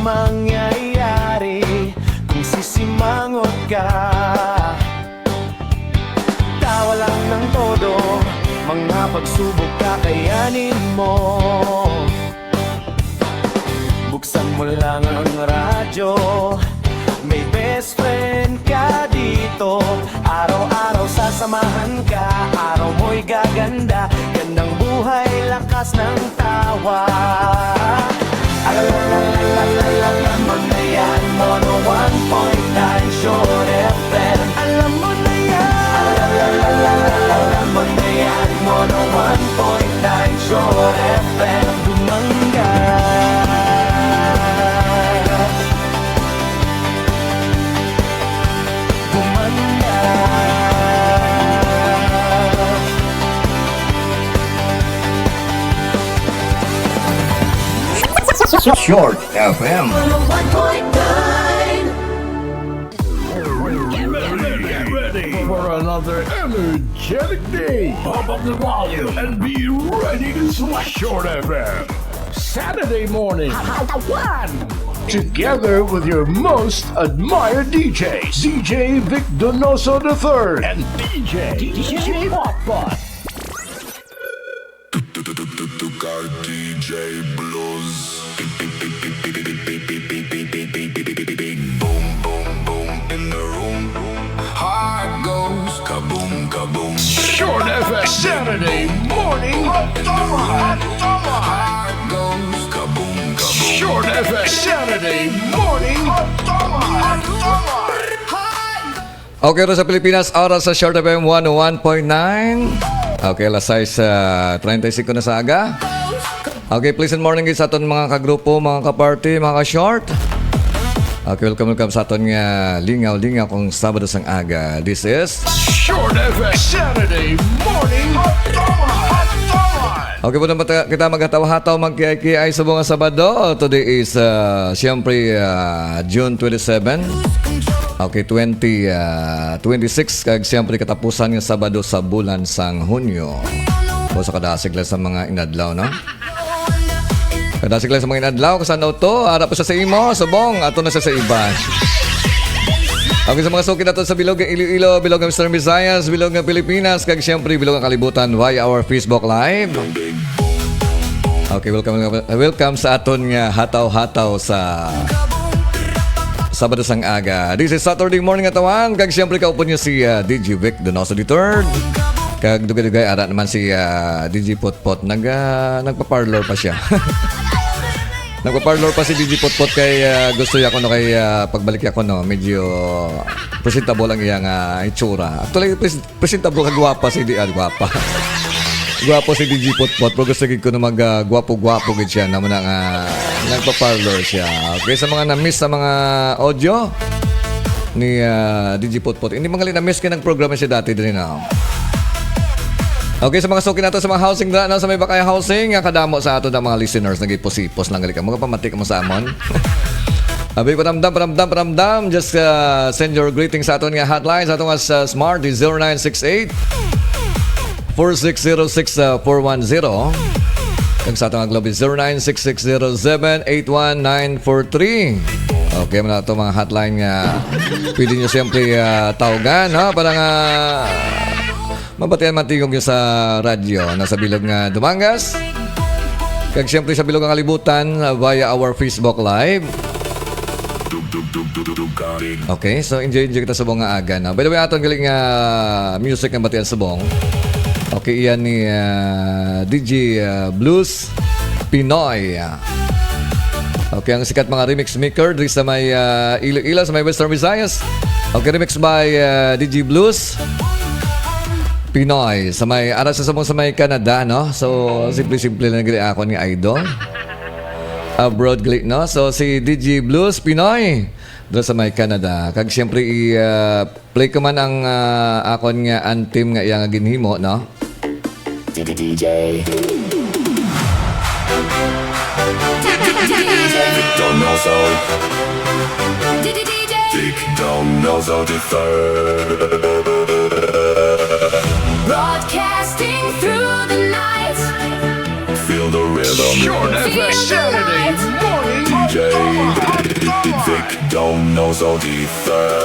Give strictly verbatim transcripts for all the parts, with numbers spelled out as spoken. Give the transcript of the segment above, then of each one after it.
mangyayari kung sisimangot ka. Tawa lang ng todo, mga pagsubok kakayanin mo. Buksan mo lang ang radyo, may best friend ka dito. Araw-araw sasamahan ka, araw mo'y gaganda. Gandang buhay, lakas ng tawa. Alam mo na yan, one oh one point nine Sure F M. Alam mo na yan. Alam mo na yan, one oh one point nine Sure F M. Bumangga. Bumangga. Short F M. Ready for another energetic day. Pump up the volume and be ready to sweat. Short F M. Saturday morning. Together with your most admired D Js, D J Vic Donoso the third and D J, D J Potpot. Tukar D J Blues. Big boom, boom, boom in the room. Heart goes kaboom, kaboom. Short F M Saturday morning. Heart goes kaboom, kaboom. Short F M Saturday morning. Okay, ra sa Pilipinas, oras sa Short F M one oh one point nine. Okay, alas sais, ah, treinta y cinco na sa aga. Okay, pleasant morning gid sa aton mga kagrupo, mga kaparty, mga ka-short. Okay, welcome, welcome sa aton nga lingaw-lingaw kung Sabado sang aga. This is Short F M Saturday morning. Okay po naman ta-, kita maghataw-hataw, magkiay-kiay sa mga Sabado. Today is, ah, siyempre, ah, June twenty-seven. Okay, twenty, ah, twenty-six, kag siyempre katapusan nga Sabado sa bulan sang Hunyo. O, sa kadasig lang sa mga inadlaw, no? Kadasig lang sa mga inadlaw, kasano to? Ara po siya sa imo, subong, ato na siya sa iba. Okay, sa mga suki nato sa bilog nga Iloilo, bilog nga Western Visayas, bilog nga Pilipinas, kag siyempre bilog nga kalibutan via our Facebook Live. Okay, welcome, welcome, welcome sa aton nga hataw-hataw sa Sabado sang aga. This is Saturday morning, atawan, kag siyempre kaupod niyo si, ah, D J Vic Donoso the third. Kag dugay-dugay ara naman si, ah, D J Potpot. Nag, ah, nagpa-parlor pa siya. Nagpa-parlor pa si D J Potpot kay, ah, gusto niya kuno kay, ah, pagbalik niya kuno, medyo presentable ang iyang, ah, itsura. Actually, pres-, presentable kag gwapa si D-, ah, gwapa. Gwapo si D J Potpot, pero gusto gid ko na mag, ah, gwapo-gwapo gid siya, na mo na nga nagpa-parlor siya. Okay, sa mga na-miss sa mga audio ni, ah, D J Potpot, hindi man gali na-miss kay nagprograma siya dati diri na. Okay, sa mga suki nato sa mga housing dira, no, sa may Bakay Housing, nga kadamo sa ato na mga listeners, nagipos-ipos lang gali ka. Mga pamati ka mo sa amon. Abi, paramdam, paramdam, paramdam. Just, uh, send your greetings sa aton nga hotline, sa aton nga sa Smart, zero nine six eight, four six zero six, uh, four one zero. Kag sa aton nga Globe, zero nine six six zero seven eight one nine four three. Okay, man ato mga hotline nga pwede nyo siyempre, uh, tawgan, ha? Para nga mabatian man tingog nyo sa radyo, no, sa bilog nga Dumangas. Kag siyempre sa bilog nga kalibutan, uh, via our Facebook Live. Okay, so enjoy, enjoy kita subong nga aga, no? By the way, aton gali nga music nga batian subong. Okay, iyan ni, uh, D J, uh, Blues Pinoy. Okay, ang sikat mga remix maker diri sa may, uh, Iloilo, sa may Western Visayas. Okay, remix by, uh, D J Blues Pinoy. Sa may, ara sa subong sa may Canada, no? So, simple-simple lang gali akon nga idol. Abroad gali, no? So, si D J Blues Pinoy, dira sa may Canada. Kag siyempre, i, ah, play ko man ang, ah, akon nga anthem nga iya nga ginhimo, no? D D D J. D J Victor Nozo. D D D J. Vic Donoso the third. Broadcasting through the night. Feel the rhythm. Short F M Saturday morning. D J. Donoso the third.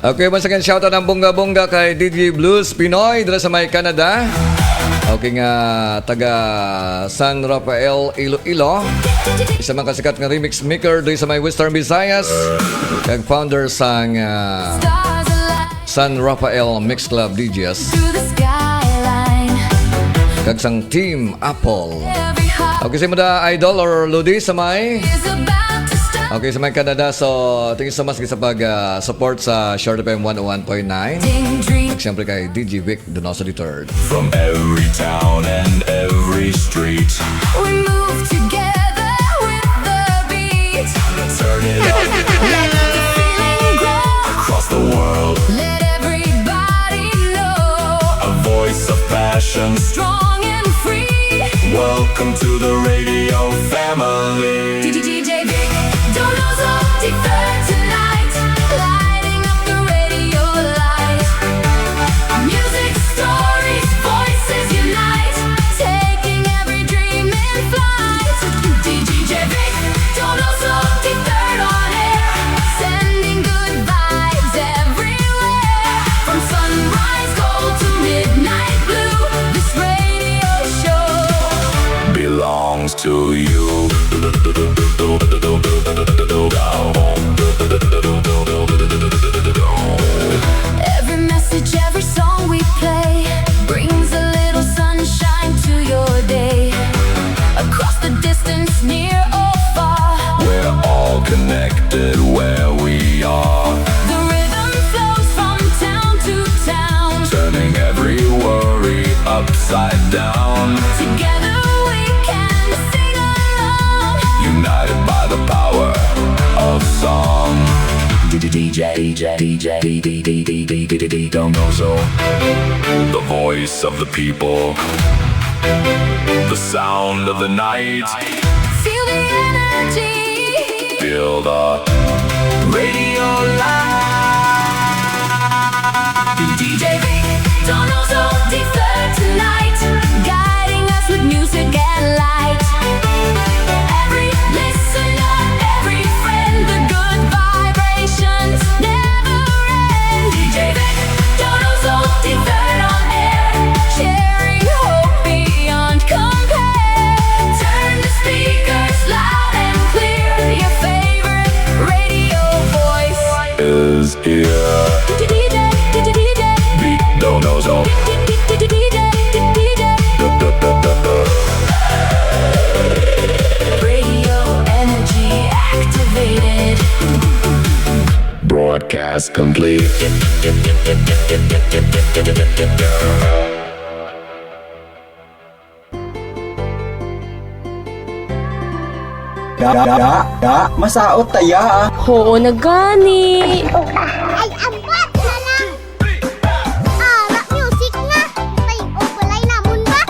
Okay, once again, shout out ang bongga-bongga kay D J Blues Pinoy dira sa may Canada. Okay nga, taga San Rafael, Iloilo. Isa man ka sikat nga remix maker diri sa may Western Visayas. Kag founder sang, ah, San Rafael Mix Club D Js. Kag sang Team Apple. Okay, sa imo da, Idol or Lodi, sa may Okay, sa may Canada, so thank you so much sa pag, ah, support sa Short F M one oh one point nine. At syempre kay D J Vic Donoso the third. From every town and every street. We move together with the beat. Turn it up. Let the feeling grow. Across the world. Let everybody know. A voice of passion. Strong and free. Welcome to the radio family. D J Vic Donoso the third tonight, lighting up the radio light. Music, stories, voices unite, taking every dream in flight. D J Vic Donoso the third on air, sending good vibes everywhere. From sunrise gold to midnight blue, this radio show belongs to you. Every message, every song we play brings a little sunshine to your day. Across the distance, near or far, we're all connected where we are. The rhythm flows from town to town, turning every worry upside down. Together we can sing along, united by the power of song. D J, D J, D J, D J Donoso, the voice of the people, the sound of the night. Feel the energy. Feel the radio light. D J Vic Donoso the third tonight, guiding us with music and light. Every listener, every friend, the good vibrations never end. D J Vic Donoso the third on air, sharing hope beyond compare. Turn the speakers loud and clear. Your favorite radio voice is here. D J, D J, D J. Vic Donoso. D J, D J, D J. Radio energy activated. Broadcast complete. Da, da, da, da, masaot ta ya, ah. Oo na gani. Ay, ambat na lang. Ah, rock music na. May upalay namon ba?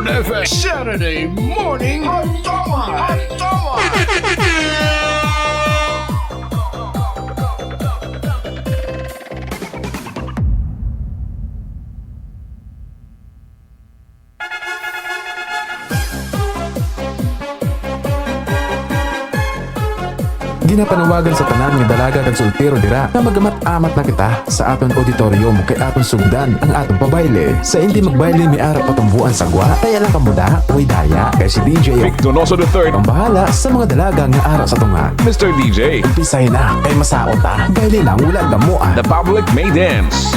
F M. Saturday morning. Hantoman. Hantoman. Ginapanawagan sa tanan nga dalaga kag soltero dira nga magamat-amat na kita sa aton auditorium, kay aton sugdan ang aton pabayle. Sa hindi magbayle, may ara pa tumboan sa gwa. Kaya lang kamo da, way daya. Kay si D J Vic Donoso the third ang bahala sa mga dalaga nga ara sa tunga. Mister D J, umpisay na, kay masaot ta. Bayle lang, wala gamuan. The public may dance.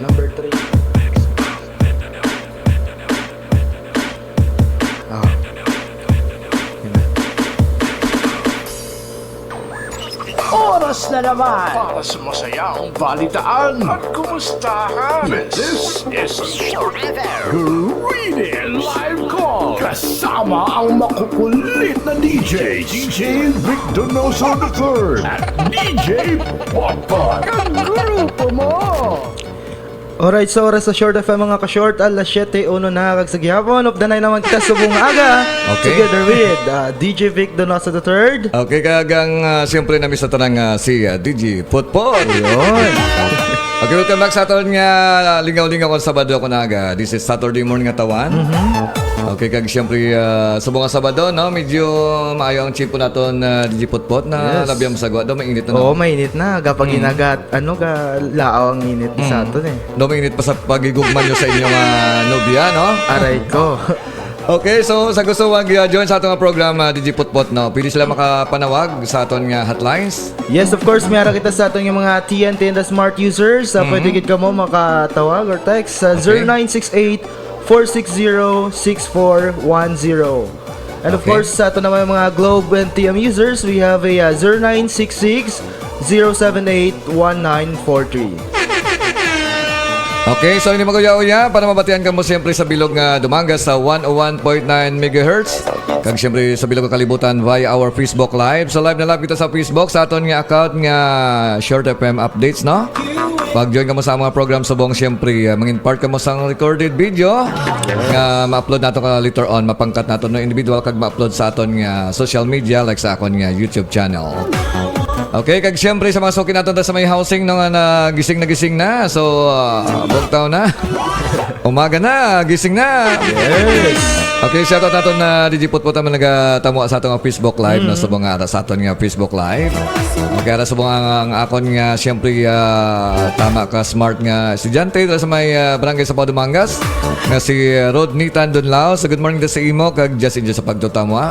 Number three. Ah. Yun na. Oras na naman para sa masayang balitaan at kumustahan. This is Greedy Live Call kasama ang makukulit na D J, D J Vic Donoso the third at D J Potpot. Ang grupo mo! Alright, sa oras sa Short F M, mga ka-short, alas siyete uno na, kag sa gihapon, updanay naman kita subong aga, Okay. together with, uh, D J Vic Donoso the third. Okay, kag ang, ah, siyempre, nami sa tanang, ah, si, ah, D J Potpot. Yun. Okay, welcome back sa aton nga, ah, lingaw-lingaw kung Sabado ko na aga. This is Saturday morning nga tawan. Mhm. Okay, kag siyempre, ah, subong nga Sabado, no, medyo maayo ang tiyempo naton, ah, D J Potpot, na Yes. labi ang masagwa daw, mainit na, no? Oo, mainit na. Gapag Mm. inagat, ano, ga laaw ang init sa Mm. aton, eh. Daw mainit pa sa pagigugma nyo sa inyong, ah, nobya, no? Aray ko. Okay, so sa gusto mag, ah, join sa atong programa, D J Potpot, no? Pwede sila makapanawag sa aton nga hotlines. Yes, of course, may ara kita sa aton nga mga T N T and the smart users. Ah, Mhm. pwede gid kamo makatawag or text sa Okay. zero nine six eight, four six zero, six four one zero. And of Okay. course, sa ato naman mga Globe and T M users, we have a, uh, zero nine six six, zero seven eight, one nine four three. Okay, so ini mag-uya-uya para mabatian kamo siyempre sa bilog nga Dumangas sa one oh one point nine megahertz. Kag siyempre sa bilog nga kalibutan via our Facebook Live. So live na live kita sa Facebook sa aton nga account nga Short F M Updates, no? Pag-join kamo sa mga program subong, siyempre, uh, mangin part kamo sa recorded video nga ma-upload nato ka later on, mapangkat nato no individual kag ma-upload sa aton nga social media like sa akon nga YouTube channel. Okay, kag siyempre sa mga suki naton sa may housing, no, nga na gising na gising na. So, ah, bugtaw na. Umaga na, gising na. Yes. Okay, shout out naton na D J Putput naman nagatamo sa atong Facebook Live, no, Mm. sa mga ara sa aton nga Facebook Live. Okay, ara sa mga ang akon nga siyempre, ah, tama ka smart nga estudyante dira sa may, ah, barangay sa Dumangas nga si, ah, Rod Nitan Dunlao. So good morning sa imo kag just enjoy sa pagtutamo, ah.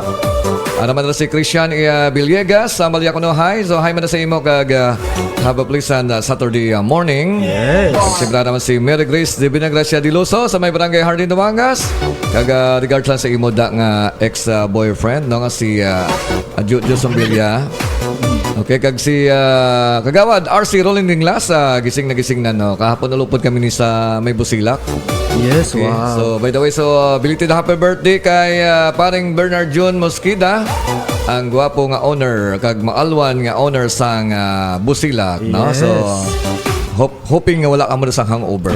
Ano man si Christian, eh, Villegas, sa Maliacono High. So, hi man sa imo kag, ah, have a pleasant, ah, Saturday, ah, morning. Yes. Siyempre naman si Mary Grace Divina Gracia Diloso sa may barangay Hardin, Dumangas. Kag, ah, regards lang sa imo da nga ex, ah, boyfriend, no, nga si, ah, Adjo Dios Sombilia. Okay, kag si, ah, Kagawad R C Rolling Dinglas, ah, gising na gising na, no. Kahapon ulupod kami ni sa may Busilak. Yes, Okay, wow. so, by the way, so, uh, belated happy birthday kay, uh, paring Bernard Jun Mosqueda, ang gwapo nga owner, kag maalwan nga owner sang, uh, Busilak, no? So, Yes. hop-, hoping nga wala ka mo sa hangover.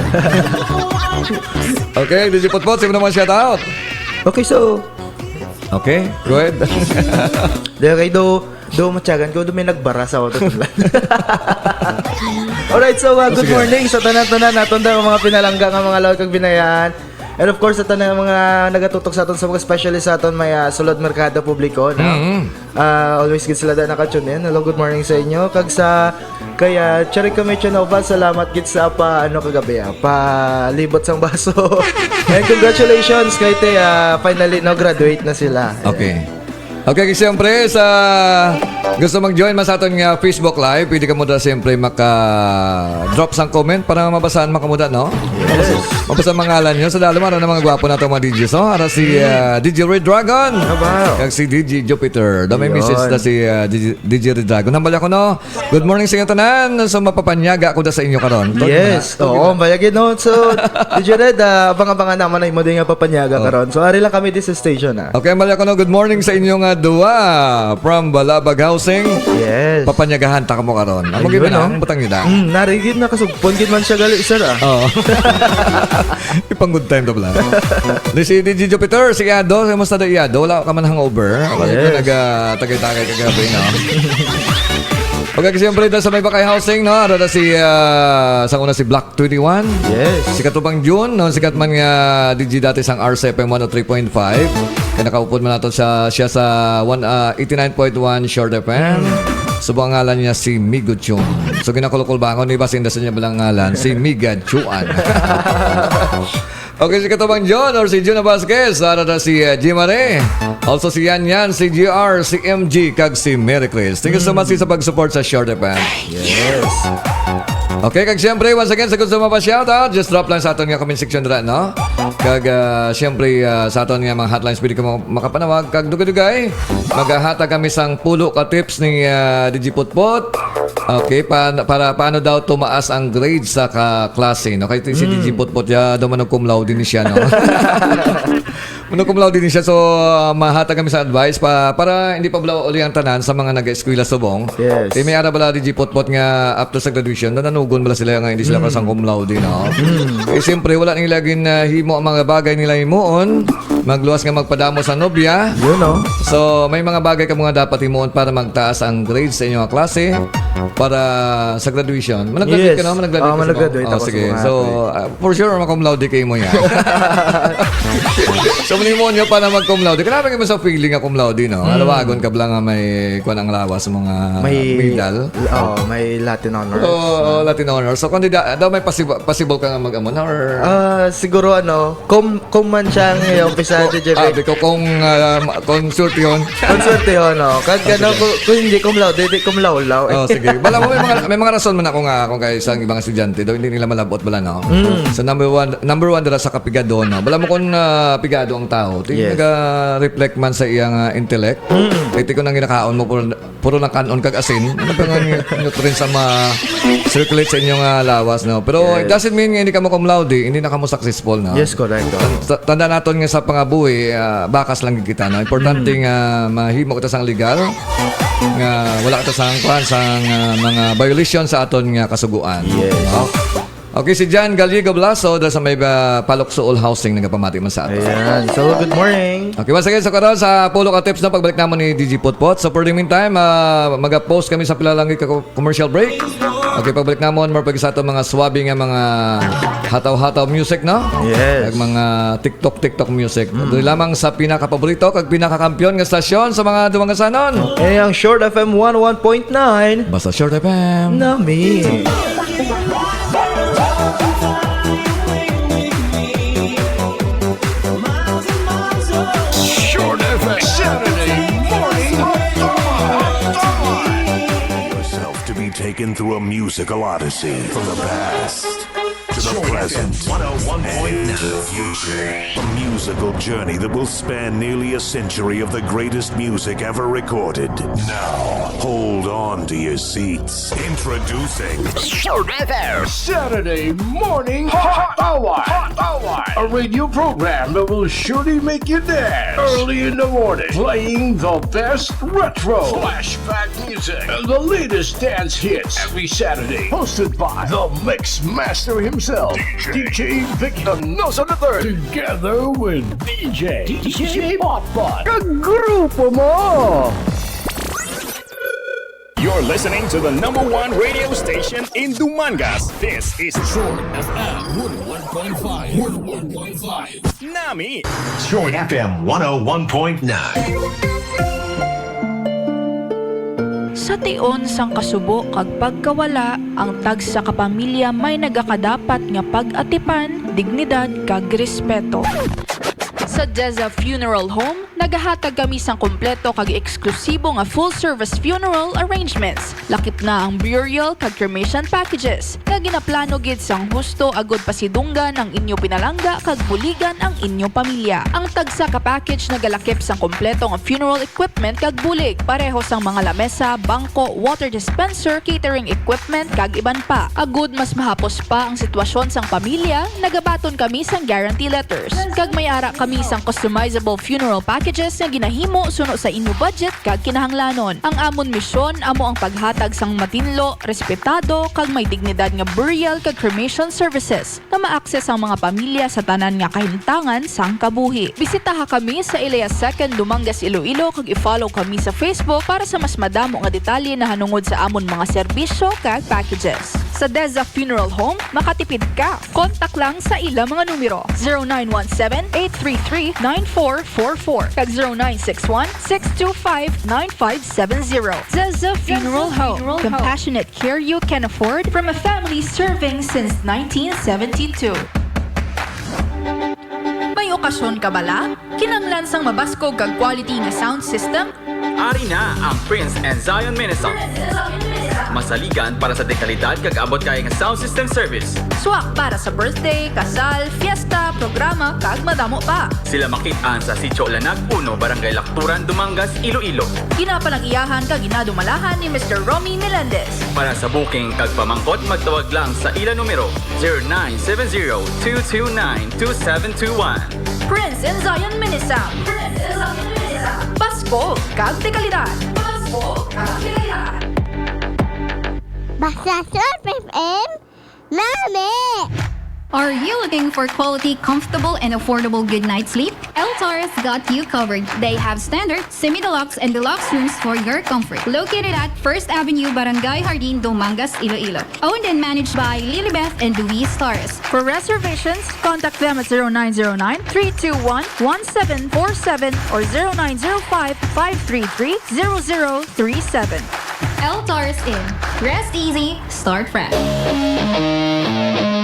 Okay, D J Potpot, sino naman shout out? Okay, so, Okay, go ahead. Di, okay, do, do matyagan ko, do may nagbara sa auto. Alright, so, uh, good Sige. morning sa tanan-tanan, naton da ang mga pinalangga nga mga lawag kag binayan. And of course, sa tanan nga mga nagatutok sa aton, sa mga specialist sa aton, may, ah, sulod merkado publiko, no? Mm-hmm. Ah, always gid sila da naka-tune in. Hello, good morning sa inyo. Kag sa kay, ah, Cherry Commission Nova, salamat gid sa pa, ano, kagabi, ah, palibot sang baso. And congratulations kay te, ah, finally, no, graduate na sila. Okay. Okay, siyempre, sa gusto mag-join man sa aton nga Facebook Live, pwede ka mo da siyempre maka-drop sang comment para mabasahan mo kamo da, no? Yes. Mabasa ang mga ngalan nyo. Sa dalo, maro na mga gwapo na itong mga D Js, no? Ara si, ah, D J Red Dragon. Ano ba? Kag si D J Jupiter. Do may Yun. message na si, ah, D J, D J Red Dragon. Hambal ako, no? Good morning sa inyo tanan. So, mapapanyaga ako da sa inyo karon. Yes. Oo, bayagin, no? So, D J Red, ah, abang-abangan naman na imo din nga papanyaga Oh. karon. So, ari lang kami this station, ah. Okay, mali ako, no? Good morning sa inyo nga duwa from Balabag Housing. Yes. Papanyagahan ta kamo karon. Amo Ayun, gid na, no? ang butang nila. Mm, narigid na kasugpon gid man siya gali, sir, ah. Oo. Ipang good time to pala. Di si D J Jupiter, si Ado, kamusta da Ado? Wala ka man hangover? Ako Yes. nag, ah, tagay-tagay kagabi, no? Okay, siyempre, da sa may Bakay Housing, no? Ara da si, ah, sa una si Black twenty-one. Yes. Si Katubang June, no? Sikat man nga D J dati sang R C F M one oh three point five. Kaya nakaupod man nato sa, siya sa one, ah, eighty-nine point one Short F M. Mm. Subong ang ngalan niya si Migo Chun. So, ginakulkul ba ako ni Bas Indas niya balang ngalan? Si Miga Chuan. Okay, si Katubang John or si Juna Vasquez. Ara na si uh, Jimare. Also si Yan Yan, si G R, si M G, kag si Mary Chris. Thank you so much sa pag-support sa Short F M. Yes. Okay, kag siyempre, once again, sa gusto mo pa shout out, just drop lang sa aton nga comment section dira, no? Kag ah, siyempre, ah, sa aton nga mga hotlines, pwede ka mo makapanawag. Kag dugay-dugay, maghahatag kami sang pulo ka tips ni ah, D J Putput. Okay, pa, para paano daw tumaas ang grade sa kaklase, no? Kay si D J Putput, ya, daw man cum laude ni siya, no? Manong cum laude ni siya. So, ah, mahatag kami sa advice pa, para hindi pa bala uli ang tanan sa mga nag-eskwela subong. Yes. Eh, may ara bala D J Potpot nga after sa graduation, nananugon bala sila nga hindi sila Mm. kasang cum laude, no? Mm. Eh, siyempre, wala nila gin, ah, himo ang mga bagay nila himuon. Magluwas nga magpadamo sa nobya. Yun, no? So, may mga bagay ka mga dapat himuon para magtaas ang grades sa inyong klase para sa graduation. Manag-graduate Yes. ka na? Manag-graduate Ah, ka sa manag-graduate oh, ako sa sige. mga So, ah, for sure, ma-cum laude kayo mo yan. So, manimo niyo para mag-cum laude. Kailangan mo sa feeling nga cum laude, no? Mm. Alawagon ka bala nga may kuwan ang lawas sa mga May, medal. oh, may Latin honors. Oo, oo, Latin honor. So, kung di da, daw may possible, possible ka nga mag-amo na or Ah, siguro ano, cum, cum man siya ang iyong umpisa, D J Ah, Vic. Biko, kung, ah, ma- kung swerte yun. Kung swerte yun, no? Kahit Ah, gano'n, sige. kung, kung hindi cum laude, di cum laulaw. Oh, sige. Bala mo, may mga, may mga rason man ako nga kung kaya isang ibang estudyante daw, hindi nila malabot bala, no? Mm. So, number one, number one dala sa kapigado, no? Bala mo kung ah, pigado ang tao, ti Yes. naga-reflect man sa iyang ah, intellect. Mm. Kaya ti ko nang ginakaon mo, puro, puro lang kanon kag asin. Ano ba nga yung nutrients sa ma-circulate sa inyong ah, lawas, no? Pero it Yes. doesn't mean nga hindi ka mo cum laude, hindi na ka mo successful, no? Yes, correct. Ta- tanda naton nga sa pangabuhi, ah, bakas lang gid kita, no? Importante Mm. nga mahimo kita sang legal, nga wala kita sang, kuwan, sang ah, mga violation sa aton nga kasuguan. Yes. No? Okay, si John Gallego Blaso, da sa may ah, Palok Suol Housing, nagapamati man sa ato. Ayan. So, good morning. Okay, once again, so karon sa pulo ka tips na pagbalik namon ni D J Potpot. So, for the meantime, ah, mag-post kami sa pila lang ka commercial break. Okay, pagbalik namon, more pag sa ato mga swabe nga mga hataw-hataw music, no? Yes. Kag mga TikTok, TikTok music. Mm. Doon lamang sa pinakapaborito kag pinakakampiyon nga stasyon sa mga dumangasanon. Eh, ang Short F M one oh one point nine. Basta Short F M. Nami. Short F M Saturday morning. Yourself to be taken through a musical odyssey from the past to the present and into the future. A musical journey that will span nearly a century of the greatest music ever recorded. Now, hold on to your seats. Introducing Short F M Saturday morning hot hour. Hot hour. A radio program that will surely make you dance early in the morning. Playing the best retro, flashback music, and the latest dance hits every Saturday. Hosted by the mix master himself, D J, D J Vic Canosa the third. Together with D J, D J Potpot. Kagrupo mo! You're listening to the number one radio station in Dumangas. This is Short F M one oh one point five. One oh one point five. Nami. Short F M one oh one point nine. Sa tion sang kasubo kag pagkawala, ang tagsa ka pamilya may nagakadapat nga pag-atipan, dignidad, kag respeto. Sa Deza Funeral Home, nagahatag kami sang kompleto kag eksklusibo nga full-service funeral arrangements. Lakip na ang burial kag cremation packages nga ginaplano gid sang husto agud pasidunggan ang inyo pinalangga kag buligan ang inyo pamilya. Ang tagsa ka package nagalakip sang kompleto nga funeral equipment kag bulig, pareho sang mga lamesa, bangko, water dispenser, catering equipment, kag iban pa. Agud mas mahapos pa ang sitwasyon sang pamilya, nagabaton kami sang guarantee letters. Kag may ara kami sang customizable funeral packages nga ginahimo suno sa inyo budget kag kinahanglanon. Ang amon misyon amo ang paghatag sang matinlo, respetado, kag may dignidad nga burial kag cremation services nga ma-access ang mga pamilya sa tanan nga kahimtangan sang kabuhi. Bisitaha kami sa Ilaya Second, Dumangas, Iloilo, kag i-follow kami sa Facebook para sa mas madamo nga detalye nahanungod sa amon mga serbisyo kag packages. Sa Deza Funeral Home, makatipid ka. Kontak lang sa ila mga numero, zero nine one seven, eight three three, nine four four four kag zero nine six one, six two five, nine five seven zero. Zeza Funeral Home. Compassionate care you can afford from a family serving since nineteen seventy-two. May okasyon ka bala? Kinahanglan sang mabaskog kag quality nga sound system? Ari na ang Prince and Zion Mini Sound. Masaligan para sa dekalidad kag abot kaya nga sound system service. Swak para sa birthday, kasal, fiesta, programa, kag madamo pa. Sila makit-an sa Sitio Lanag uno, Barangay Lacturan, Dumangas, Iloilo. Ginapalag-iyahan kag ginadumalahan ni Mister Romy Melendez. Para sa booking kag pamangkot, magtawag lang sa ila numero, zero nine seven zero, two two nine, two seven two one. Prince and Zion Mini Sound. Prince and Zion Mini Sound. Pasko kag dekalidad. Pasko kag dekalidad. Basta Surf F M, nami! Are you looking for quality, comfortable, and affordable good night's sleep? El Taurus got you covered. They have standard, semi-deluxe, and deluxe rooms for your comfort. Located at First Avenue, Barangay Jardin, Dumangas, Iloilo. Owned and managed by Lilibeth and Luis Taurus. For reservations, contact them at zero nine zero nine, three two one, one seven four seven or zero nine zero five, five three three, zero zero three seven. El Taurus Inn. Rest easy, start fresh.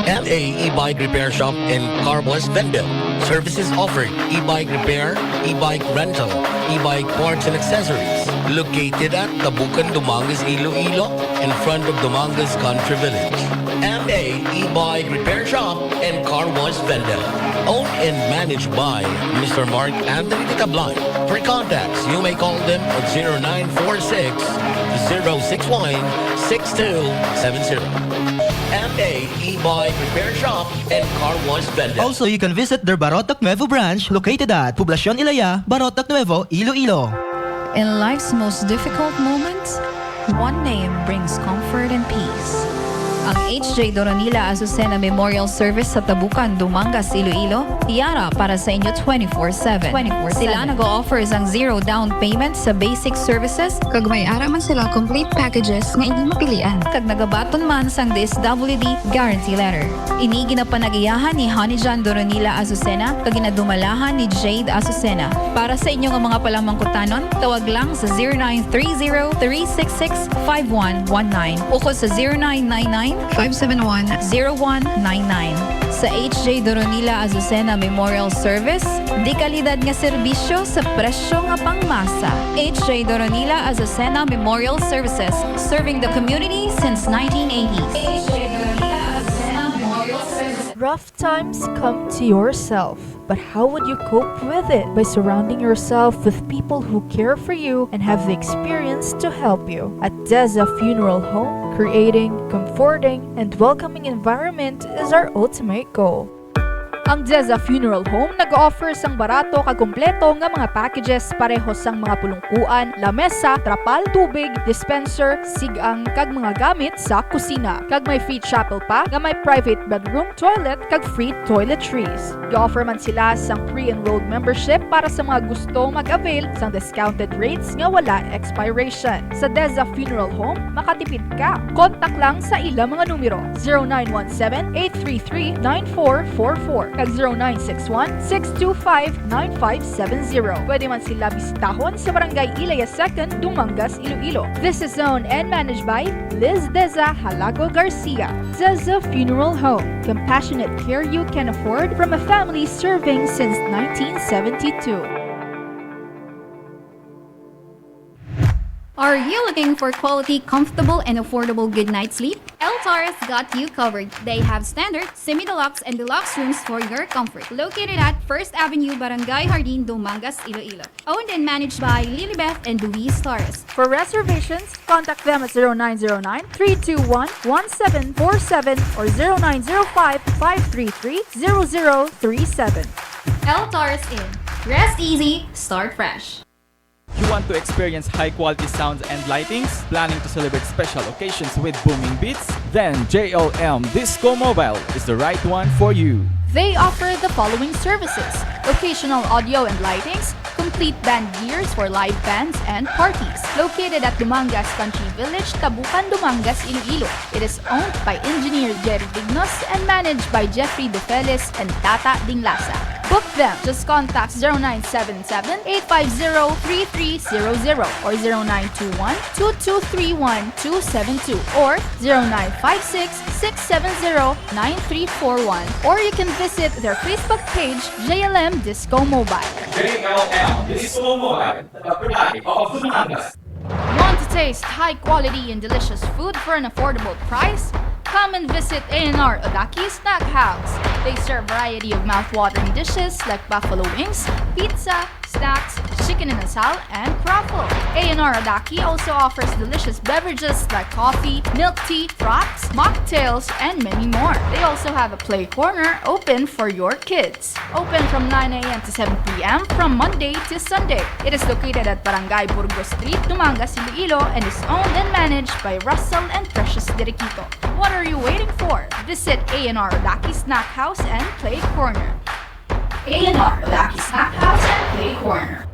M A E-Bike Repair Shop and Car Wash Vendor. Services offered: e-bike repair, e-bike rental, e-bike parts and accessories. Located at Tabukan, Dumangas, Iloilo, in front of Dumangas Country Village. M A E-Bike Repair Shop and Car Wash Vendor. Owned and managed by Mister Mark Anthony Titablan. For contacts, you may call them at zero nine four six, zero six one, six two seven zero. M A E-Bike Repair Shop and Car Wash Vendor. Also, you can visit their Barotac Nuevo branch located at Poblacion Ilaya, Barotac Nuevo, Iloilo. In life's most difficult moments, one name brings comfort and peace. Ang H J Doronila Azucena Memorial Service sa Tabukan, Dumangas, Iloilo, yara para sa inyo twenty-four seven. Twenty-four seven. Sila nag-o-offer sang zero down payment sa basic services, kag may ara man sila complete packages nga inyo mapilian, kag nagabaton man sang D S W D guarantee letter. Ini ginapanag-iyahan ni Honey John Doronila Azucena kag ginadumalahan ni Jade Azucena. Para sa inyo nga mga palamangkutanon, tawag lang sa zero nine three zero, three six six, five one one nine ukon sa zero nine nine nine, five seven one, zero one nine nine. Sa H J Doronila Azucena Memorial Service, dekalidad nga serbisyo sa presyo nga pangmasa. H J Doronila Azucena Memorial Services, serving the community since nineteen eighties. H J Doronila Azucena Memorial Services. Rough times come to yourself, but how would you cope with it? By surrounding yourself with people who care for you and have the experience to help you. At Deza Funeral Home, creating, comforting, and welcoming environment is our ultimate goal. Ang Deza Funeral Home nag-offer sang barato kag kompleto nga mga packages, pareho sang mga pulungkuan, lamesa, trapal, tubig, dispenser, sig-ang, kag mga gamit sa kusina. Kag may free chapel pa nga may private bedroom, toilet, kag free toiletries. Ga-offer man sila sang pre-enrolled membership para sa mga gusto mag-avail sang discounted rates nga wala expiration. Sa Deza Funeral Home, makatipid ka. Kontak lang sa ila mga numero, zero nine one seven, eight three three, nine four four four kag zero nine six one, six two five, nine five seven zero. Pwede man sila bisitahon sa Barangay Ilaya Second, Dumangas, Iloilo. This is owned and managed by Liz Deza Halago Garcia. Deza Funeral Home, compassionate care you can afford from a family serving since nineteen seventy-two. Are you looking for quality, comfortable, and affordable good night's sleep? El Taurus got you covered. They have standard, semi-deluxe, and deluxe rooms for your comfort. Located at First Avenue, Barangay Jardin, Dumangas, Iloilo. Owned and managed by Lilibeth and Luis Taurus. For reservations, contact them at zero nine zero nine, three two one, one seven four seven or zero nine zero five, five three three, zero zero three seven. El Taurus Inn. Rest easy, start fresh. You want to experience high-quality sounds and lightings? Planning to celebrate special occasions with booming beats? Then J O M Disco Mobile is the right one for you. They offer the following services: occasional audio and lightings, complete band gears for live bands and parties. Located at Dumangas Country Village, Tabukan, Dumangas, Iloilo. It is owned by Engineer Jerry Dignos and managed by Jeffrey Dufeles and Tata Dinglasa. Book them. Just contact zero nine seven seven, eight five zero, three three zero zero or zero nine two one, two two three one, two seven two or zero nine five six, six seven zero, nine three four one, or you can visit their Facebook page, J L M Disco Mobile. J L M Disco Mobile, the bride of Batangas. Want to taste high quality and delicious food for an affordable price? Come and visit A and R Odaki Snack House. They serve variety of mouth-watering dishes like buffalo wings, pizza, snacks, chicken inasal, and croffle. A and R Odaki also offers delicious beverages like coffee, milk tea, fraps, mocktails, and many more. They also have a play corner open for your kids. Open from nine a m to seven p m from Monday to Sunday. It is located at Barangay Burgos Street, Dumangas, Iloilo, and is owned and managed by Russell and Precious Diriquito. What are you waiting for? Visit A and R Odaki Snack House and Play Corner. A and R Odaki Snack House and Play Corner.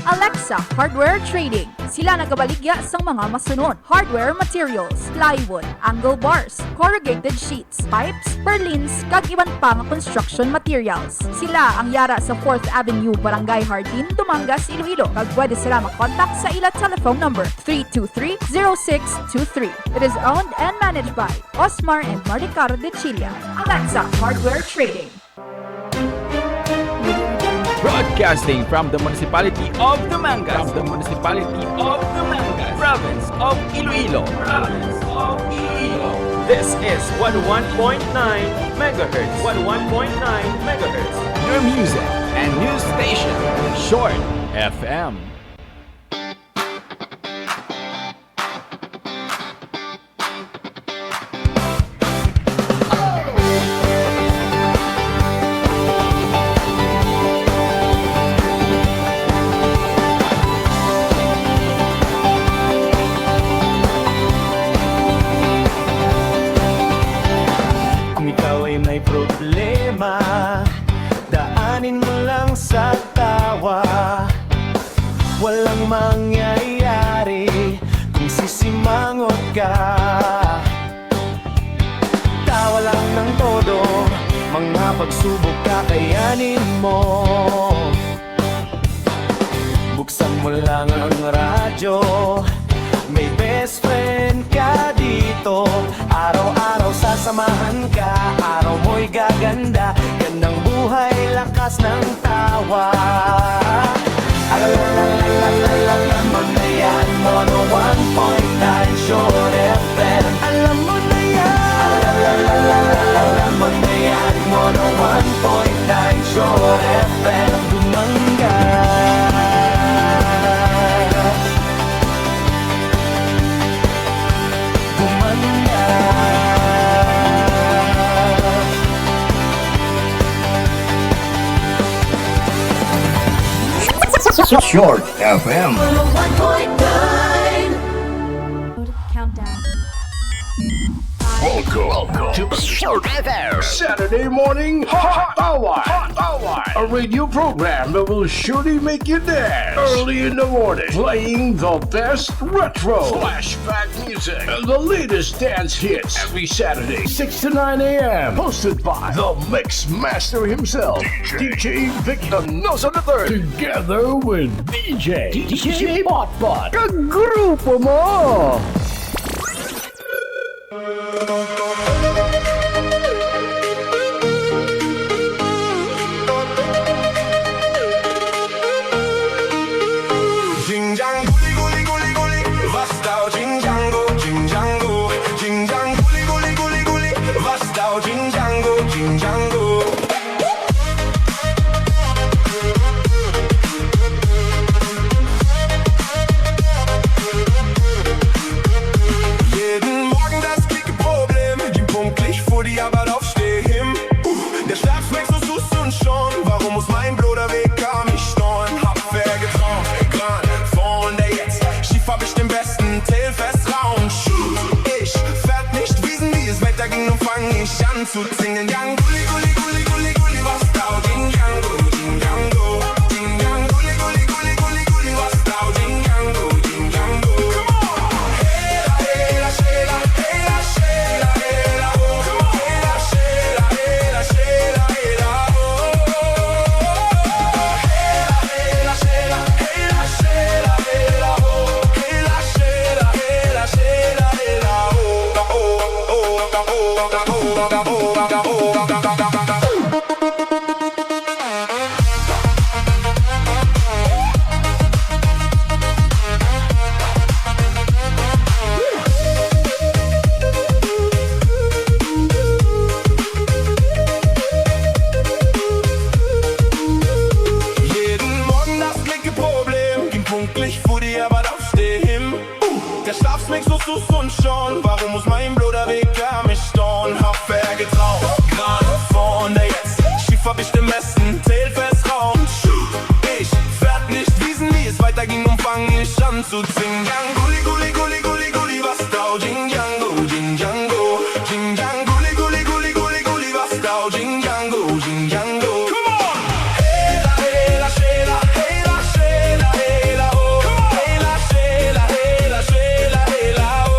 Alexa Hardware Trading. Sila nagabaligya sang mga masunod: hardware materials, plywood, angle bars, corrugated sheets, pipes, purlins, kag iban pa nga construction materials. Sila ang yara sa Fourth Avenue, Barangay Hardin, Dumangas, Iloilo, kag pwede sila makontak sa ila telephone number, three two three, zero six two three. It is owned and managed by Osmar and Maricar de Chilla. Alexa Hardware Trading. Broadcasting from the municipality of Dumangas, from the municipality of Dumangas, province of Iloilo, province of Iloilo. This is one oh one point nine megahertz, one oh one point nine megahertz. Your music and news station, Short F M. Kung ikaw ay may problema, daanin mo lang sa tawa. Walang mangyayari kung sisimangot ka. Tawa lang ng todo, mga pagsubok kakayanin mo. Buksan mo lang ang radyo, may best friend ka dito. Araw-araw sasamahan ka, araw mo'y gaganda. Gandang buhay, lakas ng tawa. Alam mo na yan, one oh one point nine Short F M. Alam mo na yan. Alam mo na yan, one oh one point nine Short F M. Dumangas. Dumangas. Short F M. Countdown. Welcome, welcome to Short F M. Saturday morning Hot Hour. Hot Hour. A radio program that will surely make you dance early in the morning, playing the best retro, flashback music, and the latest dance hits every Saturday, six to nine a m. Hosted by the Mix Master himself, D J Vic Donoso the third, together with D J, D J Potpot. Kagrupo mo! Jing jang guli guli guli guli, vastao jing jang go, jing jang go, jing jang guli guli guli guli, vastao jing jang go, jing jang go. Jeden Morgen das gleiche Problem. Bin pünktlich für die Arbeit aufstehen. Uh, der Schlaf schmeckt so süß und schon. Warum muss mein blöder Wecker mich stören? Hab vergetraut, grad vorne jetzt. Schief hab ich den besten Teil festgehauen. Shoot, ich werd nicht wissen, wie es weiterging. Nun fang ich an zu singen. Yang, guli, guli, guli, guli, guli, was tau? Ding, yang, go, ding, yang, go, ding, yang, guli, guli, guli, guli, guli, was tau? Ding, yang, go, ding, yang, go. Come on! Hela, hela, shela, hela, hela, ho. Come on! Hela, shela, hela, shela, hela, Jeden Morgen das gleiche Problem. Ging pünktlich vor die Arbeit aufstehen. Uh, der Schlaf schmeckt so süß und schon. Warum muss mein Bruder Wecker mich steuern? Hab vergetraut, grad von der jetzt. Schief hab ich dem Essen, Telfers Raum. Ich werd nicht wissen, wie es weiterging und fang ich an zu singen. Gully, gully, gully, gully, gully, was da? Jing, jang, go, jing, jang, go. Jing, jang, gully, gully, gully, gully, gully, was da? Jing, jang, go, jing, jang, go. Come on! Hela, hela, shela, hela, shela, hela, ho. Come on! Hela, shela, hela, shela, hela, ho.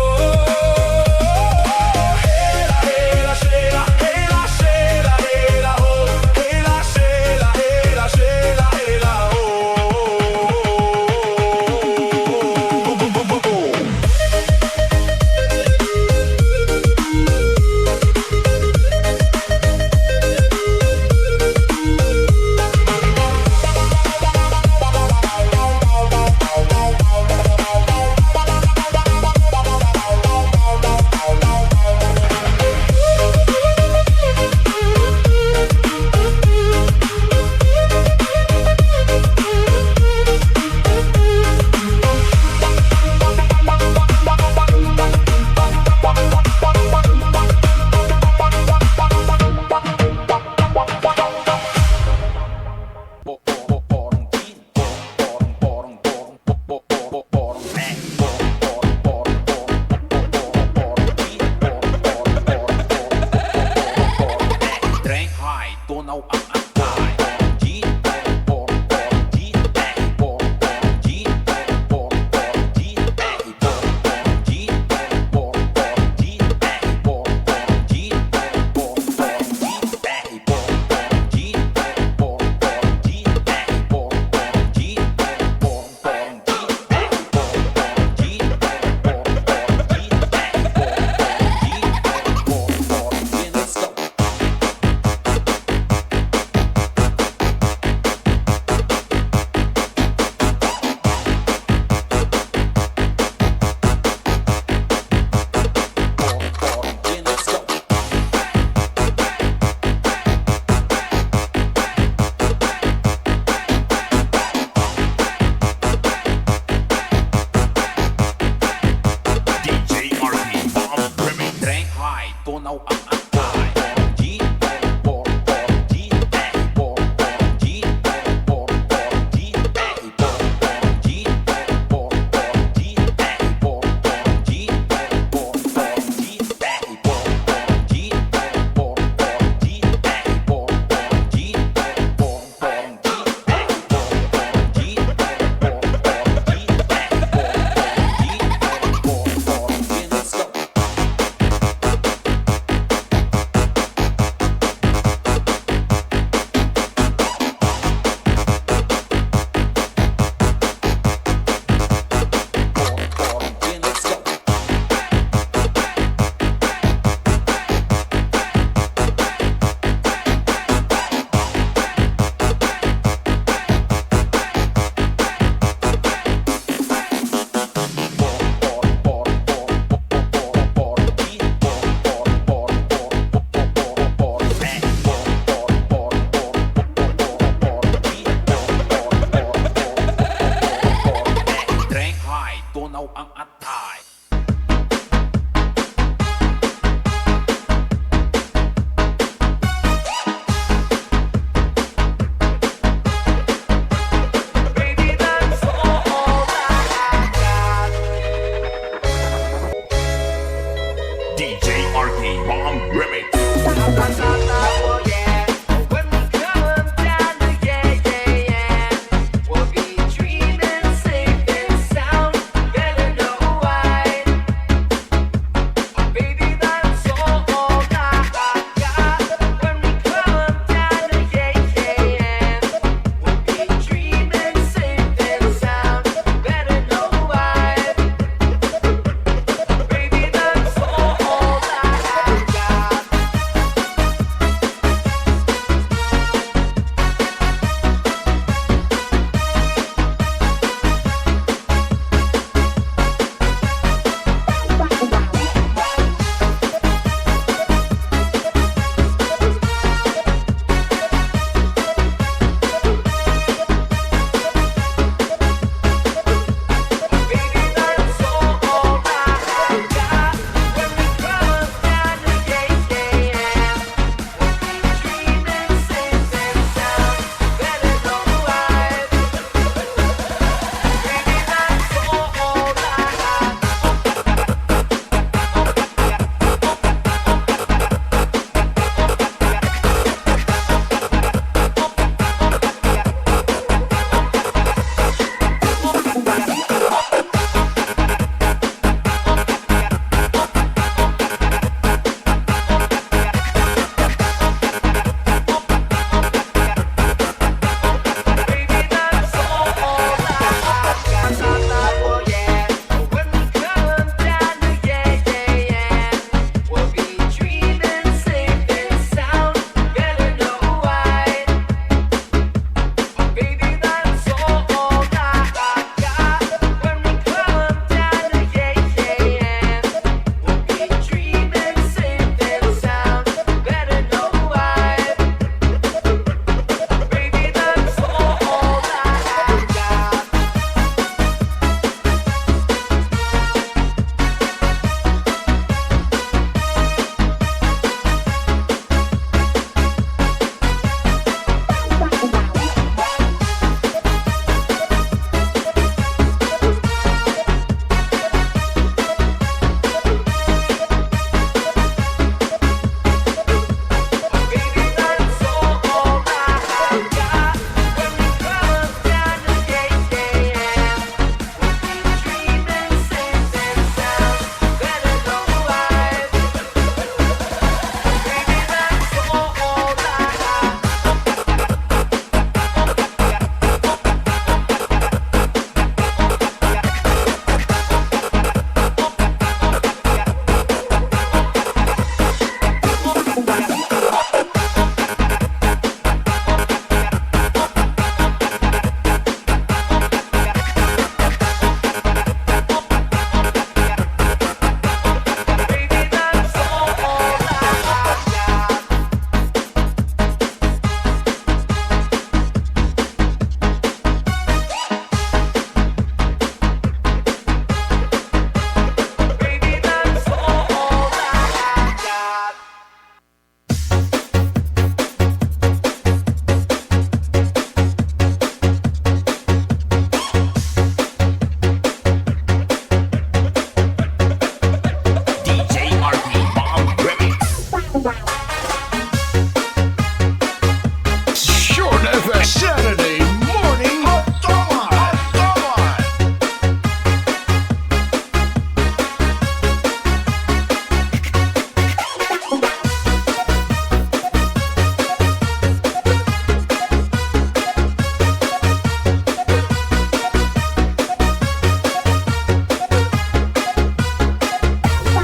Hela, hela, shela, hela, shela, hela, ho. Hela, shela, hela, shela, hela, ho. D J R P Bomb Remix. Drink high, tunaw ang atay. Drink high, tunaw ang atay. D J R K Bomb Remix. Short F M Saturday Morning Hot Toman.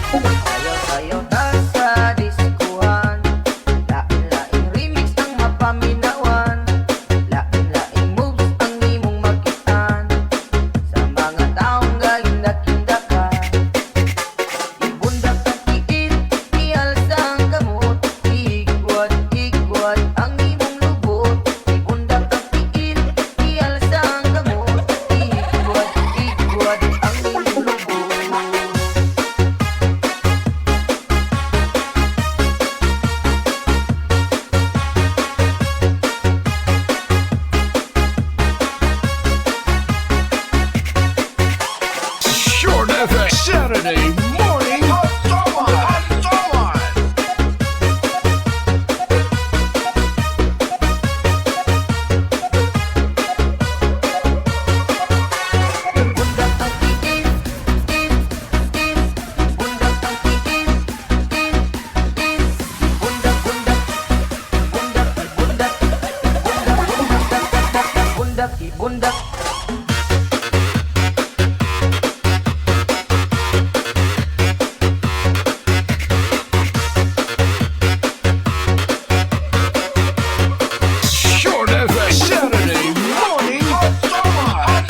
Sayaw-sayaw ta sa diskuhan. Lain-laing remix ang mapaminawan. Lain-laing moves ang imong makit-an. Sa mga taong gahindak-hindakan. Ibundak ang tiil, ialsa ang kamot. Igwad-igwad ang imong lubot. Ibundak ang tiil, ialsa ang kamot. Igwad-igwad ang imong lubot. Short F M Saturday Morning Hot Toman. Bundak, bundak, bundak, bundak, bundak, bundak, bundak. Short F M Saturday Morning Hot Toman.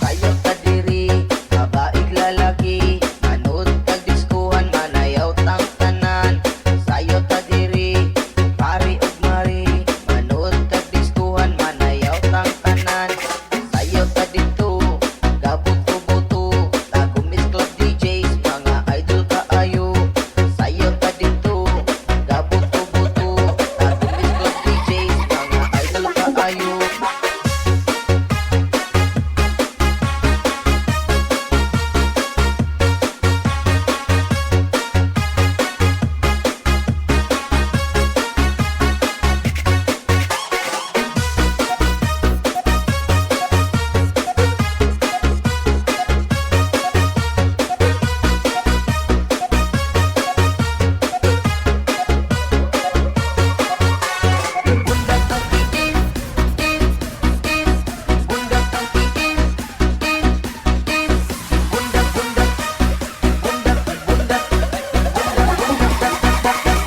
Sayaw ta diri, babaig lalaki, manood kag diskuhan, manayaw tang tanan. Sayaw ta diri, pari ug mari, manood kag diskuhan, manayaw tang tanan. Sayaw ta didto, gabuto-buto, Tagumis Club D Js, mga idol kaayo. Sayaw ta didto, gabuto-buto, Tagumis Club D Js, mga idol kaayo.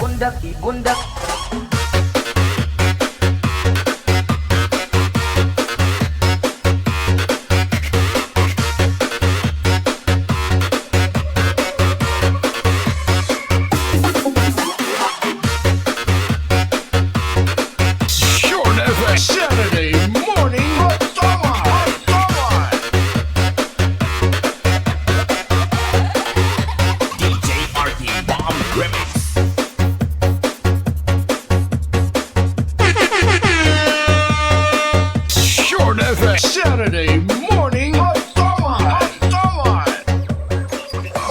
Bundak, bundak. Short F M Saturday Morning Hot Toman. D J R T Bomb Remix. Short F M Saturday Morning Hot Toman. Hot Toman.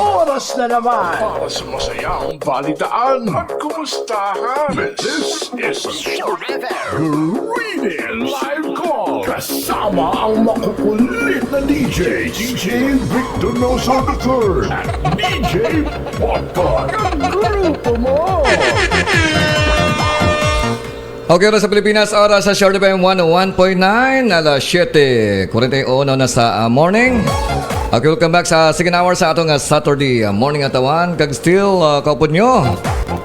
Oras na naman para sa masayang balitaan at kumustahan. This is Short F M. Greetings Live Call. Kasama ang makukulit na D J, D J Vic Donoso the third at D J Potpot. Ang grupo mo. Okay, oras sa Pilipinas, oras sa Short F M one oh one point nine, alas siyete kwarenta y uno na sa, ah, morning. Okay, welcome back sa second hour sa atong, ah, Saturday, ah, morning atawan. Kag still, ah, kaupod nyo,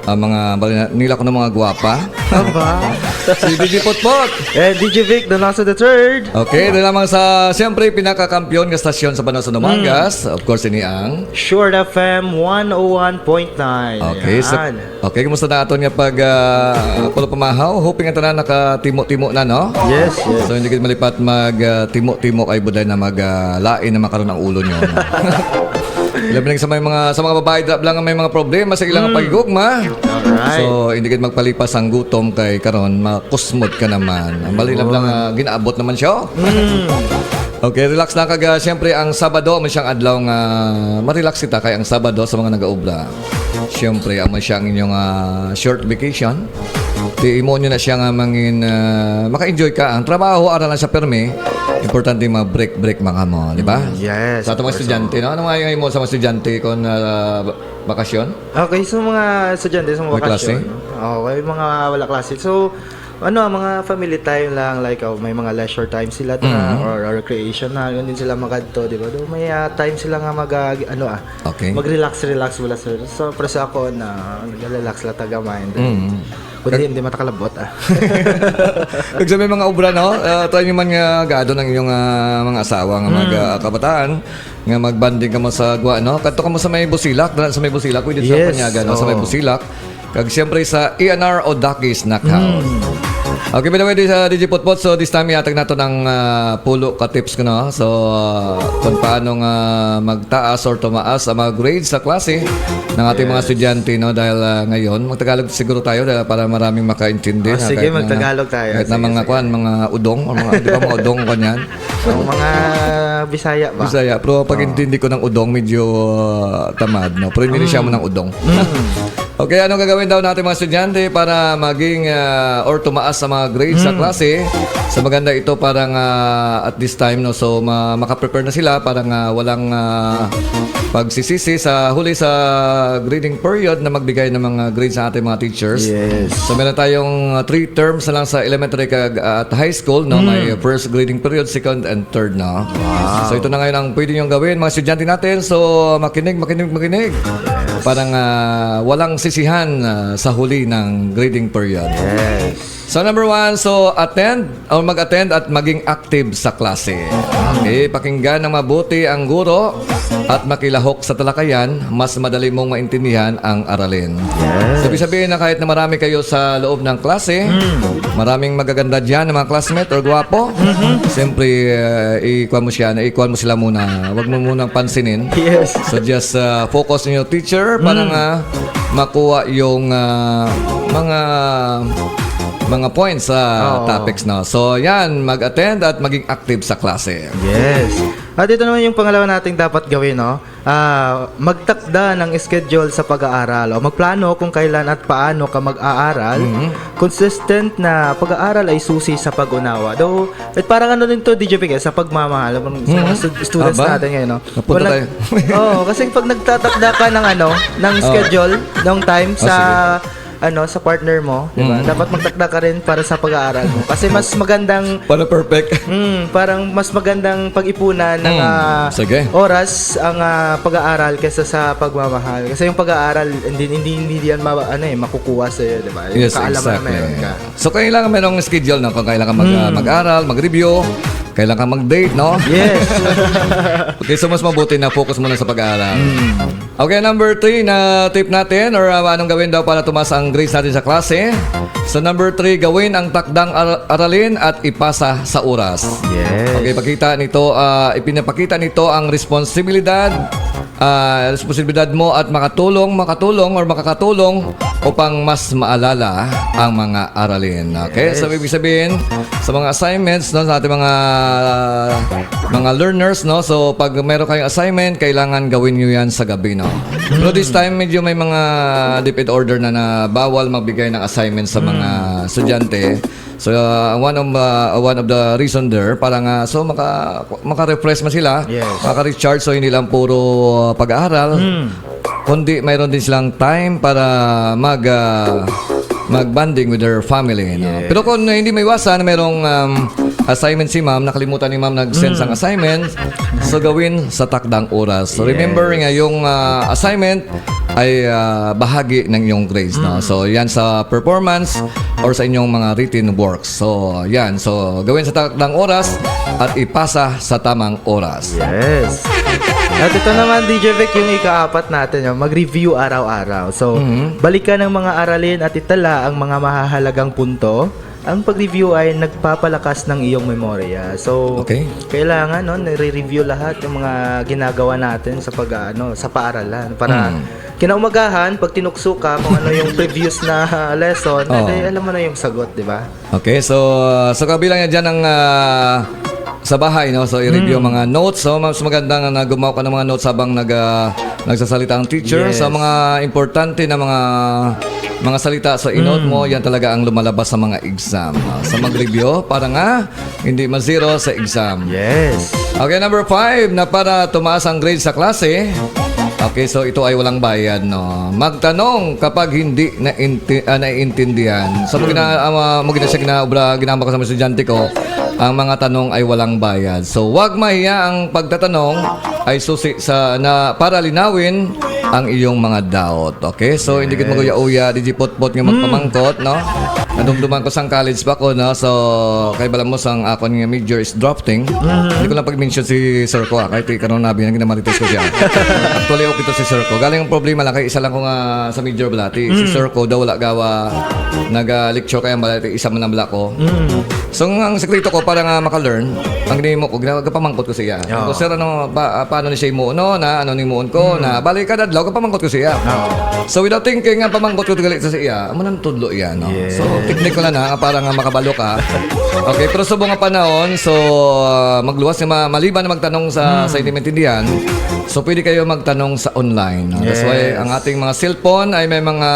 ang mga bali na, nila ko ng mga gwapa. Aba. Si D J Potpot. Eh, D J Vic Donoso the third. Okay, dahil lamang sa, siyempre, pinakakampiyon nga stasyon sa Banaw sa Dumangas. Mm. Of course, ini ang Short F M one oh one point nine. Okay, so, yan. Okay, kumusta na aton nga pag, ah, pulong pamahaw? Hoping ang tanan nakatimo-timo na, no? Yes, yes. So, hindi gid malipat mag, ah, timo-timo kay buday na mag, ah, lain na makaron ang ulo nyo, no? Labi na sa may mga, sa mga babae, drop lang ang may mga problema sa ilang Mm. paghigugma. Alright. So, hindi gid magpalipas ang gutom kay karon, makusmod ka naman. Ang bali lang, Yun. lang, ah, ginaabot naman siya, oh. Mm. Okay, relax lang kag, ah, siyempre, ang Sabado, amo siyang adlaw nga ma-relax kita kay ang Sabado sa mga nagaobra. Siyempre, amo siyang inyong, ah, short vacation. Di imo nyo na siya nga mangin, ah, maka-enjoy ka. Ang trabaho, ara lang sa permi. Importante, mga break-break, mga mo, di ba? Mm, yes, Sa atong mga of course, estudyante, oo. no? Ano nga yung imo sa mga estudyante kung, ah, bakasyon? Okay, so mga estudyante sa mga May klase? bakasyon, oh, may mga wala klase. So, ano, mga family time lang, like, oh, may mga leisure time sila, ta, Mhm. or, or recreation na, yun din sila magadto, di ba? Do, may, ah, time sila nga mag, ah, ano, ah, Okay. mag-relax, relax, wala, sir. So, pero sa ako, na, nag-relax lang taga mind. Mm. Kundi hindi matakalabot, ah. Kag sa may mga obra, no? Ah, try nyo man nga gaado ng inyong, ah, mga asawa nga mga, Mm. ah, kabataan nga magbanding kamo sa gwa, no? Kadto kamo sa may Busilak, dala sa may Busilak, pwede sa Yes, Panyaga, no? Sa may oo. Busilak. Kag siyempre sa E and R o Ducky Snack House. Mm. Okay, by the way, di sa D J Putput, so this time iatag nato ng, ah, pulo ka tips ko, no? So, ah, kung paano nga magtaas or tumaas ang mga grades sa klase ng ating mga Yes. estudyante, no? Dahil, ah, ngayon, magtagalog siguro tayo dahil para maraming makaintindi, Ah, no? sige, Kahit na, magtagalog tayo. kahit na Sige, mga sige. kwan, mga udong, o mga, di ba, mga udong, kanyan? Ang mga Bisaya ba? Bisaya, pero pag Oo. intindi ko ng udong, medyo, ah, tamad, no? Pero hindi siya Mm. mo ng udong. Mm. Okay, ano gagawin daw natin, mga estudyante, para maging, ah, or tumaas sa mga grades sa Mm. klase? So, maganda ito para nga at this time, no? So, ma-, makaprepare na sila para nga walang, ah, pagsisisi sa huli sa grading period na magbigay ng mga grades sa ating mga teachers. Yes. So, meron tayong, ah, three terms na lang sa elementary kag, ah, at high school, no? Mm. May first grading period, second, and third, no? Wow. So, ito na ngayon ang pwede niyong gawin, mga estudyante natin. So, makinig, makinig, makinig. Yes. Para nga walang sisihan, ah, sa huli ng grading period. Yes. So, number one, so, attend or mag-attend at maging active sa klase. Okay, pakinggan ng mabuti ang guro at makilahok sa talakayan, mas madali mong maintindihan ang aralin. Yes. So, ibig sabihin na kahit na marami kayo sa loob ng klase, Mm. maraming magaganda dyan, mga classmate or gwapo, Mm-hmm. siyempre, uh, ikuha mo siya, na ikuha mo sila muna. Huwag mo munang pansinin. Yes. So, just, uh, focus on your teacher para Mm. nga makuha yung, uh, mga, mga points sa Oo. topics, no? So, yan, mag-attend at maging active sa klase. Yes. At ito naman yung pangalawa nating dapat gawin, no? Ah, magtakda ng schedule sa pag-aaral o magplano kung kailan at paano ka mag-aaral. Mhm. Consistent na pag-aaral ay susi sa pag-unawa. Though, at parang ano din to, D J P K, sa pagmamahal, sa mga Mhm. stud-, students Aba, natin ngayon, no? napunta Walang tayo. Oo, kasi pag nagtatakda ka ng ano, ng Oo. schedule, ng time Oh, sa, sige. ano, sa partner mo, di ba? Mhm. Dapat magtakda ka rin para sa pag-aaral mo. Kasi mas magandang Para perfect. Mm, parang mas magandang pag-ipunan ng, Mm, ah, sige. oras ang, ah, pag-aaral kaysa sa pagmamahal. Kasi yung pag-aaral, hindi, hindi, hindi yan ma-, ano eh, makukuha sa'yo, di ba? Yung Yes, kaalaman na exactly. meron ka. So, kailangan merong schedule, no? Kung kailangan mag-, ah, Mm. mag-aral, mag-review, kailangan mag-date, no? Yes. Okay, so mas mabuti na focus muna sa pag-aaral. Mm. Okay, number three na tip natin, or, uh, anong gawin daw para tumaas ang grades natin sa klase? So, number three, gawin ang takdang ar-, aralin at ipasa sa oras. Yes. Okay, pakita nito, uh, ipinapakita nito ang responsibilidad, uh, responsibilidad mo at makatulong, makatulong or makakatulong upang mas maalala ang mga aralin. Okay? Yes. So, ibig sabihin, sa mga assignments, no, sa ating mga, mga learners, no, so pag meron kayong assignment, kailangan gawin nyo yan sa gabi, no? Pero this time, medyo may mga DepEd order na, na bawal magbigay ng assignment sa mga Mm. estudyante. So, uh, one of, uh, one of the reason there, para nga, so maka-, maka-refresh man sila, Yes. maka-recharge, so hindi lang puro, uh, pag-aaral. Mm. Kundi mayroon din silang time para mag, ah, mag-bonding with their family, no? Yes. Pero kung hindi maiwasan, merong, um, assignment si ma'am, nakalimutan ni ma'am nag-send Mm. sang assignment, so gawin sa takdang oras. So, remember Yes. nga yung, ah, assignment ay, ah, bahagi ng inyong grades, no? Mm. So, yan sa performance or sa inyong mga written works. So, yan. So, gawin sa takdang oras at ipasa sa tamang oras. Yes. At ito naman, D J Vic, yung ikaapat natin, yung mag-review araw-araw. So, Mhm. balikan ang mga aralin at itala ang mga mahahalagang punto. ang pag-review ay nagpapalakas ng iyong memorya. So, Okay. kailangan, no, nire-review lahat yung mga ginagawa natin sa pag, ano, sa paaralan para Mm. kinaumagahan, pag tinukso ka kung ano yung previous na lesson, Oo. edi alam mo na yung sagot, di ba? Okay, so, uh, so kabilang yan dyan ang, uh, sa bahay, no? So, i-review Mm. mga notes. So, mas maganda nga na gumawa ka ng mga notes habang nag, uh, nagsasalita ang teacher. Yes. Sa mga importante na mga, mga salita sa i-note Mm. mo, yan talaga ang lumalabas sa mga exam. Uh, sa mag-review, para nga hindi ma-zero sa exam. Yes. Okay, number five, na para tumaas ang grade sa klase. Okay, so ito ay walang bayad, no? Magtanong kapag hindi na inti-, ah, naiintindihan. So, mo Hmm. gina-, ah, mo gina-, siya ginaobra, ginama ko sa mga estudyante ko, ang mga tanong ay walang bayad. So, wag mahiya ang pagtatanong ay susi sa, na, para linawin ang iyong mga doubt. Okay? So, hindi gid Yes. maguya-uya, di gid potpot nga Hmm. magpamangkot, no? Nadumduman ko sang college pa ko, no? So, kay bala mo sang akon nga major is drafting. Mhm. Hindi ko lang pag-mention si sir ko, ah, kay ti karon nabi nang ginamarites ko siya. Actually, okay to si sir ko. Galing ang problema lang kay isa lang ko nga sa major bala, ti si Mm. sir ko daw wala gawa nag-lecture kaya bala, ti isa man ang bala ko. Mm. So, ang, ang sekreto ko para nga maka-learn, ang ginimo ko, gina-, gapamangkot ko siya. Oo. Ko, "Sir, ano, pa, ah, paano ni siya himuon, no? Na, ano ni himuon ko?" Mm. Na, bali, kada adlaw, gapamangkot ko siya. Oo. So, without thinking, ang pamangkot ko gali sa iya, amo nang tudlo iya, no? Yes. So, teknik ko lang na, para nga makabalo ka. Okay, pero subong nga panahon, so, ah, magluwas nga ma-, maliban na magtanong sa, Hmm. sa hindi maintindihan, so, pwede kayo magtanong sa online, no? That's why Yes. ang ating mga cellphone ay may mga,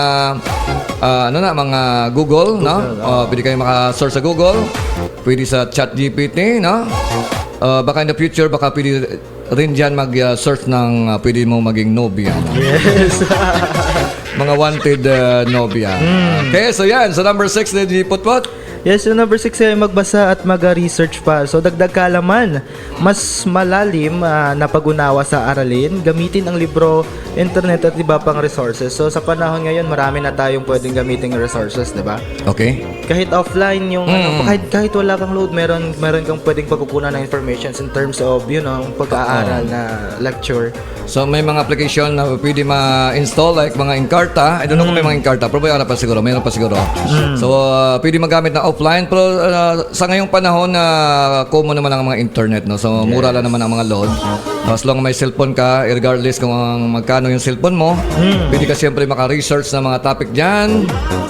ah, ano na, mga Google, no? Google, Oh, oo. pwede kayo maka-search sa Google, pwede sa Chat G P T, no? Ah, baka in the future, baka pwede rin dyan mag, ah, search ng, ah, pwede mo maging nobya, no? Yes. Mga wanted, ah, nobya. Hmm. Okay, so yan. So, number six, Lady Putput. Yes, yung number six ay magbasa at mag-research pa. So, dagdag kaalaman, mas malalim, ah, na pag-unawa sa aralin, gamitin ang libro, internet, at iba pang resources. So, sa panahon ngayon, marami na tayong pwedeng gamiting resources, di ba? Okay. Kahit offline yung, ano, Mm. kahit, kahit wala kang load, meron, meron kang pwedeng pagkukunan ng informations in terms of, you know, pag-aaral Oo. na lecture. So, may mga application na pwede ma-install, like mga Encarta. I don't know kung may Mm. mga Encarta, pero may ara pa siguro, mayroon pa siguro. Mm. So, uh, pwede magamit na offline, pero, uh, sa ngayong panahon na common naman ang mga internet, no? So, mura lang Yes. naman ang mga load. As long may cellphone ka, regardless kung ang magkano yung cellphone mo, Mm. pwede ka siyempre maka-research ng mga topic dyan.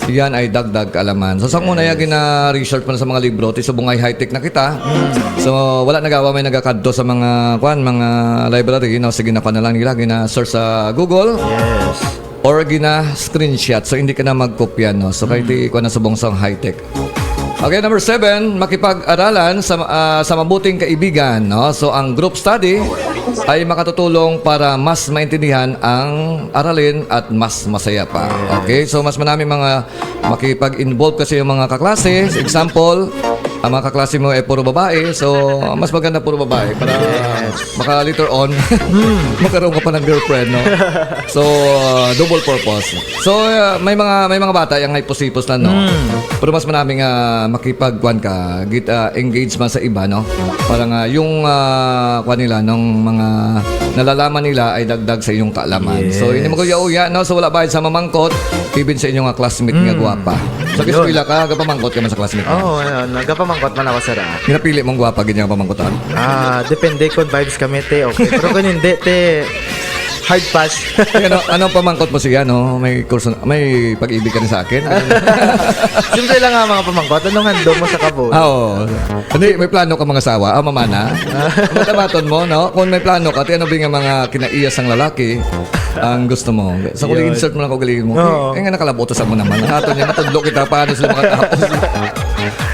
Yan ay dagdag kaalaman. So, sa una, Yes. yan gina-research mo na sa mga libro, ti subong ay high-tech na kita. Mm. So, wala nagawa may nagakadto sa mga, kwan, mga library, no? Sige na, kwan na lang nila, gina-search sa Google. Yes. Or gina-screenshot. So, hindi ka na magkopya, no? So, kay Mm. ti, kwan na subong sa high-tech. Okay, number seven, makipag-aralan sa, ah, sa mabuting kaibigan, no? So, ang group study ay makatutulong para mas maintindihan ang aralin at mas masaya pa. Yes. Okay, so mas marami mga makipag-involve kasi yung mga kaklase. Example, ang mga kaklase mo ay puro babae, so mas maganda puro babae para Yes. maka later on, Hmm. magkaroon ka pa ng girlfriend, no? So, uh, double purpose. So, uh, may mga, may mga bata yung hipos-hipos lang, no? Hmm. Pero mas marami nga makipagkuan ka, git-, uh, engage man sa iba, no? Para nga yung, uh, kuan nila, nung mga nalalaman nila ay dagdag sa iyong kaalaman. Yes. So, hindi mo kuya-uya, no? So, wala bayad sa mamangkot, even sa inyong, uh, classmate nga Mm. gwapa. Sa Yun. eskwela ka, gapamangkot ka man sa classmate mo? Oo, ano, nagapamangkot man ako, sir, ah. Ginapili mong gwapa, ganyan ang pamangkotan? Ah, depende kung vibes kami, te, okay. Pero kung hindi, te, hard pass. Ay, ano, anong pamangkot mo siya, no? May kurso, may pag-ibig ka rin sa akin? Simple lang nga mga pamangkot. Anong handom mo sa kabuhi? Ah, oo. Hindi, may plano ka mga asawa? Ah, mamana? Matabaton mo, no? Kung may plano ka, ti ano ba nga mga kinaiya sang lalaki ang gusto mo? Sa kung Yun. insert mo lang kaugalingon mo. Oo. Eh, nga nakalabot sa mo naman. Ang ato niya, matudlo kita, paano sila makatapos?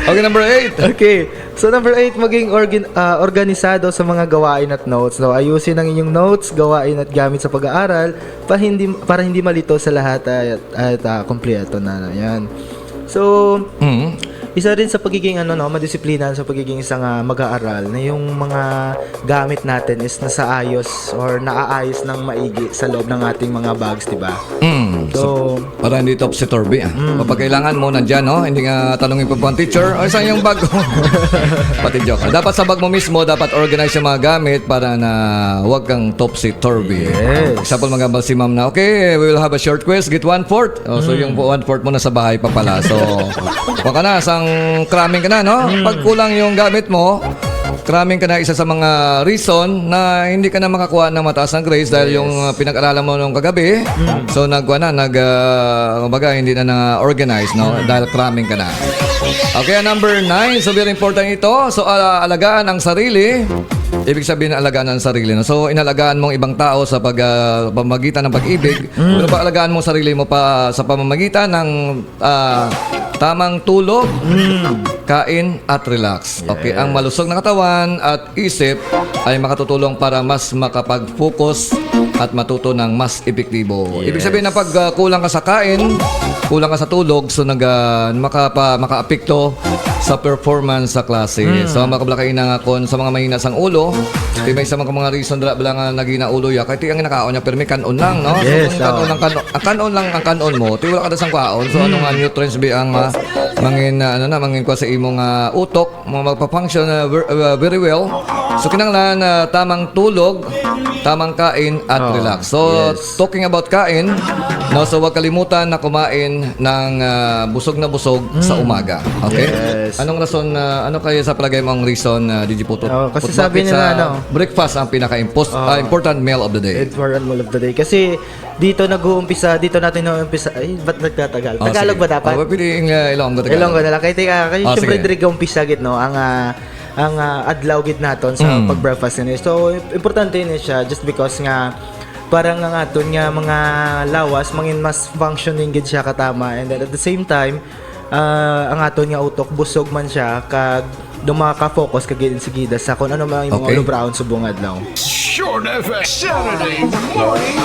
Okay, number eight. Okay. So, number eight, maging organ-, ah, organisado sa mga gawain at notes. So, ayusin ang inyong notes, gawain at gamit sa pag-aaral pa hindi, para hindi malito sa lahat at, at, ah, kompleto na yan. So, Mm. isa rin sa pagiging, ano, no, madisiplina sa pagiging isang, ah, mag-aaral na yung mga gamit natin is nasa ayos or naaayos ng maigi sa loob ng ating mga bags, di ba? Mm. So, Para hindi topsy-turvy, ah. Mm. Kapag kailangan mo, nandyan, no? Hindi nga tanongin pa po ang teacher, "Ay, saan yung bag ko?" Pati joke. Dapat sa bag mo mismo, dapat organize yung mga gamit para na huwag kang topsy-turvy. Yes. Example, mag-ambal si ma'am na, "Okay, we will have a short quiz, get one-fourth." Oh, so Mm. yung one-fourth mo nasa bahay pa pala. So, baka na, sang cramming ka na, no? Pag kulang yung gamit mo, cramming ka na, isa sa mga reason na hindi ka na makakuha ng mataas na grades dahil yung, uh, pinag-aralan mo nung kagabi, so nagkuha na, nag, uh, kumbaga, hindi na na-organize, no? Dahil cramming ka na. Okay, ang number nine, so very important ito. So, uh, alagaan ang sarili. Ibig sabihin, alagaan ang sarili, no? So, inalagaan mong ibang tao sa pag, uh, pamagitan ng pag-ibig. Pero pag alagaan mo sarili mo pa sa pamamagitan ng, uh, tamang tulog, kain, at relax. Okay, ang malusog na katawan at isip ay makatutulong para mas makapag-focus at matuto ng mas epektibo. Ibig sabihin na pag, uh, kulang ka sa kain, kulang ka sa tulog, so nag, uh, makapa-, makaapekto sa performance sa klase. So, ang mga kablakaina nga kon sa mga mahina sang ulo, di may isa man ka mga reason dala bala nga nagina ulo ya, kay ti ang nakaon niya, pero may kanon lang, no? So, Yes, kung kanon oo. lang, kanon, ang kanon lang ang kanon mo, ti wala ka na sang kwaon. So, ano nga nutrients bi ang, uh, mangin, uh, ano na, mangin kwa sa imong, uh, utok, mo magpa-function, uh, ver-, uh, very well. So, kinahanglan, uh, tamang tulog, tamang kain, at Oh, relax. So, yes. talking about kain, no, so wag kalimutan na kumain ng, uh, busog na busog sa Mm. umaga. Okay? Yes. Anong rason, uh, ano kaya sa palagay mo ang reason, uh, D J Putot? Oh, kasi Kung sabi bakit nila, sa ano, breakfast ang pinaka-impos-, Oh. uh, important meal of the day? Important meal of the day. Kasi dito nag-uumpisa, dito natin nag-uumpisa. Ay, ba't nagtatagal? Oh, Tagalog sige. ba dapat? Oh, pwede yung, uh, Ilonggo, Tagalog. Ilonggo na lang. Kaya, kaya, kaya Oh, siyempre, sige. diri ga-umpisa gid, no? Ang, ah, ang, ah, adlaw gid naton sa Mm. pag-breakfast ini. So, im-, importante ni siya just because nga parang ang aton nga mga lawas mangin mas functioning gid siya katama, and then at the same time, ah, ang aton nga utok busog man siya kag do makaka-focus ka gid sigida sa kung ano man ang imong Okay. ulubraon subong adlaw. Short F M, Saturday morning.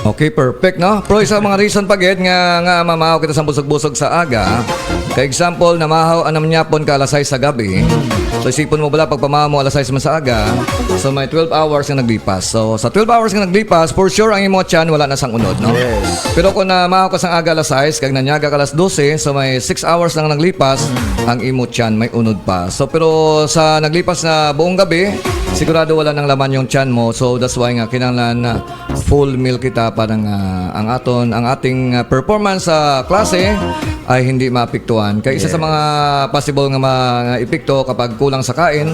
Okay, perfect, no? Pero isa mga reason pa gid nga, nga mamahaw kita sa busog-busog sa aga. Kay example, namahaw, ano man yapon ka, alas sais sa gabi. So, isipon mo bala, pagpamahaw mo alas sais man sa aga, so may twelve hours nga naglipas. So, sa twelve hours nga naglipas, for sure, ang imo tiyan wala na sang unod, no? Yes. Pero kung namahaw ka sang aga alas sais, kag nanyaga ka alas dose, so may six hours lang naglipas, ang imo tiyan may unod pa. So, pero sa naglipas na buong gabi, sigurado wala nang laman yung tiyan mo. So, that's why nga, kinahanglan na full meal kita para nga ang aton, ang ating, uh, performance sa klase ay hindi maapektuhan. Kay isa sa Yes. mga possible nga mga epekto kapag kulang sa kain,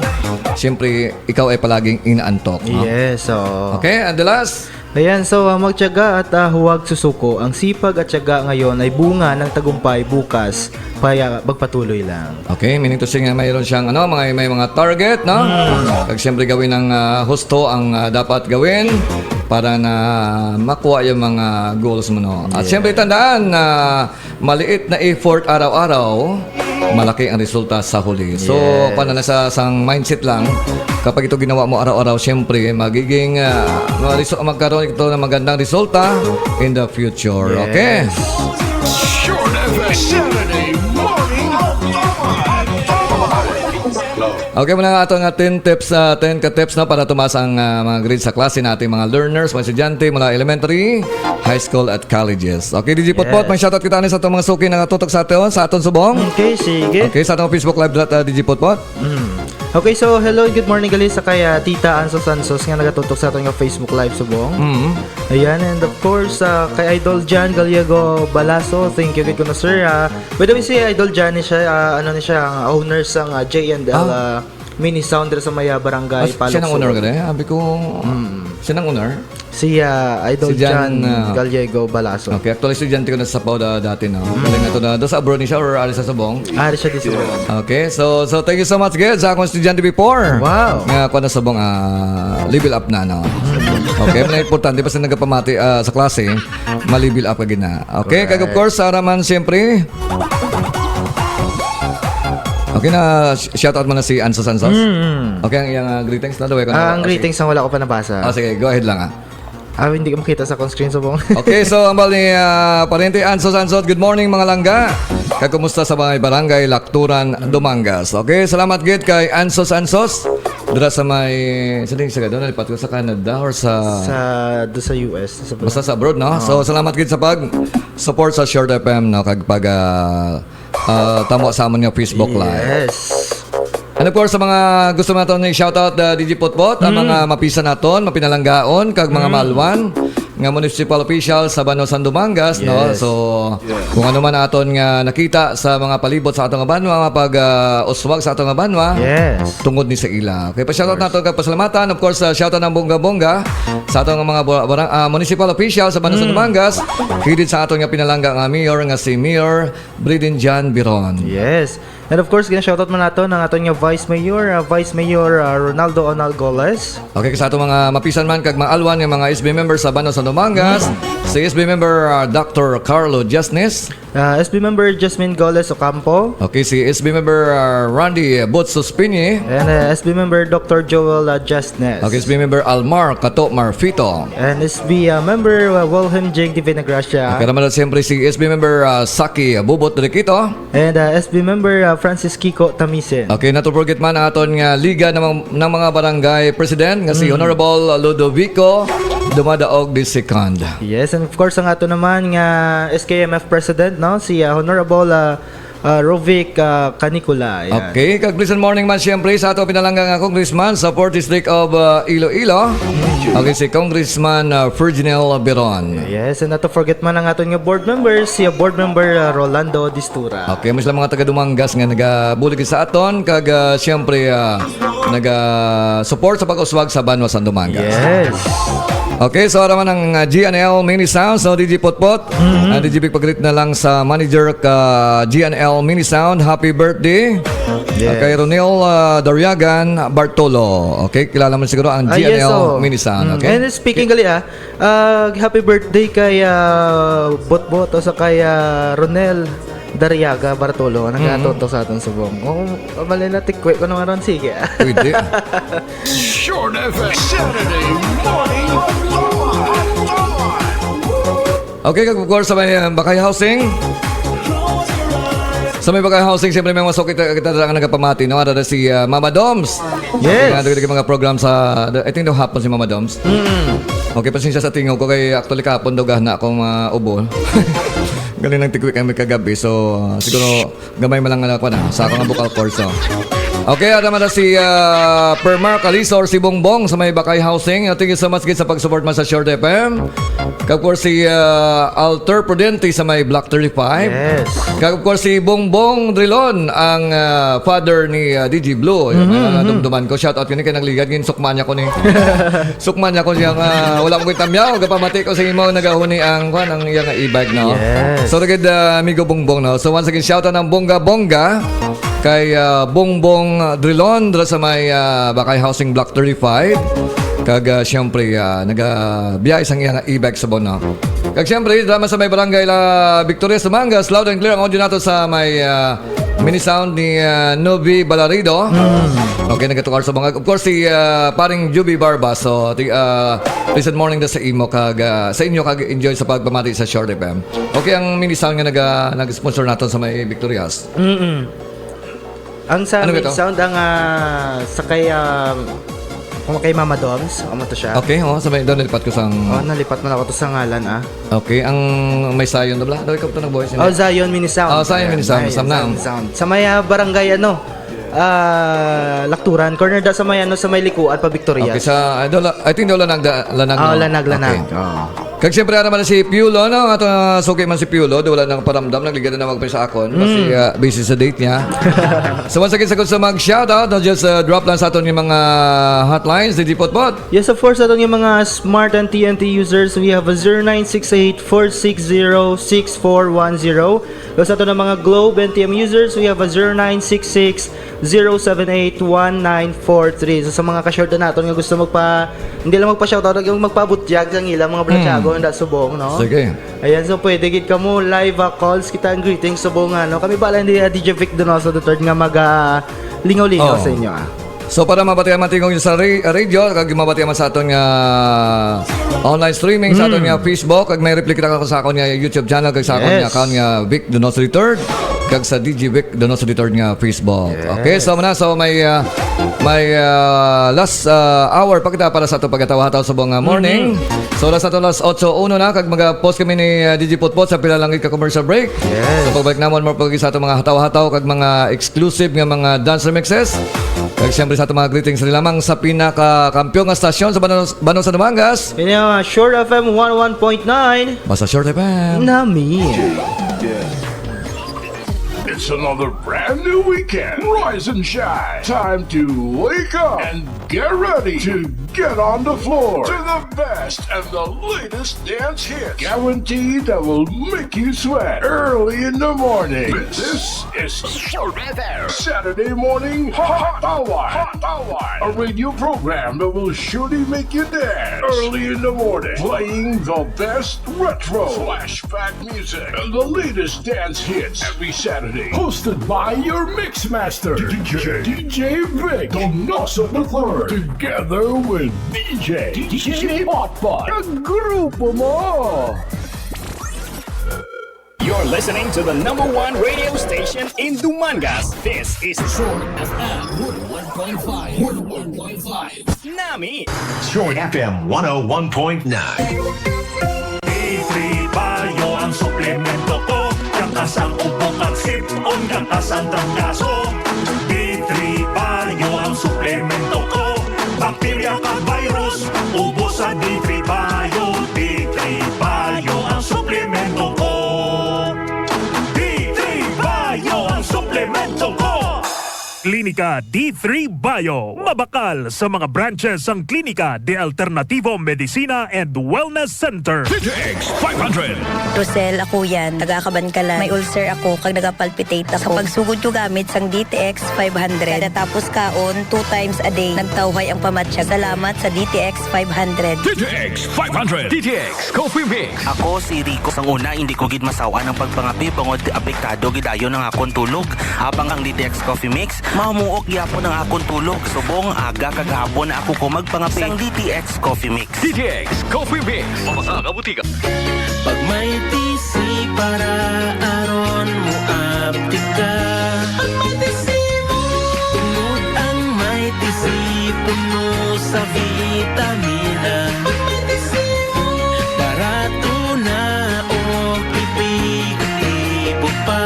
siyempre, ikaw ay palaging inaantok, no? Yes, so Okay, and the last? Ayan, so, ah, magtiyaga at, ah, huwag susuko. Ang sipag at tiyaga ngayon ay bunga ng tagumpay bukas. Kaya magpatuloy lang. Okay, meaning to say nga mayroon siyang, ano, mga, may mga target, no? Hmm. Kag siyempre gawin ng, ah, husto ang, ah, dapat gawin para na makuha yung mga goals mo, no? At Yes. siyempre tandaan na maliit na effort araw-araw, malaki ang resulta sa huli. So, Yes. paano na sa sang mindset lang, kapag ito ginawa mo araw-araw, siyempre magiging, ah, mariso-, magkaroon ito ng magandang resulta in the future. Okay? Yes. Short F M, Saturday morning. Okay, muna nga ato nga ten tips, ah, ten ka tips, no, para tumaas ang, ah, mga grades sa klase na ating mga learners, mga estudyante mula elementary, high school, at colleges. Okay, D J Potpot, Yes. may shoutout kita ni sa atong mga suki nakatutok sa aton, sa aton subong. Okay, sige. Okay, sa atong Facebook Live, dra-, ah, D J Potpot. Mm. Okay, so hello and good morning gali sa kay, ah, Tita Ansos Ansos nga nagatutok sa aton nga Facebook Live subong. Mm. Ayan, and of course, ah, kay Idol John Gallego Balaso, thank you gid kuno, sir, ah. By the way, si Idol John ni siya, ah, ano ni siya, ang owner sang, ah, J and L, Ah. ah, Mini Sound dira sa may, ah, barangay Ah, siya nang Paloc owner Sur. Gani? Abi ko, Mm. siya nang owner? Si, ah, Idol Si John, John ah, Gallego Balaso. Okay, actually, estudyante ko na sa Sapaw da-, dati, no? Mm. Galing na to na, doon sa abroad ni siya or ari sa Subong? Ari siya di Subong. Okay, so, so thank you so much, guys, sa akong estudyante before. Wow. Nga ako na Subong, ah, level up na, no? Mm. Okay, may importante pa sa nagapamati, ah, sa klase, ma-level up ka gina. Okay, kag of Correct. course, sa Raman, siyempre. Okay na, sh-, shout out mo na si Ansos Ansos. Mm, mm. Okay, ang iyang, ah, greetings na daw, eh, kung Ah, wala. ang Oh, sige. greetings ang wala ko pa nabasa. Ah, sige, go ahead lang, ah. Ah, hindi ko makita sa akong screen, Subong. Okay, so, ang bali, ah, Pariente Ansos Ansos, good morning, mga langga. Kag kumusta sa mga barangay, Lakturan, Mm. Dumangas. Okay, salamat gid kay Ansos Ansos. Dira sa may, sa di sa Canada, nalipat ko sa Canada or sa Sa, do sa U S, sa Basta sa abroad, no? Oo. So, salamat gid sa pag-support sa Short F M, no? Kag pag, ah, ah, tamo sa amon nga Facebook Live. Yes. And of course, sa mga gusto naton i-shoutout, ah, D J Potpot, ang Mm. mga mapisa naton, mapinalanggaon, kag mga Mm. malwan, nga municipal official sa Banwa San Dumangas, no? Yes. So, kung ano man aton nga nakita sa mga palibot sa ato nga banwa, nga pag, ah, uswag sa ato nga banwa, Yes. tungod ni sa ila. Okay, pa-shoutout nato kag pasalamatan. Of course, ah, shoutout ng bongga-bongga sa ato nga mga bu-, barang-, ah, municipal official sa Banwa San Mm. Dumangas. Hidid sa aton nga pinalangga nga mayor, nga si Mayor Bridin John Biron. Yes. And of course, gina-shoutout man nato ng aton nga Vice Mayor, ah, Vice Mayor, ah, Ronaldo Onal Goles. Okay, sa ato mga mapisan man kag maalwan nga mga S B members sa Banwa San Dumangas, Mm. si S B member, ah, Doctor Carlo Jasnes. Ah, S B member Jasmine Goles Ocampo. Okay, si S B member, ah, Randy Butsos Pini. And, ah, S B member Doctor Joel, ah, Jasnes. Okay, S B member Almar Kato Marfito. And S B, ah, member, ah, Wilhelm Jing Divina Gracia. Okay, naman siyempre si S B member, ah, Saki Bubot Rikito. And, uh, S B member, uh, Francis Kiko Tamisen. Okay, not to forget man ang aton nga Liga ng, ng mga Barangay President nga si Mm. Honorable Ludovico Dumadaog the second. Yes, and of course, ang ato naman nga S K M F President, no, si, uh, Honorable, uh, uh, Rovic, uh, Canicula. Yan. Okay, kag pleasant morning man siyempre sa ato pinalangga nga Congressman sa fourth District of, uh, Iloilo. Okay, si Congressman, uh, Virginel Beron. Yes, and not to forget man ang aton nga board members, si board member, uh, Rolando Distura. Okay, mo sila mga taga Dumangas nga nagabulig sa aton kag, ah, siyempre, ah, naga-support sa pag-uswag sa Banwa San Dumangas. Yes. Okay, so ara man ang, ah, G N L Mini Sound, so D J Potpot, Mm-hmm. ah, D J Big Pagrit na lang sa manager ka G N L Mini Sound. Happy birthday. Yes. Ah, kay Ronel, ah, Dariagan Bartolo. Okay, kilala mo siguro ang Ah, yes, G N L oh. Mini Sound. Mm. Okay. And speaking gali, ah, Ah, happy birthday kay, ah, Botbot o sa kay, ah, Ronel Dariaga Bartolo, ang Mm. nagatutok sa aton subong. Oh, mali na tikwi ko naman ron, sige. Pwede. Short F M, Saturday morning. Okay, kag of course, sa may, ah, Bakay Housing. Sa may Bakay Housing, siyempre may mga sukit kita, kita na nagapamati, no? Ada na si, ah, Mama Doms. Yes. Mga dagdag mga program sa, I think daw hapon si Mama Doms. Mm. Okay, pasensya sa tingog ko kay actually kahapon daw gahna akong, ah, ubo. Galing ng tikwi kami kagabi. So, siguro gamay man lang, ah, kuwan, ah, sa akong vocal cords, oh. Okay, ada man na si, ah, Permar Calisor, si Bongbong sa may Bakay Housing. Thank you so much gid sa pag-support man sa Short F M. Kag of course, si, ah, Alter Prudente sa may Block thirty-five. Yes. Kag of course, si Bongbong Drilon, ang, ah, father ni, ah, D J Blue. Yung Mhm, mga mhm. dumduman ko. Shout out ko ni kay nagligad, gin sukman niya ko ni. Sukman niya ko siya nga wala ko tamyaw. Gapamati ko sa imo nagahuni ang, kwan, ang iyang e-bike, no? Yes. So, gid, ah, amigo Bongbong, no? So, once again, shout out ng bongga-bongga kay, ah, Bongbong Drilon dira sa may, ah, Bakay Housing Block thirty-five. Kag, ah, siyempre, ah, nagabiyahe sang iyang e-bike sa Bono. Kag siyempre, drama sa may barangay La Victoria sa Mangas, loud and clear ang audio nato sa may, ah, mini sound ni, ah, Novi Balarido. Mm. Okay, nagatukar sa mga, of course, si, ah, paring Juby Barba. So, ti-, ah, pleasant morning da sa imo kag, ah, sa inyo kag enjoy sa pagpamati sa Short F M. Okay, ang mini sound nga naga-, nag-sponsor naton sa may Victorias. Mm-mm. Ang sa Ano ba mini to? sound, ang, ah, sa kay, ah, kung kay Mama Doms, amo to siya. Okay, oh, sa may doon nalipat ko sang Oh, nalipat mo na ako to sa ngalan, ah. Okay, ang may Zion, bla? Daw ikaw to nag-voice Oh, niya. Zion Mini Sound. Oh, Zion Mini Sound, Ayan, Sam na. Zion Sound. Sa may, ah, barangay, ano, ah, Lakturan. Corner da sa may, ano, sa may Likuan pa Victorias. Okay, sa, I don't, I think daw Lanag, da-, Lanag, Oh, no? Lanag, Lanag. Okay. Oh. Kag siyempre, ara man si Piolo, no? Ato nga suki man si Piolo, do wala nang paramdam, nagligad na magpin sa akon. Kasi, Mm. ah, busy sa date niya. So, once again, sa gusto mag-shoutout, no, just, uh, drop lang sa aton yung mga hotlines, D J Potpot. Yes, of course, aton yung mga Smart and T N T users, we have a zero nine six eight, four six zero, six four one zero. Tapos ato ng mga Globe and T M users, we have a zero nine six six, zero seven eight, one nine four three. So, sa mga ka-short na naton nga gusto magpa-, hindi lang magpa-shoutout, magpabutyag sa ilang mga Hmm. Balachago, handa subong, no? Sige. Ayan, so pwede gid kamo live, ah, calls kita ang greetings subong, ano. Kami bala hindi, ah, D J Vic Donoso the third nga mag, ah, lingaw-lingaw Oh. sa inyo, ah. So, para mabatian man tingog sa ra-, radio, kag mabatian man sa aton nga online streaming, sa aton Mm. nga Facebook, kag may reply kita sa akon nga YouTube channel, kag sa akon nga Yes. account nga Vic Donoso the third. kag sa D J Vic Donoso the third nga Facebook. Yes. Okay, so muna, so may, ah, may, ah, last, ah, hour pa kita para sa atong paghataw-hataw subong nga morning. Mm-hmm. So, last nato, last otso uno na, kag mag-post kami ni, ah, D J Putpot sa pila lang ka commercial break. Yes. So, pagbalik namon, more pag sa atong mga hataw-hataw kag mga exclusive nga mga dance remixes. Kag siyempre sa atong mga greetings, diri lamang sa pinakakampiyon nga stasyon sa Banos-, Banos sa Dumangas. Ini ang Short F M one oh one point nine. Basta Short F M. Nami. It's another brand new weekend. Rise and shine. Time to wake up and get ready to get on the floor to the best and the latest dance hits. Guaranteed that will make you sweat early in the morning. This is Forever Saturday Morning Hot Hour. Hot Hour. A radio program that will surely make you dance early in the morning. Playing the best retro, flashback music, and the latest dance hits every Saturday. Hosted by your mix master, D J, D J Vic Donoso the third, together with D J, D J Potpot, ang grupo mo. You're listening to the number one radio station in Dumangas. This is Short F M one oh one point five. One oh one point five. Nami. Short F M one oh one point nine. D three Bio ang suplemento ko. Lakas ang ubo kag sipon, lakas ang trangkaso. D three Bio ang suplemento ko. Bakterya kag virus, ubos sa D three Bio. D three Bio ang suplemento ko. D three Bio ang suplemento ko. Klinika D three Bio, mabakal sa mga branches sang Klinika de Alternativo Medicina and Wellness Center. D T X five hundred. Rosel, ako yan. Taga Kabankalan. May ulcer ako, kag nagapalpitate ako. Sa pagsugod ko gamit sang D T X five hundred, kada tapos kaon, two times a day, nagtawhay ang pamatsyag. Salamat sa D T X five hundred. D T X five hundred. D T X Coffee Mix. Ako si Rico. Sang una, hindi ko gid masaw-an ang pagpangape bangod apektado gid dayon ang akon tulog. Habang ang D T X Coffee Mix, mamuok gyapon ang akon tulog. Subong aga kag hapon na ako ko magpangape. Sang D T X Coffee Mix. D T X Coffee Mix. Mabasa nga butika. Pag may T C para aron mo aptik ka. Pag may T C mo. Tungod ang may T C puno sa vitamina. Pag may T C mo. Barato na o epektibo pa.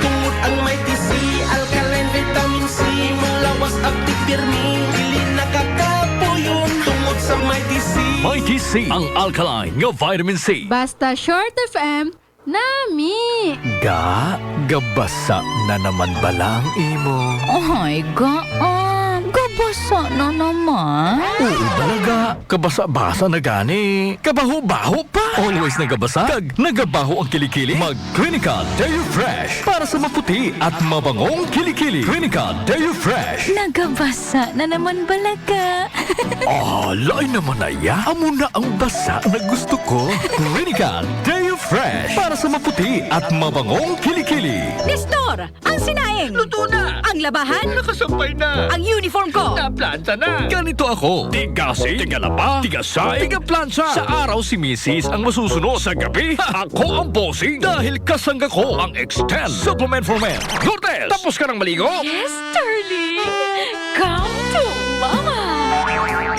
Tungod ang may T C, alkaline, vitamin C, mulawas, aptik, birmi, dili nakakapuyon. Tungod sa may T C. May T C, ang alkaline nga vitamin C. Basta Short F M, nami. Ga, gabasa na naman bala ang imo? Ay, ga, ah, gabasa na naman. Oo, balaga. Kabasa-basa na gani. Kabaho-baho pa. Always nagabasa kag nagabaho ang kilikili. Mag Clinica Deo Fresh para sa maputi at mabangong kilikili. Clinica Deo Fresh. Nagabasa na naman bala ka. Ah, lain naman na ya. Amo na ang basa na gusto ko. Clinica Deo Fresh para sa maputi at mabangong kilikili. Nestor, ang sinaing. Luto na. Ang labahan. Nakasampay na. Ang uniform ko. Naplanta na. Ganito ako. Tigasing, tigalaba, tigasay, tigaplantsa. Sa araw si misis ang masusunod. Sa gabi, ako ang bossing. Dahil kasangga ko ang Extend Supplement for Men. Lourdes, tapos ka nang maligo? Yes, darling. Come to mama.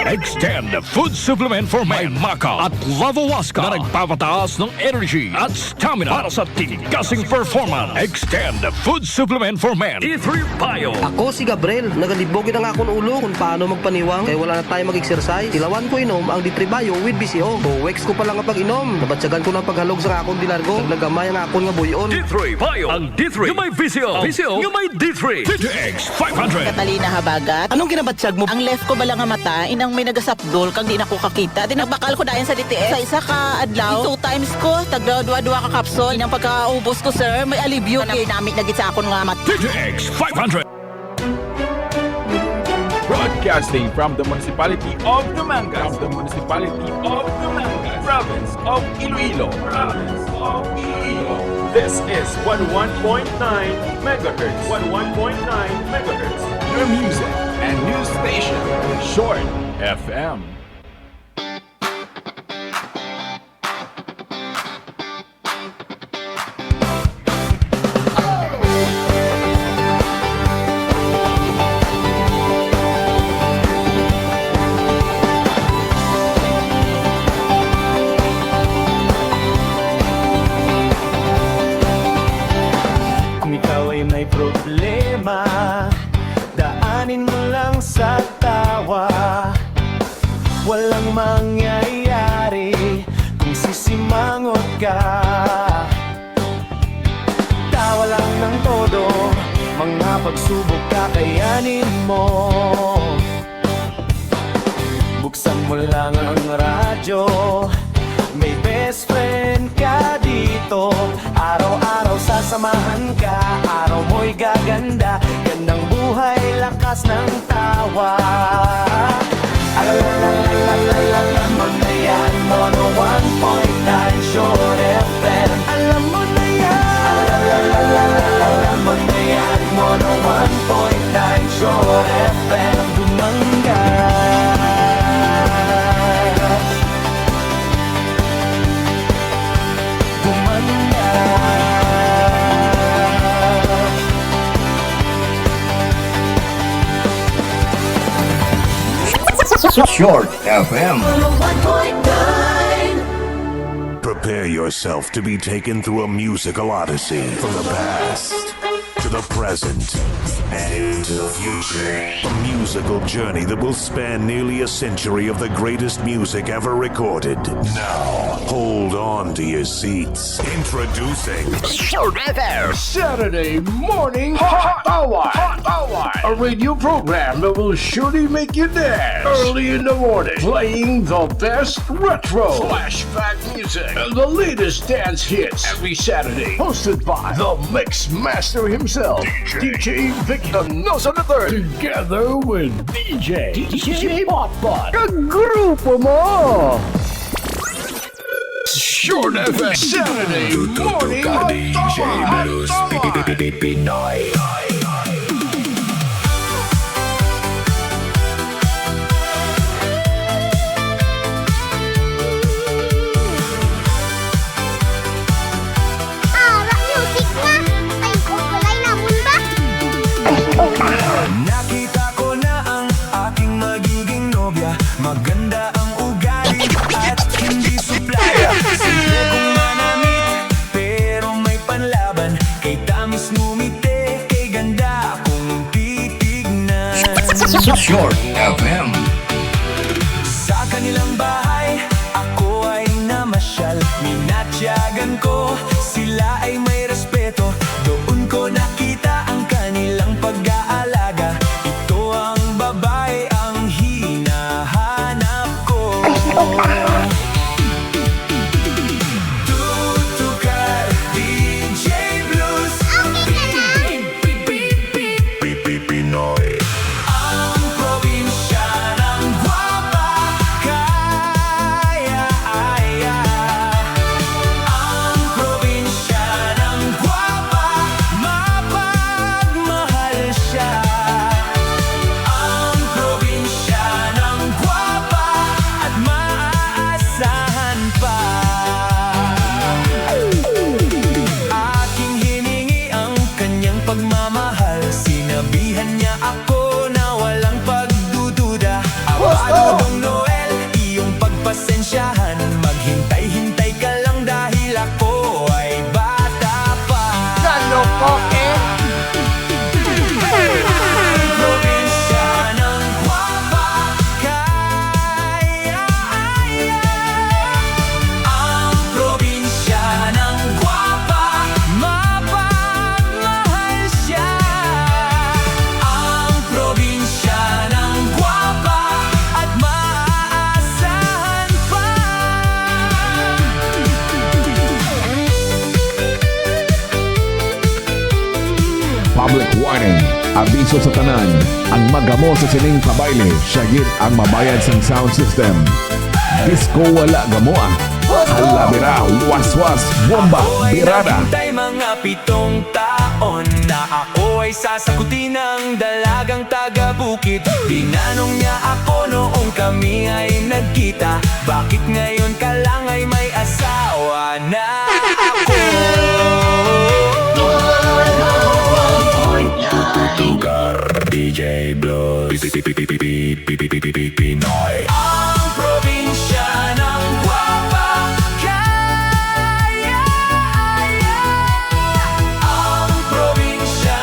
Extend Food Supplement for Men. May maca at lavawaska na nagpapataas ng energy at stamina para sa tigasing performance. Extend Food Supplement for Men. D three Bio. Ako si Gabriel. Nagalibog gid ang akon ulo kung paano magpaniwang kay wala na tayo mag-exercise. Tilawan ko inom ang D three Bio with B C O. Four weeks ko pa lang nga pag-inom, nabatyagan ko na ang paghalog sa akon dilargo. Naglagamay ang akon nga buy-on. D three Bio. Ang D three nga may V C O. V C O nga may D three. D T X five hundred. Catalina Habagat. Anong ginabatyag mo? Ang left ko bala nga mata, inang may nagasapdol, kag di na ko kakita. Di nagbakal ko dayon sa D T X. Sa isa ka adlaw, two times ko, tagda duha-duha ka capsule. Inang pagkaubos ko, sir, may alibyo. Kanang ginamit na gid sa akon nga mata. D T X five hundred. Broadcasting from the municipality of Dumangas, from the municipality of Dumangas, province of Iloilo, province of Iloilo. This is one oh one point nine megahertz, one oh one point nine megahertz. Your music and news station, Short F M. problema, daanin mo lang sa tawa. Walang mangyayari kung sisimangot ka. Tawa lang ng todo, mga pagsubok kakayanin mo. Buksan mo lang ang radyo, may best friend ka dito. Araw-araw sasamahan ka, araw mo'y gaganda. Gandang buhay, lakas ng tawa. Alam mo na yan, one oh one point nine Shore F M. Alam mo na yan. Alam mo na yan, one oh one point nine Shore F M. Dumangga. Dumangga. Short F M. Prepare yourself to be taken through a musical odyssey from the past to the present and into the future. A musical journey that will span nearly a century of the greatest music ever recorded. Now, hold on to your seats. Introducing Short F M. Saturday morning hot hour. Hot hour. A radio program that will surely make you dance early in the morning, playing the best retro, flashback music, and the latest dance hits every Saturday. Hosted by the mix master himself, D J, D J Victor Nelson the third, together with D J, D J Potpot. Kagrupo mo! Short F M, Saturday morning, D J Blues Pinoy. Ara, music na! Ay, ko, walay namon ba? Nakita ko na ang aking magiging nobya. Maganda ang ugali at hindi suplada. Simple kong manamit, pero may panlaban. Kay tamis ngumiti, kay ganda kung titignan. Short F M. Sa kanilang bahay, ako ay namasyal. Minatyagan ko, sila ay may respeto. Doon ko nakita ang kanilang pag-aalaga. Ito ang babae, ang hinahanap ko. Tutukar, D J Blues. Pi-, pi-, pi-, pi-, pi-, Pinoy. Ang probinsya ng gwapa, kaya, aya. Ang probinsya ng gwapa, mapagmahal siya. Ang probinsya ng gwapa at maaasahan pa. Aking hiningi ang kanyang pagmamahal. Sinabihan niya ako na walang pagdududa. Aba, Dodong Noel, iyong pagpasensyahan. Maghintay-hintay ka lang dahil ako ay bata pa. Naloko, eh. Probinsya ng gwapa, kaya, aya. Ang probinsya ng gwapa, mapagmahal siya. Ang probinsya ng gwapa at maaasahan pa. Public warning. Abiso sa tanan, ang magamo sa sining pabayle, siya gid ang mabayad sang sound system. Disco wala gamoa. Hala, bira, waswas, bomba, birada. Ako ay naghintay mga pitong taon na ako ay sasagutin ng dalagang taga-bukid. Tinanong niya ako noong kami ay nagkita, bakit ngayon ka lang ay may asawa na ako? Tutukar, D J Blues. Pinoy. Ang probinsya ng gwapa, kaya, aya. Ang probinsya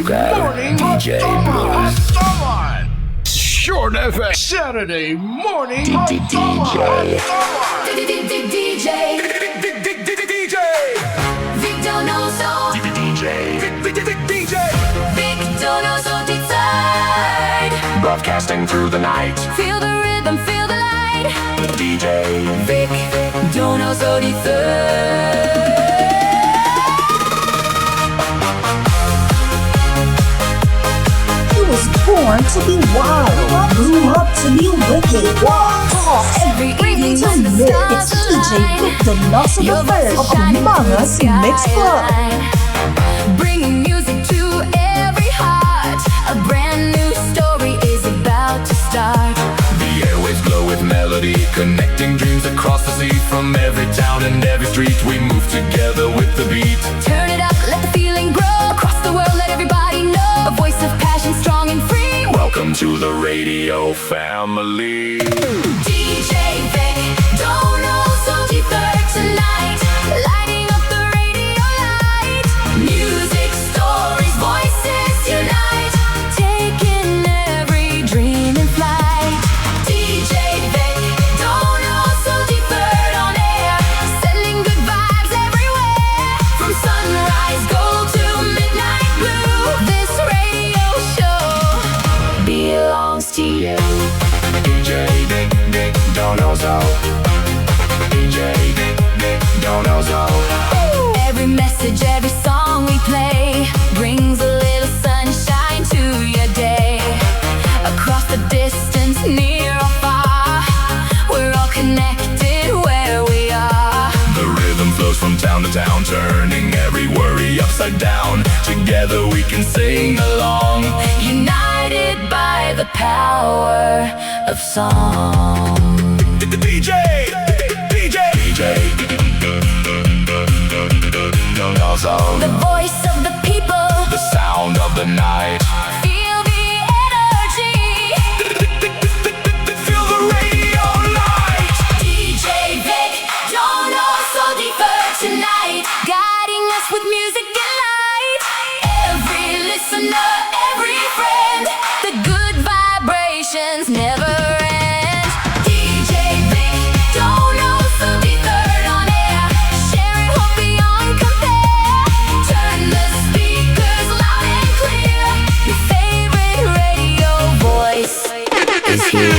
Morning D J Hot Blues. Short F M. Saturday morning D J. Hot Blues. D J. D J. Vic Donoso. D J. Vic Donoso the third. Broadcasting through the night. Feel the rhythm, feel the light. D J Vic Donoso the third. He was born to be wild, grew up to be wicked. Every evening when the stars align, it's D J Vic Donoso the third of the Mangas Mix Club. Bringing music to every heart. A brand new story is about to start. The airwaves glow with melody, connecting dreams across the sea. From every town and every street, we move together with the beat. Turn it up, let the feeling grow. Across the world, let everybody know. A voice of passion, strong and free. Welcome to the radio family. D J Vic Donoso the third tonight, lighting up the radio light. Music, stories, voices unite, taking every dream in flight. D J Vic Donoso the third on air, sending good vibes everywhere. From sunrise gold to midnight blue, this radio show belongs to you. D J Vic Donoso. D J Vic Donoso. Every message, every song we play brings a little sunshine to your day. Across the distance, near or far, we're all connected where we are. The rhythm flows from town to town, turning every worry upside down. Together we can sing along, united by the power of song. D-, d-, D J, D J, D J. The voice of the people. The sound of the night. Feel the energy. Feel the radio light. D J Vic Donoso the third tonight, guiding us with music and light. Every listener, every friend, the good vibrations never end. D J Vic Donoso the third on air, sharing hope beyond compare. Turn the speakers loud and clear. Your favorite radio voice is here.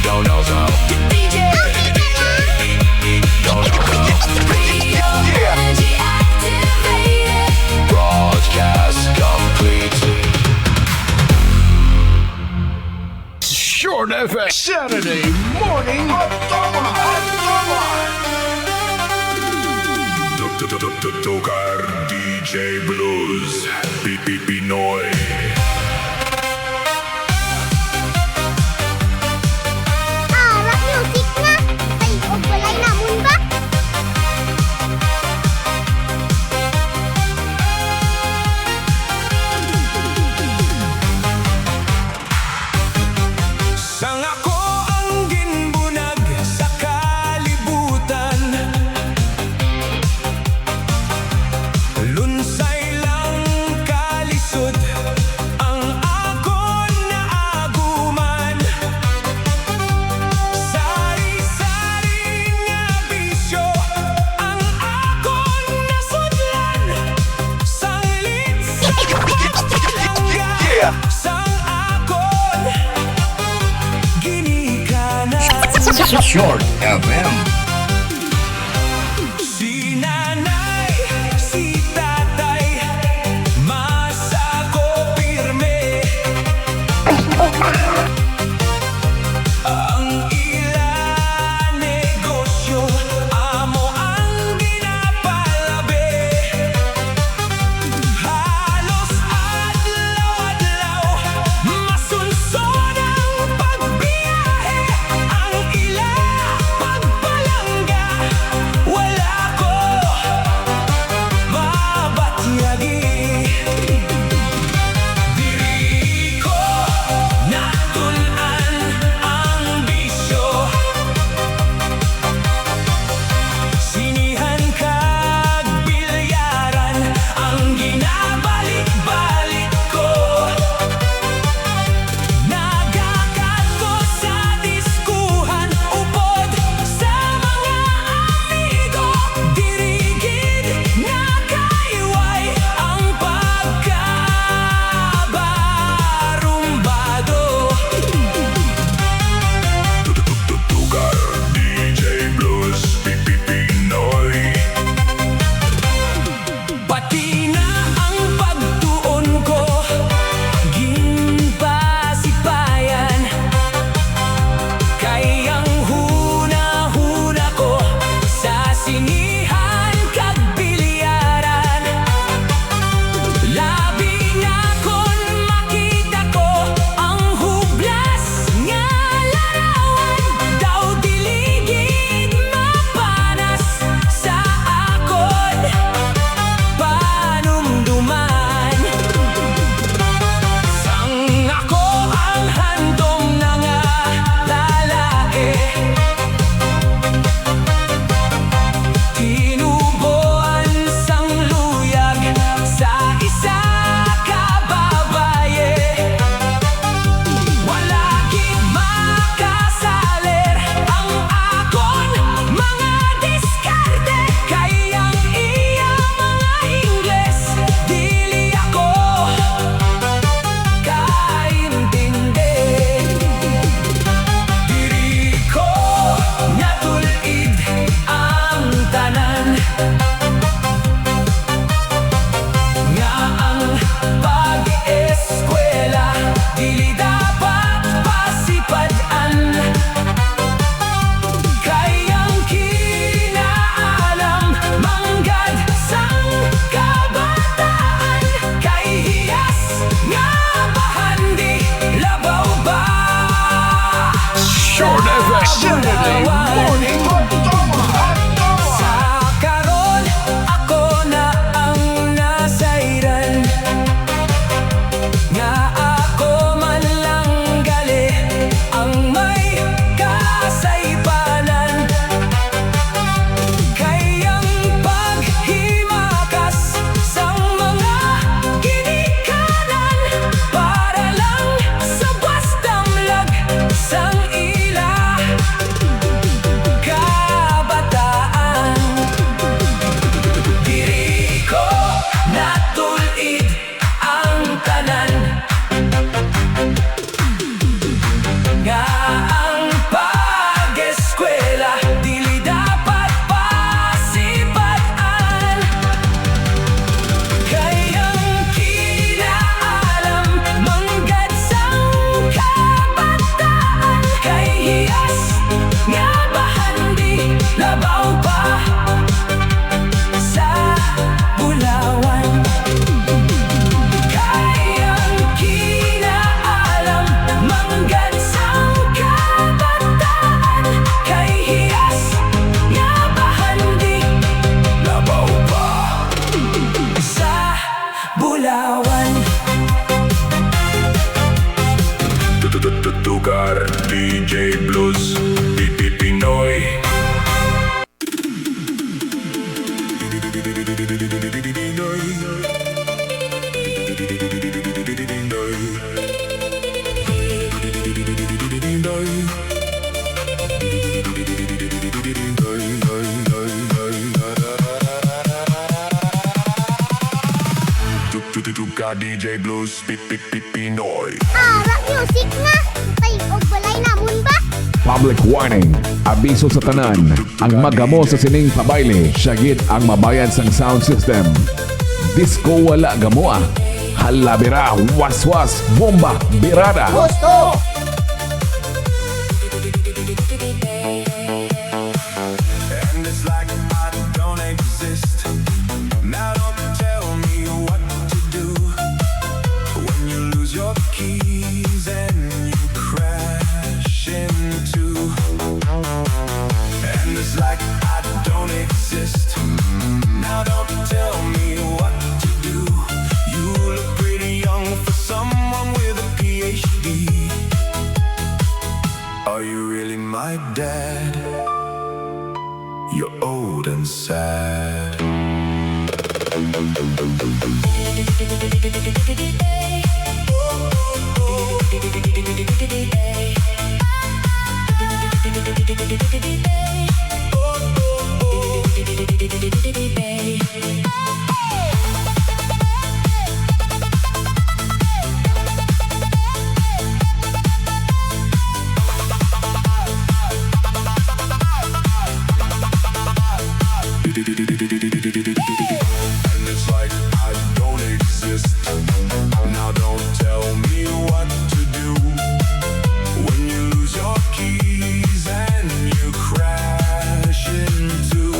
Don't know so. D J. Don't know so. Radio energy activated. Broadcast complete. Short F M. Saturday morning. Tukar D J Blues. Pi-, pi-, Pinoy. Ah, rock music na. Ay, og walay namon ba? Sang ako ang ginbunag sa kalibutan. Lunsay lang kalisod ang akon naaguman. Sari-sari nga bisyo ang akon nasudlan. Sanglit sa pagpalangga sang akon ginikanan. Short F M. Si nanay, si tatay, mas ako pirme. Ang ila negosyo, amo ang ginapalabi. Halos adlaw-adlaw, masunson ang pagbiyahe, ang ila pagpala Short F M Saturday Morning Hot Tama. Sa karon, ako na ang nasayran. Nga ako man lang gali ang may kasaypanan. Kay ang paghimakas sang mga ginikanan para lang sa bastamlag sang ila kabataan. Diri ko natul-id ang tanan nga ang pag-eskwela dili dapat pasipat-an. Kay ang kinaalam manggad sang kabataan kay hiyas nga bahandi labaw pa sa bulawan. Kay ang kinaalam manggad sang kabataan kay hiyas nga bahandi labaw pa sa bulawan. Tutugar D J Blues, Pi-, Pi-, Pinoy. Tututuka D J Blues, Pi-, Pi-, Pi-, Pinoy. Ara, music na! Tayo og balay namon ba? Public warning, abiso sa tanan, ang magamo sa sining pabayle, siya gid ang mabayad sang sound system. Disco wala gamoa. Halabira, waswas, bomba, birada. Gusto! And it's like I don't exist. Now don't tell me what to do when you lose your keys and you crash into. And it's like I don't exist. Now don't tell me what to do. You look pretty young for someone with a P H D. Are you really my dad? You're old and sad. And it's like I don't exist. Now don't tell me what to do when you lose your keys and you crash into.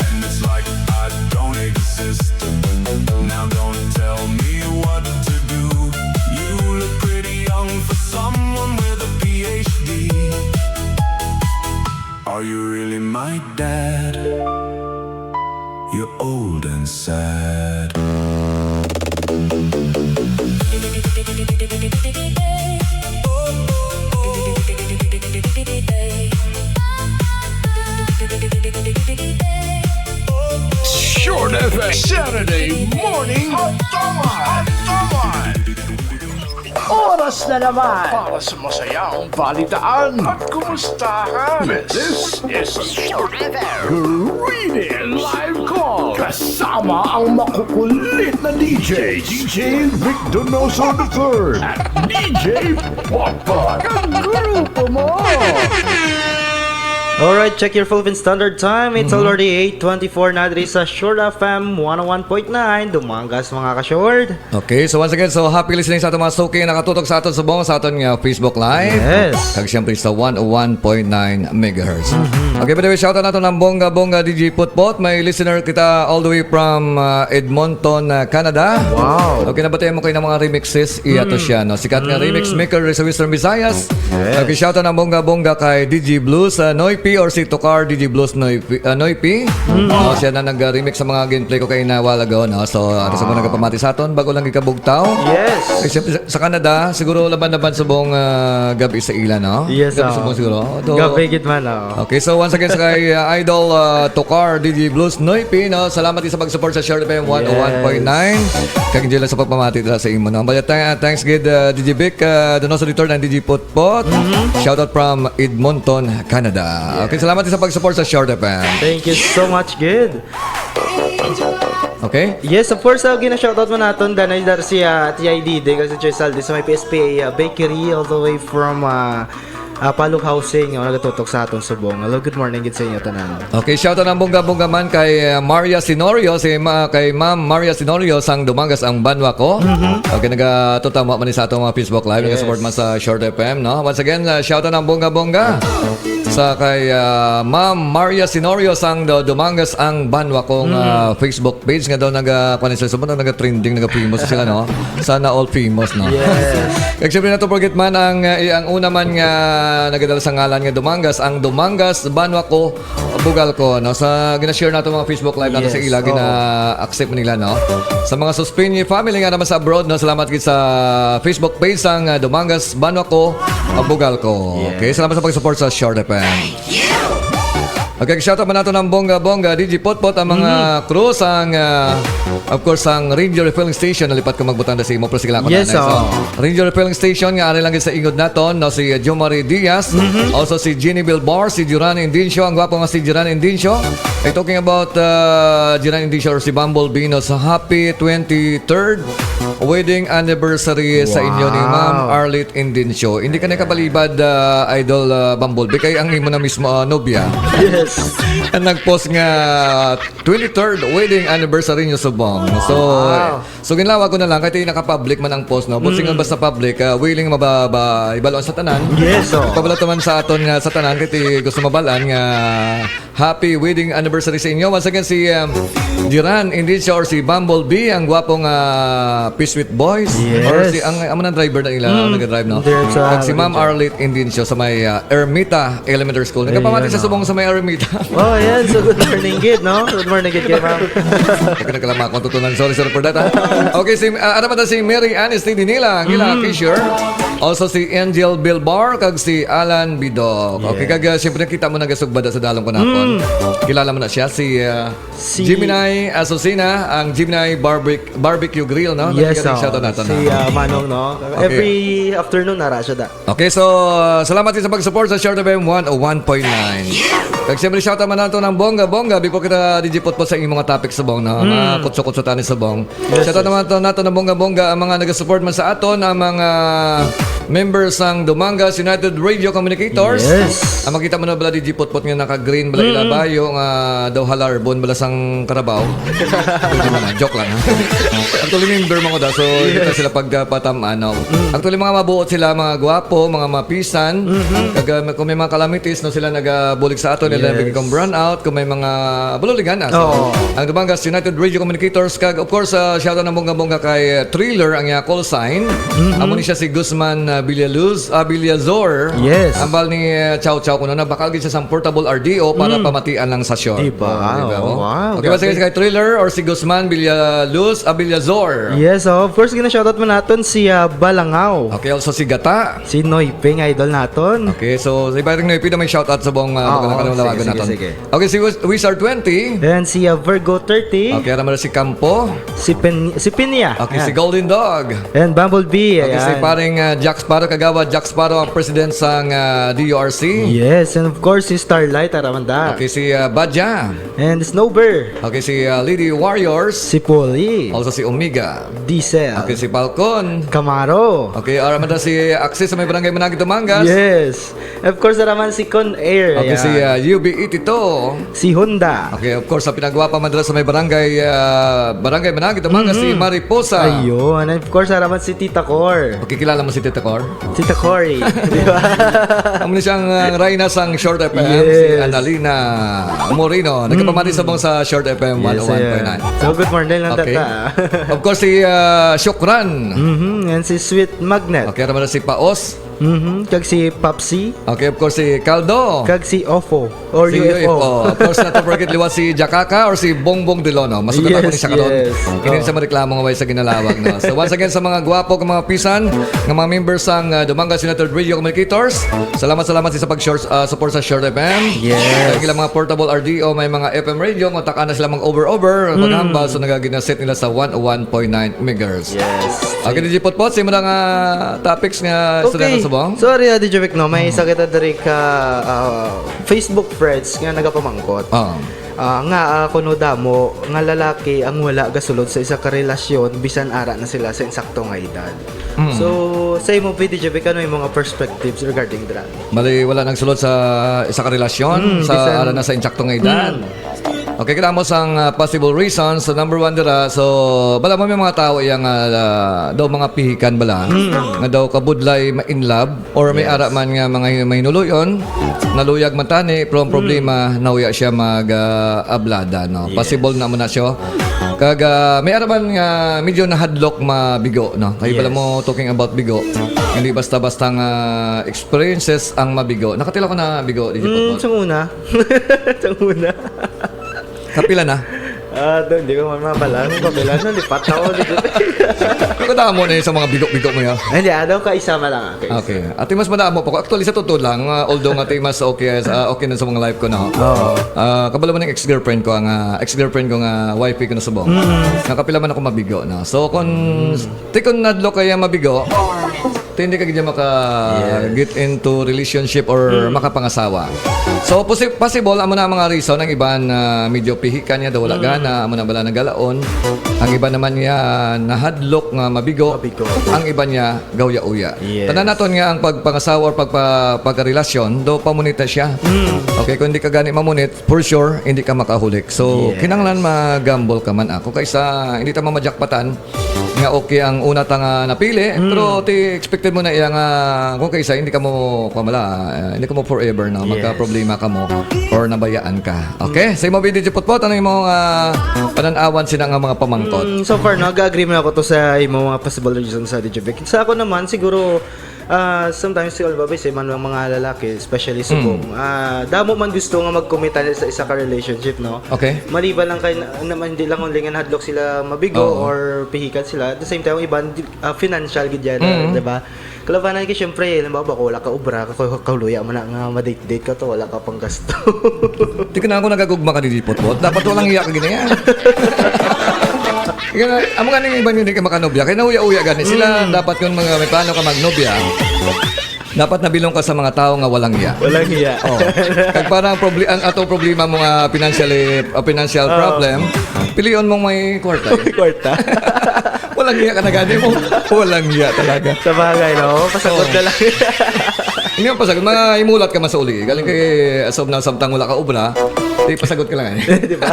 And it's like I don't exist. Now don't tell me what to do. You look pretty young for someone with a P H D. Are you really my dad? You're old and sad. Short F M Saturday Morning Hot Tama. Hot Tama. Oras na naman para sa masayang balitaan at kumustahan. Yes. This is Short F M Greetings Live Call kasama ang makukulit na D J, D J Vic Donoso the third at D J Papa Kagrupo mo. Alright, check your Philippine Standard Time. It's already eight twenty-four na diri sa Short F M one oh one point nine. Dumangas, mga ka-short. Okay, so once again, so happy listening sa atong mga suki nakatutok sa aton subong sa aton nga Facebook Live. Yes. Kag siyempre sa one oh one point nine megahertz. Okay, by the way, shout out nato ng Bongga Bongga D J Putpot. May listener kita all the way from uh, Edmonton, uh, Canada. Wow. Okay, nabatian mo kayo ng mga remixes. Iya to siya, no? Sikat nga remix maker sa Western Visayas. Yes. Okay, shout out ng Bongga Bongga kay D J Blues uh, Noipi or si Tokar D J Blues Noipi. Uh, Noipi. Oh, siya na nag-remix sa mga gameplay ko kay na while ago, no? So, uh, sa mga nagpamati sa aton, bago lang ikabugtaw. Yes. Eh, siyempre, sa, sa Canada, siguro laban-laban subong uh, gabi sa ila, no? Yes, Gabi oh. Subong siguro. Although, Gabi gid man, oh. Okay, so once again sa kay uh, Idol uh, Tokar D J Blues Noipi, no? Salamat sa pag-support sa Short F M one oh one point nine. Kag enjoy lang sa pagpamati dira sa imo, no? But uh, thanks gid uh, D J Vic, uh, Donoso Dictor ng D J Potpot. Shout out from Edmonton, Canada. Okay, salamat sa pag-support sa Short F M. Thank you so much, good. Okay? Yes, of course, uh, gina-shoutout mo naton danay dar si uh, T I D D kasi Choy Saldi sa may P S P A uh, Bakery all the way from uh, uh, Palug Housing, uh, nagatutok sa aton subong. Hello, good morning gid sa inyo tanan. Okay, shout out ang bongga-bongga man kay uh, Maria Senorio, si ma, kay Ma'am Maria Senorio sang Dumangas ang Banwa Ko. Okay, nagatutama man ni sa atong mga Facebook Live, Yes. Nagasupport man sa Short F M, no? Once again, uh, shout out ang bongga-bongga sa kay uh, Ma'am Maria Senorio sang Do- Dumangas ang Banwa Ko nga Facebook page nga daw naga kuan sila sa naga trending, naga famous sila, no? Sana all famous, no? Yes. Kag syempre, not to forget man ang uh, ang una man nga nagadala sa ngalan nga Dumangas, ang Dumangas Banwa Ko, Bugal Ko, no? Sa gina-share nato mga Facebook Live nato sa Yes, ila, oo. Gina-accept nila, no? Sa mga Suspinyo family nga naman sa abroad, no? Salamat gid sa Facebook page sang uh, Dumangas Banwa Ko, Bugal Ko. Yes. Okay, salamat sa pag-support sa Short F M. Okay, shout out man nato ng bongga-bongga, D J Potpot, ang mga crew sang, uh, of course, ang Ranger Filling Station. Nalipat ko magbutang na sa imo, pero sige lang ako Yes, na, oo. so, Ranger Filling Station nga ari lang sa ingod naton, no, si uh, Jomari Diaz, also si Jeannie Bilbar, si Duran Indencio, ang gwapo nga si Duran Indencio. Ay, talking about uh, Duran Indencio or si Bumblebee, no, sa happy twenty-third wedding anniversary sa inyo ni Ma'am Wow. Arlette Indencio. Hindi ka nakabalibad, uh, Idol uh, Bumblebee, kay ang imo na mismo uh, nobya Yes. ang nag-post nga twenty-third wedding anniversary niyo subong. So, Wow. so ginlawa ko na lang kay naka-public man ang post, no? But singon basta public, uh, willing mababa ibalo sa tanan. Yes, oh. Pabalo man sa aton nga sa tanan kay gusto mabalan nga happy wedding anniversary sa inyo. Once again, si um, Diran Indencio or si Bumblebee, ang gwapong uh, P-Sweet Boys. Yes. Or si, ang, ang mga driver na ila, nag-drive, no? There sa At si Ma'am Arlette Indencio sa may uh, Ermita Elementary School. Nagkapamati Ayun, sa oh. subong sa may Ermita. Oh, yan. So, good morning, good, no? Good morning, good, kay ma'am. Ako nagkalamakon, tutunan. Sorry, sorry for that, ha? Okay, si, uh, ano ba ta si Mary Ann Estidinila, Gila Fisher. Also si Angel Bilbar, kag si Alan Bidok. Okay, Yes. kag uh, siyempre nakita mo nagasugbada sa dalong kanapon. Kilala mo na siya, si uh, Si- Gemini Asusina, ang Gemini Barbec- Barbecue Grill, no? Yes, Nagkita oh. shout out natin, Si ha? uh, Manong, no? Okay. Every afternoon nara siya da. Okay, so uh, salamat din sa pag-support sa Short F M one oh one point nine. Kag siyempre, shout out man nato ng bongga-bongga before kita D J Potpot sa inyong mga topic subong, no? Mga kutso-kutso tani subong. Yes, Shout out yes. naman to, nato ng bongga-bongga ang mga nag-support man sa aton, ang mga members sang Dumangas United Radio Communicators. Yes. Ang makita mo na bala D J Potpot nga naka-green bala ila bayo nga daw halarbon bala sang karabaw. Hindi man, ah, joke lang, ha? Actually, member mo ko da, so hindi na sila pagpatamaan, no? Actually, mga mabuot sila, mga gwapo, mga mapisan. Kag, uh, kung may mga calamities, no, sila nagabulig sa aton, nila Yes. nabigyan kong brownout, kung may mga bululigan na. So, Oo. ang Dumangas United Radio Communicators, kag of course, uh, shout out ng bongga-bongga kay uh, Thriller, ang iya call sign. Amo ni siya si Guzman uh, Villaluz, uh, Villazor. Yes. Ambal ni uh, Chow Chow kuno, nabakal gid siya sang portable R D O para pamatian lang sa short. Diba? Diba? Oh, wow. Okay, basta Grabe. kay Thriller or si Guzman Villaluz, uh, Villazor. Yes, oh, of course, gina-shoutout mo naton si uh, Balangaw. Okay, also si Gata. Si Noy Ping, idol naton. Okay, so si Bayring Noy, pwede may shoutout sa buong uh, Ah, mga oo, kanang sige, lawagan sige, naton. sige. Okay, si Wiz- Wizard twenty. And si uh, Virgo thirty. Okay, naman si Campo. Si, Pen- si Pinya. Okay, si Yan. Golden Dog. And Bumblebee. Okay, si Ayan. paring uh, Jack Sparrow, Kagawad Jack Sparrow, ang president sang, ah, D U R C. Yes, and of course, si Starlight, ara man da. Okay, si, ah, Badja. And Snowbird. Okay, si, ah, Lady Warriors. Si Polly. Also si Omega. Diesel. Okay, si Falcon. Camaro. Okay, ara man da si Axis sa may barangay Managit, Dumangas. Yes. Of course, ara man si Con Air. Okay, si, Ayan. ah, U B eighty-two. Si Honda. Okay, of course, sa pinagwapa man dira sa may barangay, ah, barangay Managit, Dumangas, si Mm-hmm. Mariposa. Ayun. And of course, ara man si Tita Cor. Okay, kilala mo si Tita Cor? Tita Cory. Di ba? Amo ni siyang, ah, reyna sang Short F M, si Yes. Annalena Moreno. Nagkapamati Mm. sa mga sa Short F M Yes, one oh one point nine. ayan. So, good morning lang, Okay. Tata. Of course, si, ah, Shukran. Mhm, and si Sweet Magnet. Okay, naman si Paos. Mhm, kag si Papsi. Okay, of course, si Caldo. Kag si Ofo. Or Si U F O. U F O. Of course, not to forget liwat si Jakaka or si Bongbong Dilono. Masugat ako ni Yes, siya karon. yes. Hindi Oh. sa mareklamo nga way sa ginalawag, no? So, once again, sa mga gwapo, nga mga pisan, nga mga members sang, ah, Dumangas United Radio Communicators, salamat, salamat sa pag-short, ah, support sa Short F M. Yes. Sa ilang mga portable R D O, may mga F M radio, kung takaan na sila mag-over-over, Mm. maghambal, so nagaginaset nila sa one oh one point nine megahertz. Yes. Okay, D J Potpot, sa imo na nga topics nga Okay. estudyante subong? Sorry, ah, D J Vic, no? May Mm. isa kita diri ka, ah, Facebook friends nga nagapamangkot. Ah. Ah, nga, ah, kuno damo nga lalaki ang wala gasulod sa isa ka relasyon bisan ara na sila sa insakto nga edad. Mm. So, sa imo, P D J Vic, ano yung mga perspectives regarding dira? Bali, wala nagsulod sa isa ka relasyon Mm, sa bisan ara na sa insakto nga edad. Mm. Okay, kita mo sang, ah, possible reasons. So, number one dira, so, bala mo may mga tao yang, ah, daw mga pihikan bala, Mm. nga daw kabudlay ma-in love, or may Yes. ara man nga mga hin-, mahinuloyon, naluyag man tani, pero ang Mm. problema, nauya siya mag, ah, ablada, no? Yes. Possible na mo na siya. Kag, ah, may ara man nga medyo nahadlok mabigo, no? Kay bala Yes. mo talking about bigo, hindi basta-basta nga experiences ang mabigo. Nakatila ko na bigo, di Mm, Potpot? Sa una. Sa una. Kapila na? Ah, doon, di ko man mabala. Kung kapila na, lipat ako dito. Ang kadamo na yun sa mga bigo-bigo mo yan. Hindi, ano, kaisa man lang, ah, kaisa. Okay. Ati mas madamo pa ko. Actually, sa totoo lang, ah, although nga ati mas okay, ah, okay na sa mga life ko, no? Oo. Ah, kabalo mo ng ex-girlfriend ko, ang, ah, ex-girlfriend ko nga wifey ko na subong. Mm. Nakapila man ako mabigo, no? So, kung, Mm. ti kung nadlo kaya mabigo, Ti hindi ka gid maka Yes. get into relationship or Mm. makapangasawa. So, posi-, possible, amo na ang mga reason. Ang iban, ah, medyo pihikan niya, daw wala Mm. gana, amo na bala nagalaon. Ang iban naman niya, nahadlok nga mabigo. Mabigo. Ang iban niya, gawya-uya. Yes. Tanan naton nga ang pagpangasawa or pagpa-, pagkarelasyon, daw pamunita siya. Mm. Okay, kung hindi ka gani mamunit, for sure, hindi ka makahulik. So, Yes. kinahanglan mag-gamble ka man ako. Kaysa hindi ta mamajakpatan, nga okay ang una ta nga napili, Mm. pero ti expected mo na iya nga kung kaisa, hindi ka mo, kuwan mo la, eh, hindi ka mo forever, no? Yes. Magka-problema ka mo or nabayaan ka. Okay? Mm. Sa imo, B D J Potpot, ano imo, ah, panan-awan sina nga mga pamangkot? Mm, so far, no, nag-agree man ako to sa imo mga possible reasons sa D J Vic. Sa ako naman, siguro, ah, sometimes, siguro, ba, sa man ang mga lalaki, especially Mm. subong, ah, damo man gusto nga magkumita sa isa ka relationship, no? Okay. Maliban lang kay na, naman, hindi lang only nga nahadlok sila mabigo Oo. or pihikan sila. At the same time, ang iban, di, ah, financial gid yan, Mm. di ba? Kalabanan kay, syempre, halimbawa, kung wala ka obra, ka-, kahuluya mo na nga ma-date-date ka to, wala ka pang gasto. Di ka na ako nagagugma ka, D J Potpot. Dapat walang iya ka gina yan. Ikaw na, amo nga ning iban yun, di ka makanobya. Kaya nauya-uya gani sila, Mm. dapat yun mga may plano ka magnobya. Dapat nabilong ka sa mga tao nga walang iya. Walang iya. Oh. Kag parang proble-, ang ato problema mo nga financially, uh, financial Oo. problem, pilion mong may kwarta. May kwarta. Walang iya ka na gani mo. Walang iya talaga. Sa bagay, no? Pasagot Oo. na lang. Hindi mo pasagot. Mga imulat ka man sa uli. Galing kay asob na samtang wala ka obra, di pasagot ka lang, eh. Di ba?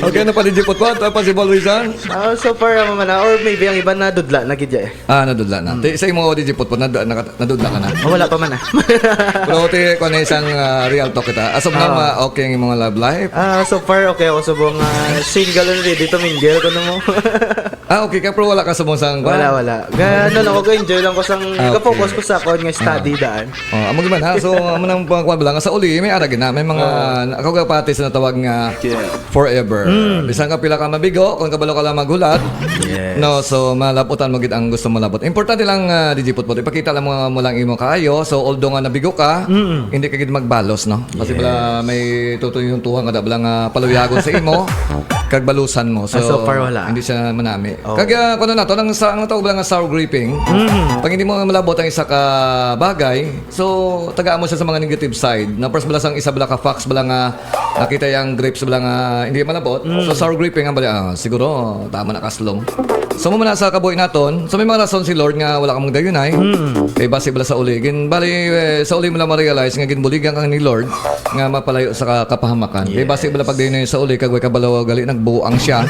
Okay, ano pa, D J Potpot? Ano pa si Paul Rizal? Ah, so far, ano man na, or maybe ang iba nadudla na gid, eh. Ah, nadudla na. Hmm. Ti, sa imo, D J Potpot, nadu-, naka-, nadudla ka na? Oh, wala pa man, ah. Pero ti, kung ano isang, ah, real talk kita. As of now, Ah. ma-, okay ang imong love life? Ah, so far, okay ako subong, ah, single and ready to mingle, kuno mo. Ah, okay ka, pero wala ka subong sang Wala, kuwan? wala. Ga-, ano lang ako, ga-enjoy lang ko sang, Ah, okay. ga-focus ko sa akon nga study Ah. daan. Oh, amo gyud man, ha? So, amo nang pangkuan lang. Sa uli, may ara gid na. May mga, Oo. na-, ako gapati sa natawag nga Yeah. forever. Mm. Bisan ka pila ka mabigo, kung kabalo ka lang maghulat. Yes. No, so, malabutan mo gid ang gusto mo labot. Importante lang, ah, D J Putput, ipakita lang mo, mo lang imo kaayo. So, although nga nabigo ka, Mm. hindi ka gid magbalos, no? Kasi Yes. bala may tutuy yung tuwa nga da bala nga paluyagon sa imo, kag balusan mo. So, Ah, so far wala. hindi siya manami. Oh. Kag, ah, kuno nato, ang sa, ang tawag lang nga sour graping. Mm. Pag hindi mo malabot ang isa ka bagay, so, tagaan mo siya sa mga negative side. Na, first bala sang isa bala ka facts bala nga nakita yang grapes bala nga hindi malabot. Mm. So, sour graping ang bala, ah, siguro, tama na kaslom. So, mo na sa kabuhi naton. So, may mga rason si Lord nga wala ka magdayunay. Mm. Kay basi bala sa uli. Gin, bali, eh, sa uli mo lang ma-realize nga ginbuligan ka ni Lord nga mapalayo sa ka-, kapahamakan. Kay basi bala Yes. pagdayunay sa uli, kag way kabalo gali, nagbuang siya.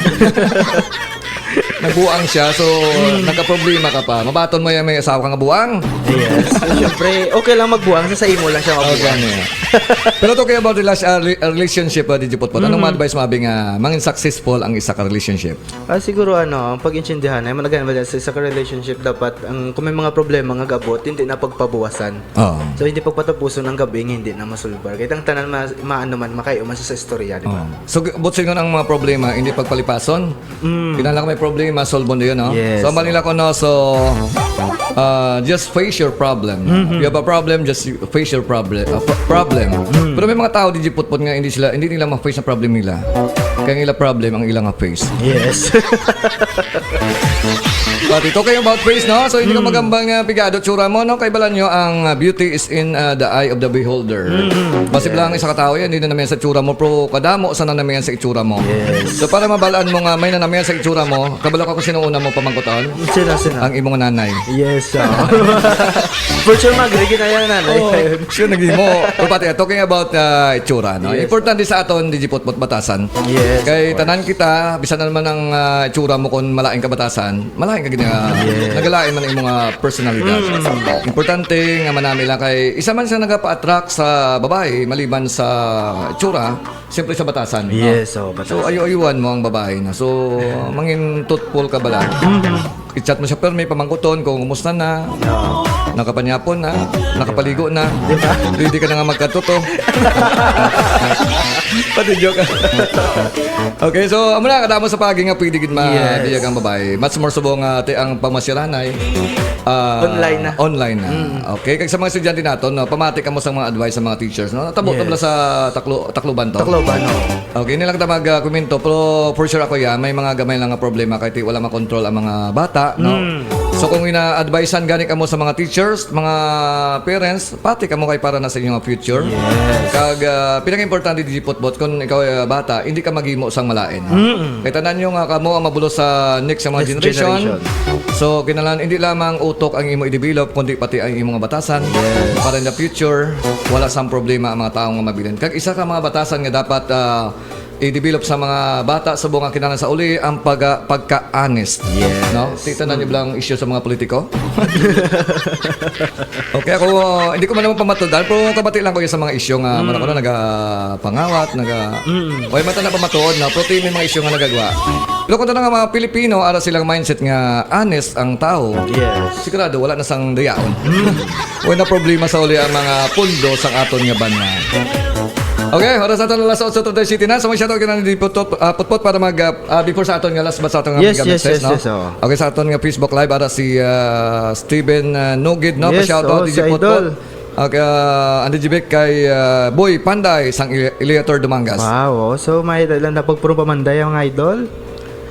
Nagbuang siya, so, Mm. nagkaproblema ka pa. Mabaton mo yan, may asawa ka nga buang. Yes. Siyempre, okay lang magbuang, sa, sa imo lang siya Oh, mabuang. gani. Pero talking about relas-, ah, re-, relationship, ah, D J Potpot, anong Mm. ma-advise mo, abi, nga mangin successful ang isa ka relationship? Ah, siguro, ano, ang pag-intindihan, ay, managayan ba sa isa ka relationship, dapat, ang, kung may mga problema nga gabot, hindi na pagpabuwasan. Oo. So, hindi pagpatapuson ang gabi nga hindi na masulbar. Kahit ang tanan ma-, maano man, makaiuman sa, sa istorya, di ba? Oo. So, g-, but sigon ang mga problema, hindi pagpalipason? Mm. Kinahanglan ka may problema, solve mo na yun, no? Yes, So, ang oo. Manila ko, no? So, uh, just face your problem, no? Mm-hmm. You have a problem, just face your problem. Uh, pro-, problem. Mm. Pero may mga tao, D J Putput, nga hindi sila, hindi nila ma-face ang problem nila. Kaya ang ila problem, ang ilang face. Yes. But ito kayo about face, no? So, hindi ka Mm. magambang, uh, pigado tsura mo, no? Kay balan nyo, ang, uh, beauty is in, uh, the eye of the beholder. Mm. Basi Yes. lang isa ka tao yan, hindi na namiyan sa tsura mo, pero kadamo sa nanamiyan sa itsura mo. Yes. So, para mabalaan mo nga may nanamiyan sa itsura mo, kabalo ka kung sino una mo pamangkuton? Sino, sino? Ang imong nanay. Yes, ah. For sure, mag-agree na yan, nanay. Oo, siya naghimo. Pero pati, talking about, uh, itsura, no? Yes. Importante sa aton, D J Putput, batasan. Yes, Kay of course. tanan kita, bisan na naman ang, ah, itsura mo kung malain ka batasan, malain ka gina-, Yes. nagalain man ang imong, ah, personalidad. Mm. Importante nga manami lang kay isa man siya nagapa-attract sa babae maliban sa itsura, siyempre sa batasan, no? Yes, oh, So, batasan. ayo-ayuan mo ang babae na. So, mangin thoughtful ka bala. Mm. I-chat mo siya, pero may pamangkuton kung kumusta na, Oo. nakapanyapon na, nakapaligo na, Di ba? ready ka na nga magkatuto. Pati joke. Okay, so, amo na, kadamo sa pagi nga pwede gid ma-, Yes. biyag ang babae. Much more subong nga, ti-, ang pamasiranay, ah, Online na. online na. Mm. Okay, kag sa mga estudyante naton, no, pamati kamo sa mga advice sa mga teachers, no? Natabo to Yes. bala sa Taclo-, Tacloban to? Tacloban, oo. Okay, nilang ta mag, ah, komento, pero for sure ako, ya, may mga gamay lang nga problema kay ti wala makontrol ang mga bata, no? Mm. So, kung ina-advisean gani kamo sa mga teachers, mga parents, pati kamo kay para na sa inyong future. Yes. Kag, ah, pinaka-importante, D J Putput, kung ikaw, ah, bata, hindi ka maghimo sang malain, ha? Mm. Kay tanan nyo nga kamo ang mabulos sa next sa mga Next generation. generation. So, kinahanglan hindi lamang utok ang imo i-develop, kundi pati ang imo nga batasan. Yes. Para in the future, wala sang problema ang mga tawo nga mabilin. Kag isa ka mga batasan nga dapat, ah, i-develop sa mga bata, subong nga kinahanglan sa uli, ang pag-, pagka-honest. Yes. No? Tita na Mm. niyo lang issue sa mga politiko? Okay, ako, hindi ko man naman pamatudan, pero kabati lang ko yun sa mga issue nga, Mm. mura ko na nagapangawat, naga-, Mm. o yung mata na pamatuod, no? Pero may mga issue nga nagagawa. Pero kung tanang nga mga Pilipino, ara silang mindset nga honest ang tao, Yes. sigurado, wala na sang dayaon. Mm. Wala na problema sa uli ang mga pundo sa aton nga banwa. Okay, oras nato na alas otso thirty-seven na. So, may shoutout ka na ni Putput, ah, Putput para mag, ah, ah, before sa aton nga last but sa aton nga Yes, mega yes, message, yes, no? yes, oo. Okay, sa aton nga Facebook Live, ara si, ah, Steven, ah, Nugid, no? Yes, Pa-shoutout, oo, D J si Putput. Idol. Okay, ah, Andy G Vic kay, ah, Boy Panday, sang Ele-, Eleator, Dumangas. Wow, oo. So, may ilan na pagpuro pamanday ang mga idol?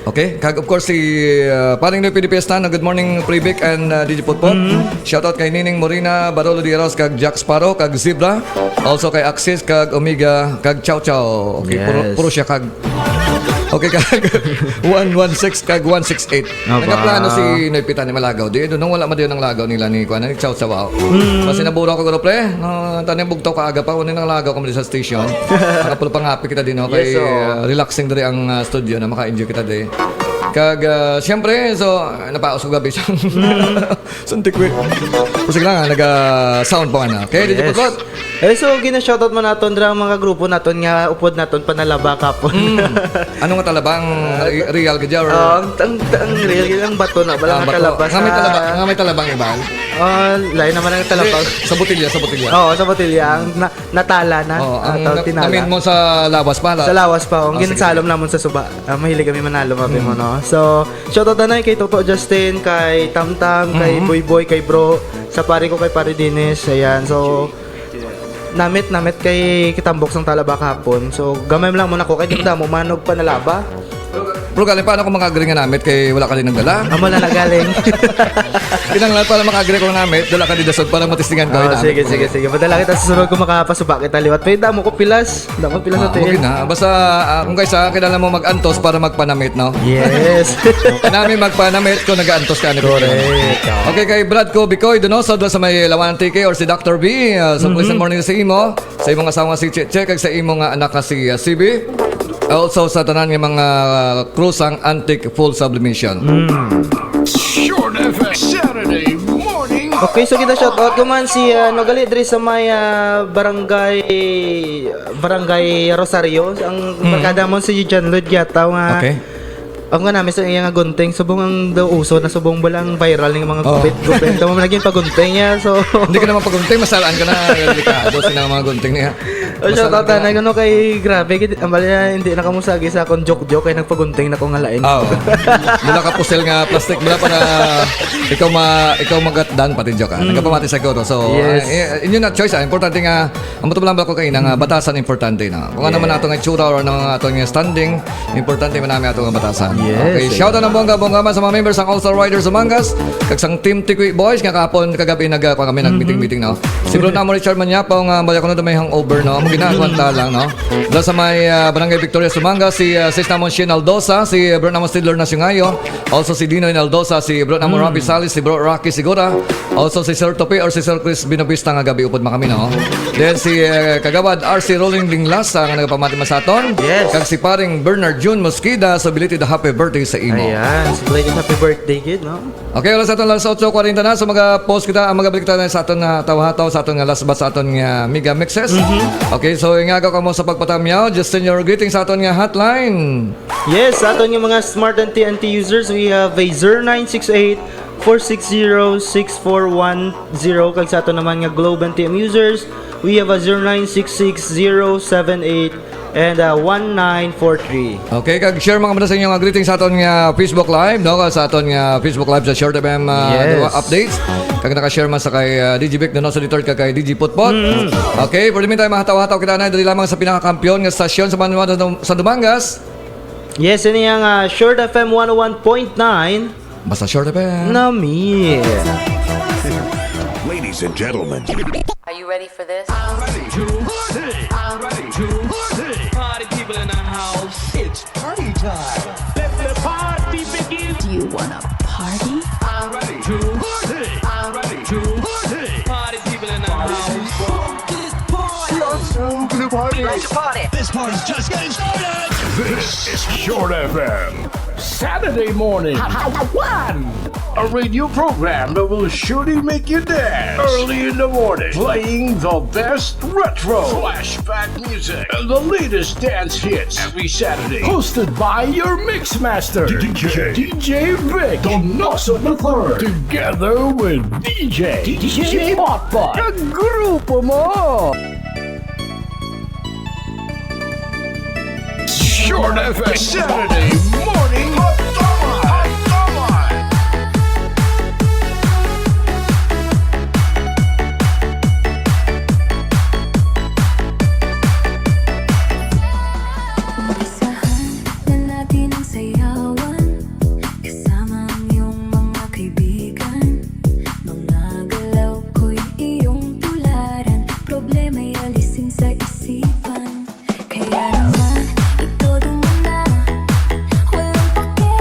Okay, kag of course si, ah, Paring Noy Pinipiesta, no? Good morning, Pre Vic and, ah, D J Putput. Mm-hmm. Shoutout kay Nining Morina, Barolo Diaros, kag Jack Sparrow, kag Zebra. Also kay Axis, kag Omega, kag Chow Chow. Okay, puro, Yes. puro siya kag. Okay, kag one one six kag one six eight. Aba. Nagaplano si Noy Pitani malagaw. Di, nung wala man din ang lagaw nila ni, kuwan, ni Chow Chow. Mm. Kasi nabura ko, guro, pre. No, tani bugtaw ka aga pa, wala nang lagaw kami sa station. Nakapulo pa nga kita din, no? Kay, Yes, oo. ah, relaxing diri ang, ah, studio na maka-enjoy kita diri. Kag, ah, siyempre, so, ah, napaos ko gabi. Mm. Suntik, we. Pero sige lang, ah, naga-sound pa man, ah. Okay, D J Yes. Putput? Eh, so, gina-shoutout mo naton dira ang mga grupo naton nga upod naton panalaba kapon. Mm. Ano nga talabang Ah, re-, real ka dyan, or? Ah, ang, ang, ang real, ang bato na, wala Ah, nga bato. talaba Nga may sa talaba, nga may talabang iban? Ah, lain naman ang talabang. Hindi, sa botilya, sa botilya. Oo, sa botilya. Ang na-, natala na. Oo, Ah, ang tawag na-, tinala. namin mo sa lawas pa, la- Sa lawas pa, ang Ah, sige, ginasalom sige. namon sa suba. Ah, mahilig kami manalom, abi mo, Mm. no? So, shoutout na kay Toto Justin, kay Tamtam, kay Mhm. Boy Boy, kay Bro, sa pare ko, kay Pare Dennis, ayan. So, namit, namit kay Kitambok sang talaba kahapon. So, gamay lang muna ko, kay damo man og panalaba. Pero galing, paano kung maka-agree nga namit kay wala ka din nagdala? Amo na nagaling. Kinahanglan para maka-agree ko nga namit, dala ka di dasog para matistingan ko. Ah, Ay, namit sige, mo sige, na. sige. Madala kita sa sunod kung makapasuba kita liwat. Pero damo ko pilas. Damo pilas Ah, sa okay tiil. na. Basta, ah, kung kaysa, kailangan mo mag-antos para magpanamit, no? Yes. Nami magpanamit kung nag-aantos ka ni Correct. Okay, kay Brad ko, Bicoy, Donoso, doon sa may Lawan, Antique, or si Doctor B, ah, sa Mhm. Buenas morning sa imo, sa imong asawa nga si Cheche, kag sa imo nga anak nga si, ah, C B. Also sa tanan nga mga Cruzang Antique full sublimation. Mm. Short F M Saturday morning. Okay, so kita shout out ko man si, ah, no, gali diri sa may, ah, barangay, barangay Rosario. Ang Mm. barkada mo si John Lloyd Yataw nga Okay. Ako nga namin sa iya nga gunting, subong ang daw uso na subong balang viral ning mga Oo. gupit, gupit. Tama man lagi yung pagunting niya, so Hindi ka naman pagunting, masalaan ka na. Delikado sila ang mga gunting niya. Oh, shout out Masalaan ka na, na. ano, kay grabe, gid-, ang bali na, hindi na kamo sagi sa akong joke-joke, kay nagpagunting na ko nga lain. Oo. Mula ka pusel nga plastic, mula pa na ikaw ma-, ikaw magatdan, pati joke, ah. Mm. Nagapamati sa guro. So, Yes. eh, eh, inyo na choice, ah. Importante nga, ang mutuo lang ba ko kayo na nga Mm. batasan importante na. Kung ano man Yeah. ato nga itsura or ano nga ato nga standing, importante man namin ato nga batasan. Yes, Okay, shout out yeah. ng bongga-bongga man sa mga members sang All Star Riders Dumangas, kag sang Team Tikwi Boys, nga kahapon kagabi nag-, ah, kami Mm-hmm. nag-meeting-meeting, no? Si Bro namo Richard Manyapaw nga bali ko na may hangover, no? Amo ginagawa ta lang, no? Dala sa may, ah, Barangay Victoria Dumangas, si, ah, sis namon Shane Aldosa, si, ah, Bro namo Stidler Nasyungayo, also si Dinoy Aldosa, si Bro namo Mm. Robbie Salis, si Bro Rocky Sigura, also si Sir Tope or si Sir Chris Binobista nga gabi upod makami, no? Then si, ah, Kagawad R C Rolling Linglas, ah, nga nagapamati man sa aton. Yes. Kag si paring Bernard June Mosqueda, so belated happy birthday sa imo. Ayan, so belated happy birthday, kid, no? Okay, oras aton alas otso kwarenta na. So, mag-post kita, ang magabalik tayo sa aton nga hataw-hataw, sa aton nga last batch, sa aton nga mega mixes. Mhm. Okay, so, ingagaw ka mo sa pagpatamyaw. Just send your greetings sa aton nga hotline. Yes, sa aton nga mga Smart N T N T users, we have a zero nine six eight, four six zero, six four one zero. Kag sa aton naman nga Globe N T M users, we have a zero nine six six zero seven eight and, uh, one nine four three. Okay, kag share mga muna sa inyo nga greetings sa aton nga Facebook Live, no? Sa aton nga Facebook Live sa Short F M, uh, Yes. updates. Kag naka-share man sa kay, uh, D J Vic Donoso the third kag kay D J Putpot. Mm. Okay, for the meantime, mahataw-hataw kita na dali lamang sa pinakakampiyon nga stasyon sa Banwa sa Dum-, sa Dumangas. Yes, ini ang, uh, Short F M one oh one point nine. Basta Short F M. Nami. Ladies and gentlemen. Are you ready for this? I'm ready to party. I'm ready to party. Party people in the house. It's party time. Let the party begin. Do you wanna party? I'm ready to party. I'm ready to party. Party people in the house. Let's party. Let's party. This party's just getting started. This is Short F M. Saturday morning. One. A radio program that will surely make you dance early in the morning, playing the best retro, flashback music, and the latest dance hits every Saturday. Hosted by your mix master, D J, D J Vic Donoso the third, together with D J, D J Papa. Kagrupo mo! Short F M Saturday morning. Hot Tama! Hot Tama! Umpisahan na natin ang sayawan, kasama ang iyong mga kaibigan. Mga galaw ko'y iyong tularan, problema'y alisin sa isipan. Kaya naman, itodo mo na, walang pake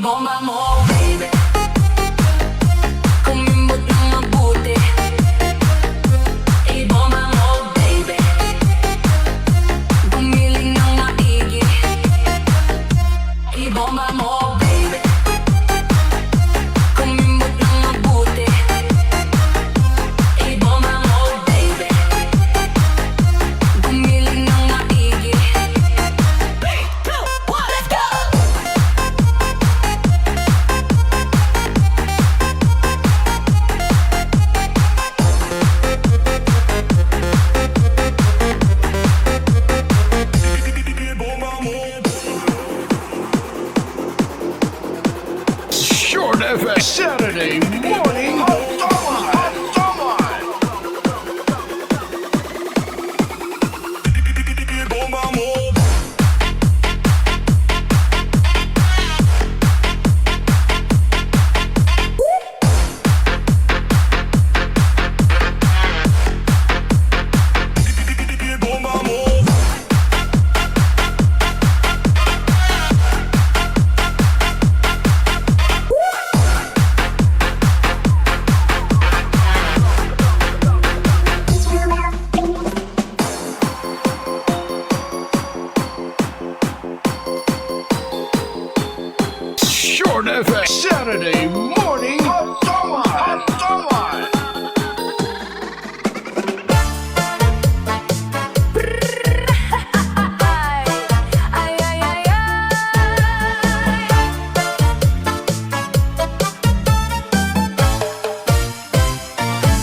Ibomba mo, baby. Kumimbot ng mabuti. Ibomba mo, baby. Gumiling ng maigi. Ibomba mo, baby. Kumimbot ng mabuti. Ibomba mo, baby. Gumiling ng maigi. Three, two, one, let's go! Short F M Saturday morning. Short F M Saturday morning. Hot Summer! Hot Summer! Ay, ay, ay, ay.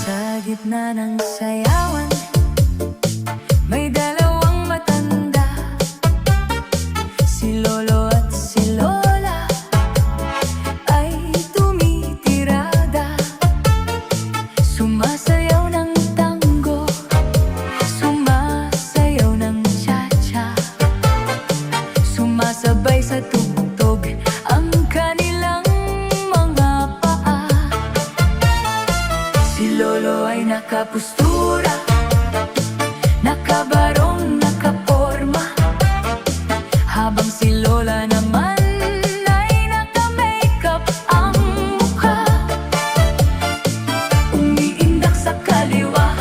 Sa gitna ng sayawan, may dalawang matanda, si Lolo at si Lola, ay tumitirada. Sumasayaw ng tango, sumasayaw ng cha-cha. Sumasabay sa tugtog ang kanilang mga paa. Si Lolo ay nakapustura, nakabarong, nakaporma, habang si Lola naman ay naka-makeup ang mukha. Umiindak sa kaliwa,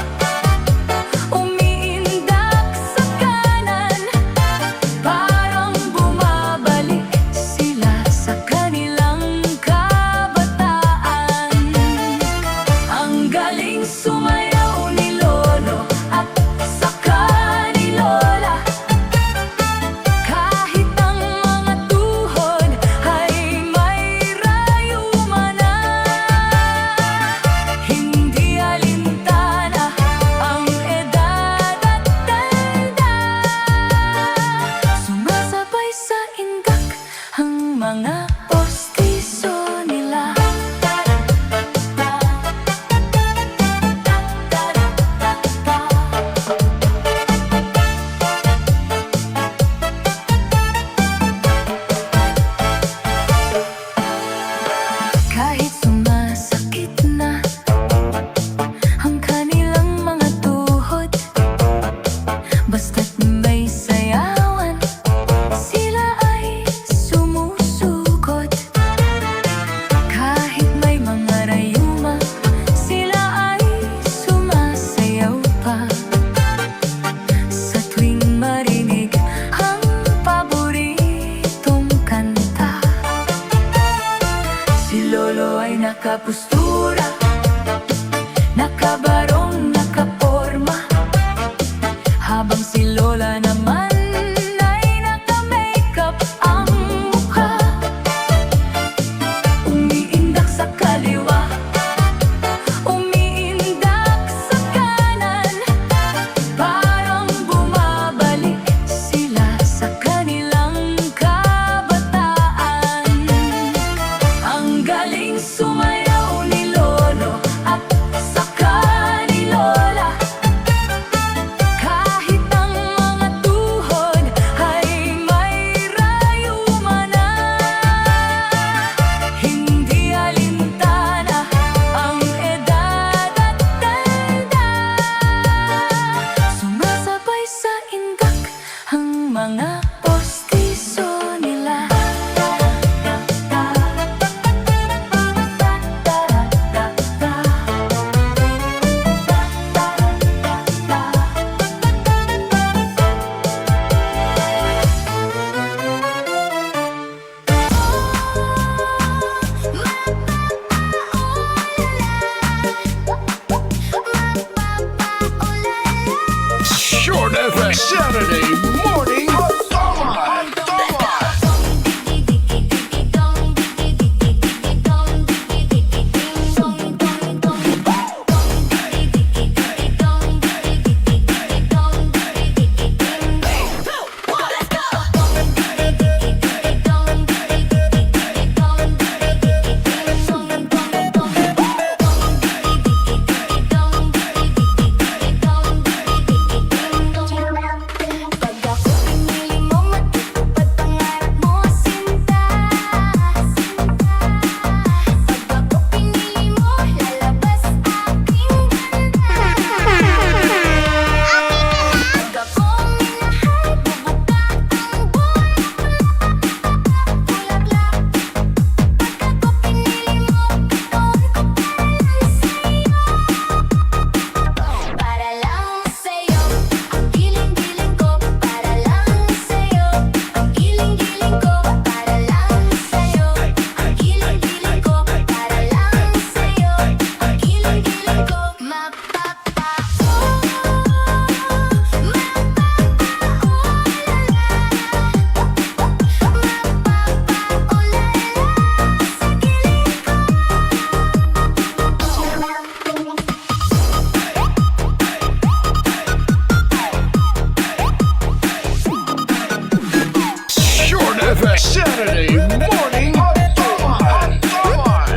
umiindak sa kanan, parang bumabalik sila sa kanilang kabataan. Ang galing sumayaw ni Lolo at saka ni Saturday morning. Short F M Saturday morning. Atuan, atuan.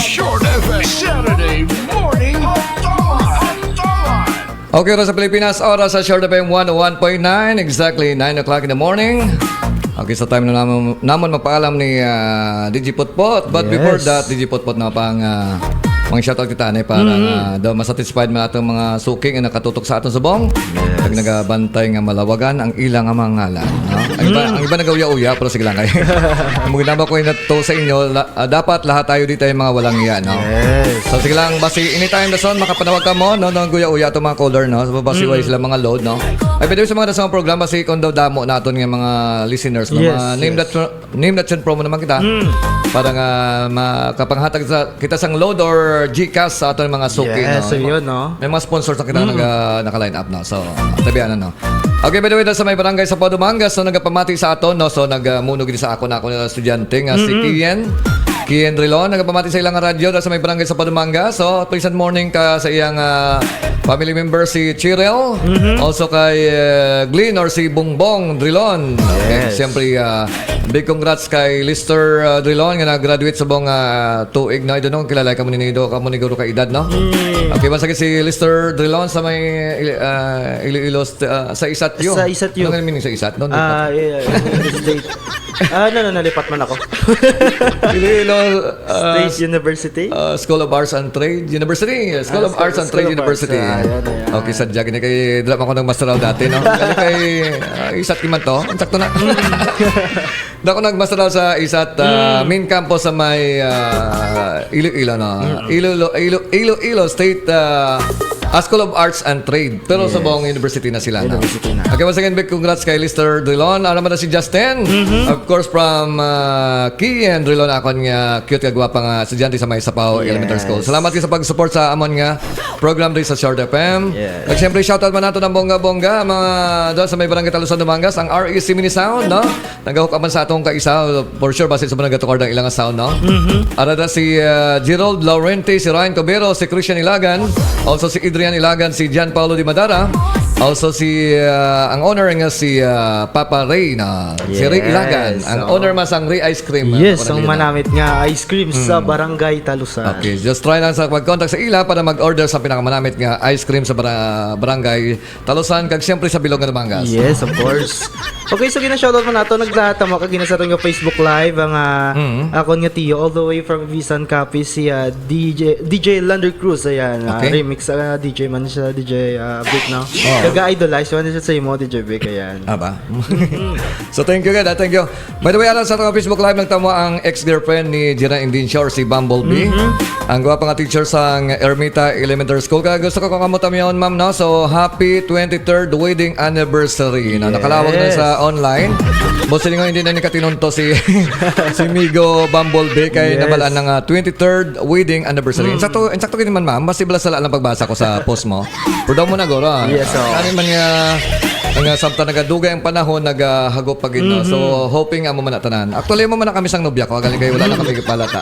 Short F M Saturday morning. Atuan, atuan. Okay, oras sa Pilipinas, oras sa Short F M one oh one point nine, exactly nine o'clock in the morning. Okay, sa time na namon, namon magpaalam ni ah, D J Potpot. But before Yes. that, D J Potpot na pang ah, mga shoutout kita ni para Mm. nga daw masatisfied man atong mga suki nga nakatutok sa aton subong. Yes. Kag nagabantay nga malawagan ang ilang mga ngalan, no? Ang iba, Mm. ang iba nagauya-uya, pero sige lang kay. Ang ginama ko ito sa inyo, la- ah, dapat lahat tayo di tayo mga walang iya, no? Yes. So sige lang, basi anytime na son, makapanawag ka mo, no? Nang guya-uya itong mga caller, no? So, basi Mm. wala sila mga load, no? Ay, pwede sa mga sa mga programa, si kung daw damo naton nga mga listeners, no? Yes, Mga name yes. that name that tune promo naman kita Mm. para nga makapanghatag sa kita sang load or Gcash sa aton mga suki, Yes, no? so yun, no? May mga sponsors na kita Mm. naga, naka-line up, no? So, tabianan, no? Okay, by the way, sa may barangay sa Padumangas, so nagapamati sa aton, no? So, nagamuno gid sa ako na ako na estudyante nga si Mm-mm. Kian. Kian Rilon, nagapamati sa ilang radyo sa may barangay sa Padumangas. So, pleasant morning ka sa iyang ah, family member si Chirel. Mm-hmm. Also kay ah, Glenn or si Bongbong Drilon. Okay, Yes. siyempre, ah, big congrats kay Lister ah, Drilon nga nag-graduate sa buong ah, tuig, no? I don't know kung kilala ka mo ni Nido, ka mo ni Guro ka edad, no? Mm. Okay, basta si Lister Drilon sa may Ili- ah, Iloilo St- ah, sa Isatyo. Sa Isatyo. Ano nga meaning sa Isat? No, Ah, yeah, yeah, yeah. State. Ah, no, no, nalipat man ako. Iloilo ah, State University? ah, School of Arts and Trade University. School Ah, of Arts and School Trade of Arts. University. Ah, yan, yan. Okay, sadya gini kay dila man ko nagmasteral dati, no? Kaya kay ah, Isat ki man to. Ang sakto na. Dako nagmasteral sa Isat ah, Mm. main campus sa may ah, Iloilo, no? Mm. Iloilo, Ilo, Iloilo State ah, ah, School of Arts and Trade. Pero sa Yes. buong university na sila, no? University na. Okay, once again, big congrats kay Lister Drilon. Ano naman na si Justin? Mm-hmm. Of course, from ah, Kian Drilon, akon nga cute kag gwapa nga estudyante sa may Sapaw Yes. Elementary School. Salamat kayo sa pag-support sa amon nga program dito sa Short F M. Yes. At syempre, shoutout man nato ng bongga-bongga, mga doon sa may barangay Talusan, Dumangas, ang R E C Mini Sound, no? Nag-hook up man sa atong kaisa, for sure, basi sa mga nagatukarang ilang sound, no? Mhm. Ara na si ah, Gerald Laurenti, si Ryan Cubero, si Christian Ilagan, also si Adrian Ilagan, si John Paulo Di Madara, also si ah, ang owner nga si ah, Papa Ray na si Ray Yes, Ilagan, ang oo. owner man sang Ray Ice Cream. Yes, Ako ang na yun, ah. manamit nga ice cream sa Mm. Barangay Talusan. Okay, just try lang sa pag-contact sa ila para mag-order sa pinakamanamit nga ice cream sa bara- barangay Talusan, kag siyempre sa Bilog nga Dumangas. Yes, of course. Okay, so gina-shoutout mo nato, naglahat mo kag gina sa aton nga Facebook Live ang ah, Mhm. akon nga tiyo all the way from Visan Capiz, si ah, D J D J Lander Cruz, ayan, ah, Okay. remix ah, D J man siya, D J ah, beat, no? Oh. Kag Ga-idolize man siya sa imo, D J Vic, ayan. Ah, ba? So, thank you, gid, ah. Thank you. By the way, alang sa atong Facebook Live, nagtamo ang ex-girlfriend ni Gina Indencia or si Bumblebee. Mhm. Ang gwapa nga teacher sang Ermita Elementary School. Kaya gusto ko kamo tamyaon, ma'am, no? So, happy twenty-third wedding anniversary, no? Nakalawag na sa Yes. online. Boss Lingo, hindi na ni katinunto si, si Migo Bumblebee kay Yes. nabalaan na nga twenty-third wedding anniversary. Mm. Insakto, insakto gid man, ma'am. Mas ibla sala lang pagbasa ko sa post mo. Pero daw mo na, guro, ah. Yes, oh. Kami man nga, nga samtang nagadugay ang panahon, nagahagop pa gid, no? So, Mhm. hoping amo man na tanan. Actually, amo man na kami sang nobya ko, galing kay wala na kami kapalata.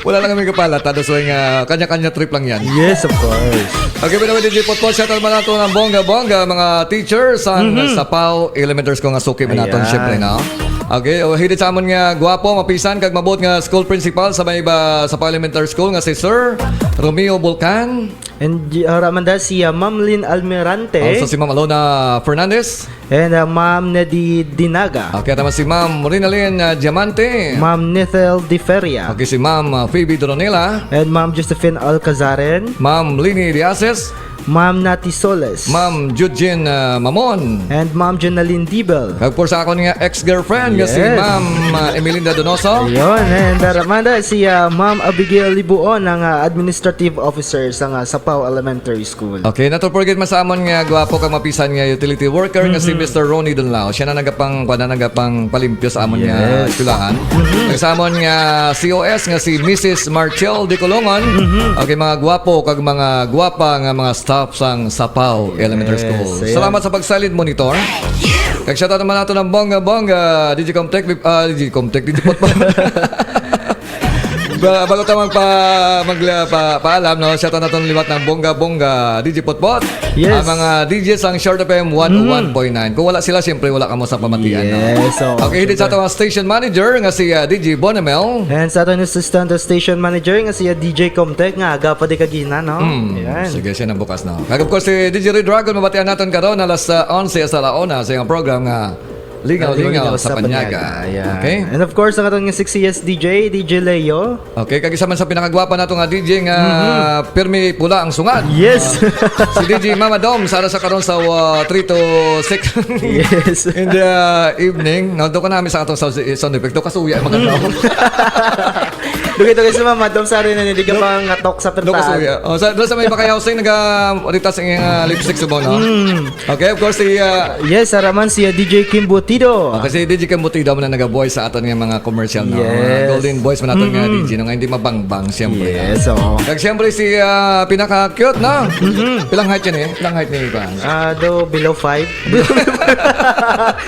Wala lang kami kapalata, that's why nga, kanya-kanya trip lang yan. Yes, of course. Okay, by the way, D J Potpot, shout out man nato ng bongga-bongga, mga teachers sang Mhm. Sapao Elementary School nga suki man naton, Ayan. syempre, no? Okay, o, hidit sa amon nga gwapo, mapisan, kag mabot nga school principal sa may ba, Sapao Elementary School nga si Sir Romeo Bulcan. And y-, ara man da si, ah, Ma'am Lynn Almirante. Also si Ma'am Alona Fernandez. And, ah, Ma'am Nedi Dinaga. Okay, tama si Ma'am Rinalyn, ah, Diamante. Ma'am Nethel Di Feria. Okay, si Ma'am, ah, Phoebe Doronela. And Ma'am Josephine Alcazaren. Ma'am Lini Diases. Ma'am Nati Soles. Ma'am Jujin, ah, Mamon. And Ma'am Jonalyn Dibel. Kag for sa akon nga ex-girlfriend nga si Yes. Ma'am, ah, Emelinda Donoso. Ayun, and ara man da si, ah, Ma'am Abigail Libuon, ang, ah, administrative officer sa, ah, Sapao Elementary School. Okay, not to forget man sa amon nga gwapo kag mapisan nga utility worker nga si Mhm. Mister Ronnie Dunlao. Siya na nagapang, kuwan na, nagapang palimpyo sa amon nga Yes. eskwelahan. Mhm. Kag sa amon nga C O S nga si Missus Marchel de Colongon. Mhm. Okay, mga gwapo kag mga gwapa nga mga staff sang Sapao Yes, Elementary School. Ayan. Salamat sa pag-silent monitor. Kag shout out naman nato ng bongga-bongga, D J Comtech, ah, D J Comtech, D J Potpot. Ba-, bago ta magpa-, magla-, pa-, paalam, no? Shout out naton liwat ng bongga-bongga, D J Potpot. Yes. Ang mga D J sang Short F M one oh one point nine. Mm. Kung wala sila, siyempre wala kamo sa pamatian, no? Yes, so, Okay, hidit sa siyempre. Atong station manager nga si, ah, D J Bonamel. And sa atong assistant station manager nga si, ah, D J Comtech nga aga pa di kagina, no? Mm. Ayan. Sige, siya nang bukas, no? Kag of course, si D J Red Dragon, mabatian naton karon alas, ah, onse sa la una sa iyang program nga Lingaw-lingaw Lingaw-lingaw sa sa Panyaga. Panyaga. Ayan. Okay? And of course, ang atong sexiest D J, D J Leo. Okay, kag isa man sa pinakagwapa nato nga D J nga Mhm. pirmi pula ang sungad. Yes. Ah, si D J Mama Dom, sa ara sa karon sa, uh, three to six Yes. in the evening. No, doon ka namin sa atong sound, sound effect. Doon ka suya, maganda. Mm. Dugay-dugay sa Mama Dom, sa rin na hindi ka Doon, pang atok sa doon ka pentahan. Suya. Oh, sa, doon sa may Bacayao Sing, naga-, rita sa iyang, uh, lipstick subong, no? Mm. Okay, of course, si, ah, Yes, ara man si, ah, D J Kim Butido. Okay, si D J Kim Butido man ang nag-voice sa aton nga mga commercial, no? Mga Yes. Golden Voice man naton nga Mm-hmm. D J, no? Nga hindi mabangbang, siyempre, Yes, no? Oo. Kag siyempre si, ah, pinaka-cute, no? Mm-hmm. Pilang height yan, eh? Pilang height ni Ivan? Ah, do below five.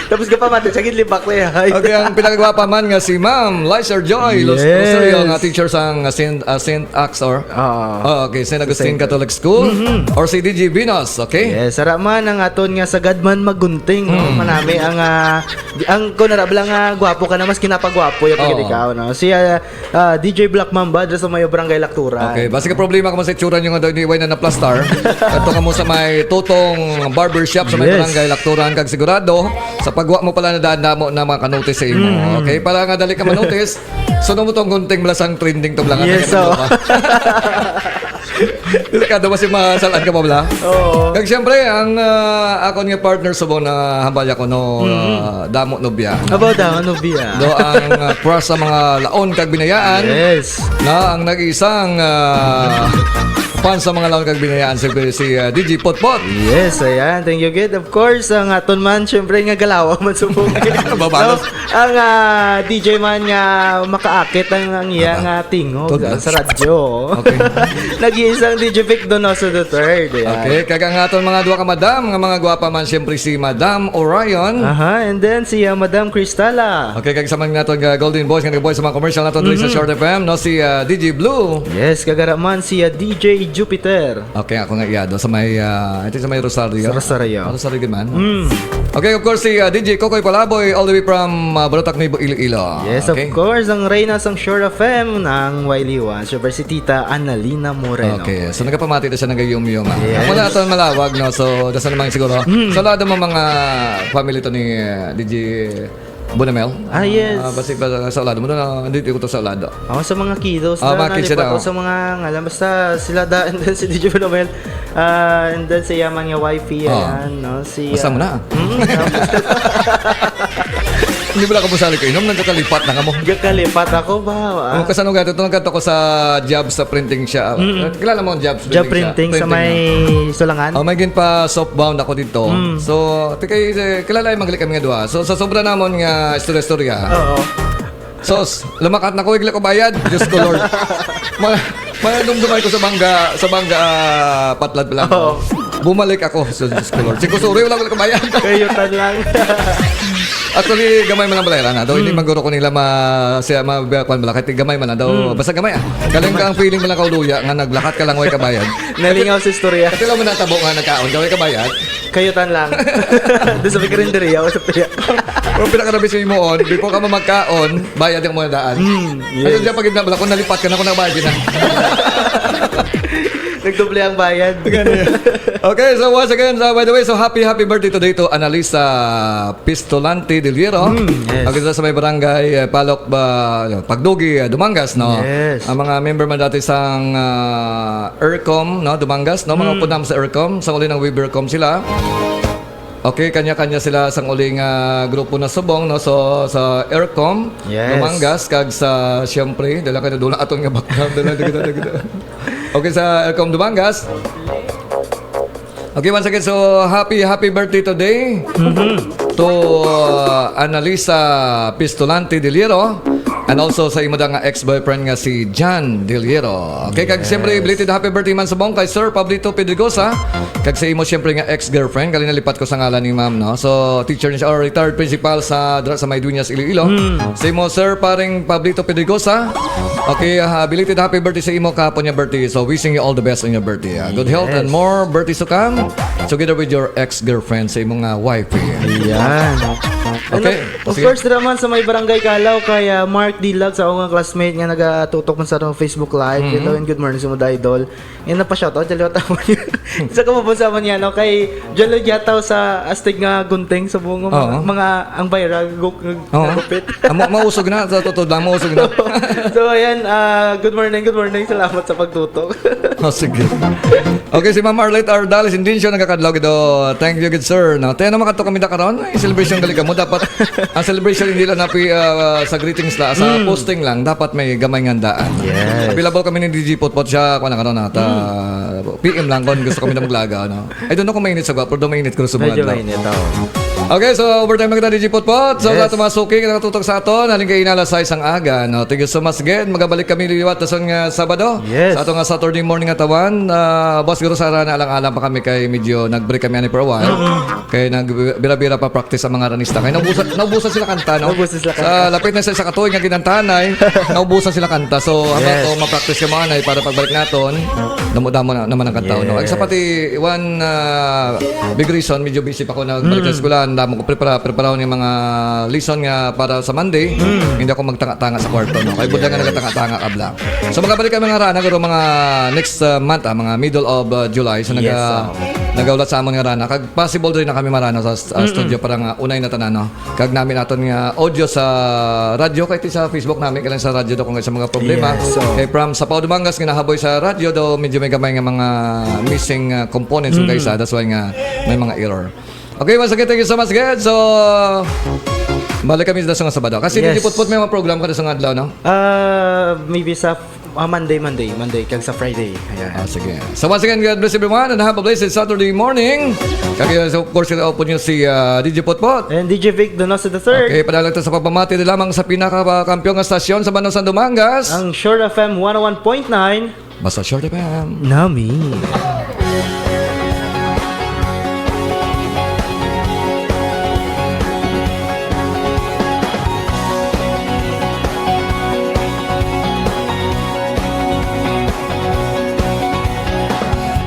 Tapos ka pa, mati, siya gid libak na yan. Okay, ang pinakagwapa man nga si Ma'am Lizer Joy Los-, Yes. Rosario, nga teacher sa, ah, Saint, ah, Saint Axe or Oo. Oh, okay. Saint Augustine Saint Catholic School. Mm-hmm. Or si D J Venus, okay? Yes, ara man ang aton nga sagad man magunting, no? Mm. Manami ang, ah, di-, ang kunara bala nga gwapo ka na, mas kinapagwapo yung Oo. pagkatikaw, no? Si, ah, ah, D J Black Mamba, dito sa may Barangay Lakturan. Okay, basi ka problema ka mo sa itsura niyo nga daw iniwan na naplastar. Ato ka mo sa may Totong Barbershop sa may Yes. Barangay Lakturan. Kag sigurado, sa pagwa mo pala na daan damo na mga kanotis sa imo. Mm. Okay, para nga dali ka manotis, Sunod mo tong gunting, malasang trending to, blangan. Yes, so. Delikado ba si masalaan ka pa, bla? Oo. Kag siyempre, ang, ah, akon nga partner subong na hambal ako, no, Mm-hmm. ah, damo nobya. About the nobya. Do ang, ah, crush sa mga laon kag binayaan. Yes. Na ang nag-isang, ah, fan sa mga laon kag binayaan, si, si, ah, D J Potpot. Yes, ayan. Thank you, kid. Of course, ang aton man, siyempre, nga galawa man subong. Babalos. No? Ang, ah, D J man nga makaakit ang, ang iya Aba. nga tingog, Tod ah, na. sa radyo. Okay. Nag-iisang D J Vic Donoso the third, ayan. Okay, kag ang aton mga duha ka madam, nga mga gwapa man, siyempre si Madam Orion. Aha, and then si, ah, Madam Cristala. Okay, kag sa man naton nga Golden Boys, nga nag-boys sa mga commercial naton diri sa Mhm. Short F M, no, si, ah, D J Blue. Yes, kag ara man si, ah, D J Jupiter. Okay, ako nga iyado sa may, ah, ito sa may Rosario. Sa Rosario. Ah, Rosario gid man. Mm. Okay, of course, si, ah, D J Kokoy Palaboy, all the way from, ah, Barotac, Nuevo, Iloilo. Yes, of Okay. course, ang reyna sang Sure F M ng Wailiwan, syempre si Tita Annalena Moreno. Okay, so nagapamati na siya, nagayum-yum, ah. Yes. Ako na ito malawag, no? So, dasa naman siguro. Mm. Sa lahat ng mga family to ni, ah, D J Bonamel? Ah, yes. Ah, basi pa sa ulado mo na, hindi ko to sa ulado. Oh, sa mga kiddos Ah, na mga kids nalipat na, o oh. sa mga ngalan, basta sila da-, and then si D J Bonamel. Ah, and then si Yaman nga wifey, Oh. Ayan, no? Si, Basta mo ah, na. Mm, tapos Hindi mo na ako masali kainom, nagkakalipat na ka mo. Gakalipat ako ba? Ah. Oh, kasano nga, ito, nagkadto ko sa job sa printing siya. Mm. Kilala mo ang job sa Job printing siya? Printing sa Printing, may ah. Sulangan? Oh, may ginpa softbound ako dito. Mm. So, ti kay, eh, kilala yung magli kami nga duha. So, sa sobra namon nga istorya-istorya. Oo. Sos, lumakat na ko, igla ko bayad. Diyos ko, Lord. Ma-, manadumdumay ko sa bangga, sa bangga, ah, patlad pa lang. Oo. Bumalik ako. So, Diyos ko, Lord. Sige, sorry, wala ko bayad. Kayutan lang. Actually, gamay man ang balay, na. Daw, hindi Hmm. man guro ko nila ma-, siya, ma-, kuwan bala, kahit gamay man lang daw, Hmm. basta gamay, ah. Kaling ka ang feeling mo lang kauluya, nga naglakat ka lang, way kabayad. Nalingaw sa istorya. Kasi lang mo natabo nga nagkaon, gaway kabayad. Kayutan lang. Doon sa may karinderiya o sa piya. Pero pinakarabi sa imoon, before ka mamagkaon, bayad yung mga daan. Mm, Kasi yes. diyan pag gitna, wala, kung nalipat ka na, kung nabayad na. Nagdoble ang bayad. Okay, so once again, so by the way, so happy, happy birthday today to Analisa Pistolante Del Hierro. Mm, yes. Ang kita sa may barangay, eh, Palok, ba, Pagdugi, eh, Dumangas, no? Yes. Ang mga member man dati sang, ah, ERCOM, no? Dumangas, no? Mga Mm. upod naman sa ERCOM, sa uli ng Weavercom sila. Okay, kanya-kanya sila sang uli nga grupo na subong, no? So, sa ERCOM, Yes. Dumangas, kag sa, siyempre, dala ka na doon aton nga background, dala, dala, dala, dala. Okay, sa ERCOM Dumangas. Okay, once again, so happy, happy birthday today Mm-hmm. to, uh, Analisa Pistolante Deliro, and also sa imo da nga ex-boyfriend nga si John Deliro. Okay, kag Yes. siyempre, belated happy birthday man subong kay Sir Pablito Pedregosa, kag sa imo siyempre nga ex-girlfriend, kali nalipat ko sa ngalan ni ma'am, no? So, teacher ni siya, or retired principal sa, dra sa may Dueñas, Iloilo. Mm. Sa imo, Sir, paring Pablito Pedregosa. Okay, ah, belated happy birthday sa imo kahapon nga birthday. So, wishing you all the best on your birthday, ah. Good health and Yes. more birthdays to come together with your ex-girlfriend sa imong, ah, wife. Ayan. Okay, And of, of sige. course, dira man sa may Barangay Kalaw kay, ah, Mark Dilag, sa akong classmate nga nagatutok man sa atong Facebook Live. Mhm. Hello and good morning sa mga idol. Yan na pa shoutout, dyan liwat ako. Isa ka mabunsa man yan, no? Kay John Lloyd Yataw sa astig nga gunting sa bungo, mga, Oo. mga ang bayra, gu-, gu-, Oo. gupit. Ah, ma-, mausog na, sa totoo lang, mausog na. So, ayan, ah, good morning, good morning. Salamat sa pagtutok. Oh, sige. Okay, si Ma'am Arlette Ardales Indencio nagakadlaw gid, oh. Thank you, good sir. No? Tayo na makato kami na karon. Ay, celebration gali ka mo. Dapat, ang celebration hindi lang napi, ah, sa greetings la, sa Mm. posting lang. Dapat may gamay nga handaan. Yes. Available kami ni D J Potpot siya, kuha na karon, at, Mm. ah, P M lang kung gusto kami na maglaga, no? I don't know kung mainit sa gwa, pero daw mainit ko sa mga Medyo adlaw. mainit, oo. Okay, so overtime na kita, D J Potpot. So, Yes. sa ato mga suki, nakatutok sa aton, haling kay inala sais ang aga, no? Thank you so much again. Magabalik kami liwat sa nga Sabado. Yes. Sa ato nga Saturday morning nga tawan, ah, boss, guro sa Rana, alang-alang pa kami kay medyo nag-break kami ani for a while. Mm-mm. Kay nagbira-bira pa practice ang mga ranista. Kay naubusan, naubusan sila kanta, no? Naubusan sila Sa kanta. lapit na sa, sa katuig nga ginantanay, naubusan sila kanta. So, hanggang Yes. to, ma-practice ka mga anay para pagbalik naton, damo-damo na naman ang kanta, no? Ay, sa Yes. pati, one, ah, big reason, medyo busy pa ako na balik sa Mm. eskwela. Ang damo ko prepara, prepara yung mga lesson nga para sa Monday. Mm. Hindi ako magtanga-tanga sa kwarto, no? Kay buda nga Yes. nagtanga-tanga ka bla. So, magabalik kami nga Rana, guro mga next, ah, month, ah, mga middle of, ah, July. So, Yes, naga-, oo. nagaulat sa amon nga Rana. Kag possible rin na kami marana sa, ah, Mm-mm. studio para nga unay na tanan, no? Kag namin aton nga audio sa radyo, kay ti sa Facebook namin, kailan sa radyo daw kung sa mga problema. Yes, so Kay from sa Pao Dumangas, ginahaboy sa radyo daw, medyo may gamay nga mga missing, ah, components yung Mm. kaisa. That's why nga may mga error. Okay, once again, thank you so much, guys. So, balik kami sa nga Sabado. Kasi Yes. D J Potpot may mga program ka sa nga adlaw, no? Ah, maybe sa, ah, Monday, Monday, Monday, kag sa Friday. Ayan. Ah, sige. So, once again, God bless everyone and have a blessed Saturday morning. Kag, uh, so, of course, kailangan po niyo si, uh, D J Potpot. And D J Vic Donoso the third. Okay, padala to sa pagpamati na lamang sa pinakakampiyon nga stasyon sa Banwa San Dumangas. Ang Sure F M one oh one point nine. Basta Sure F M. Nami.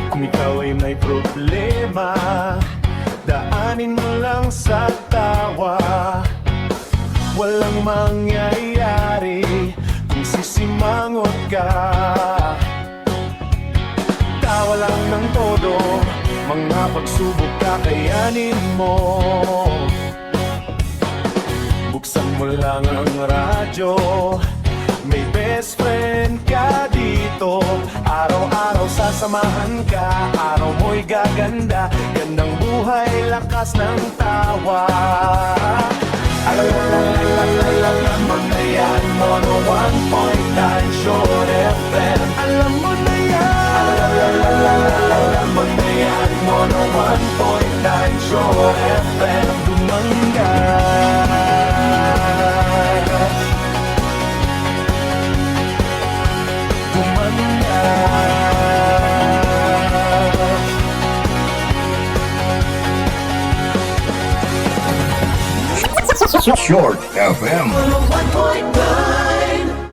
Kung ikaw ay may problema, daanin mo lang sa tawa. Walang mangyayari kung sisimangot ka. Tawa lang ng todo, mga pagsubok kakayanin mo. Buksan mo lang ang radyo, may best friend ka dito. Ito, araw-araw sasamahan ka. Araw mo'y gaganda. Gandang buhay, lakas ng tawa. Alam mo na yan, one oh one point nine Shore F M. Alam mo na yan. Alam mo na yan, one oh one point nine Shore F M. Dumangga. Dumangga. Short F M.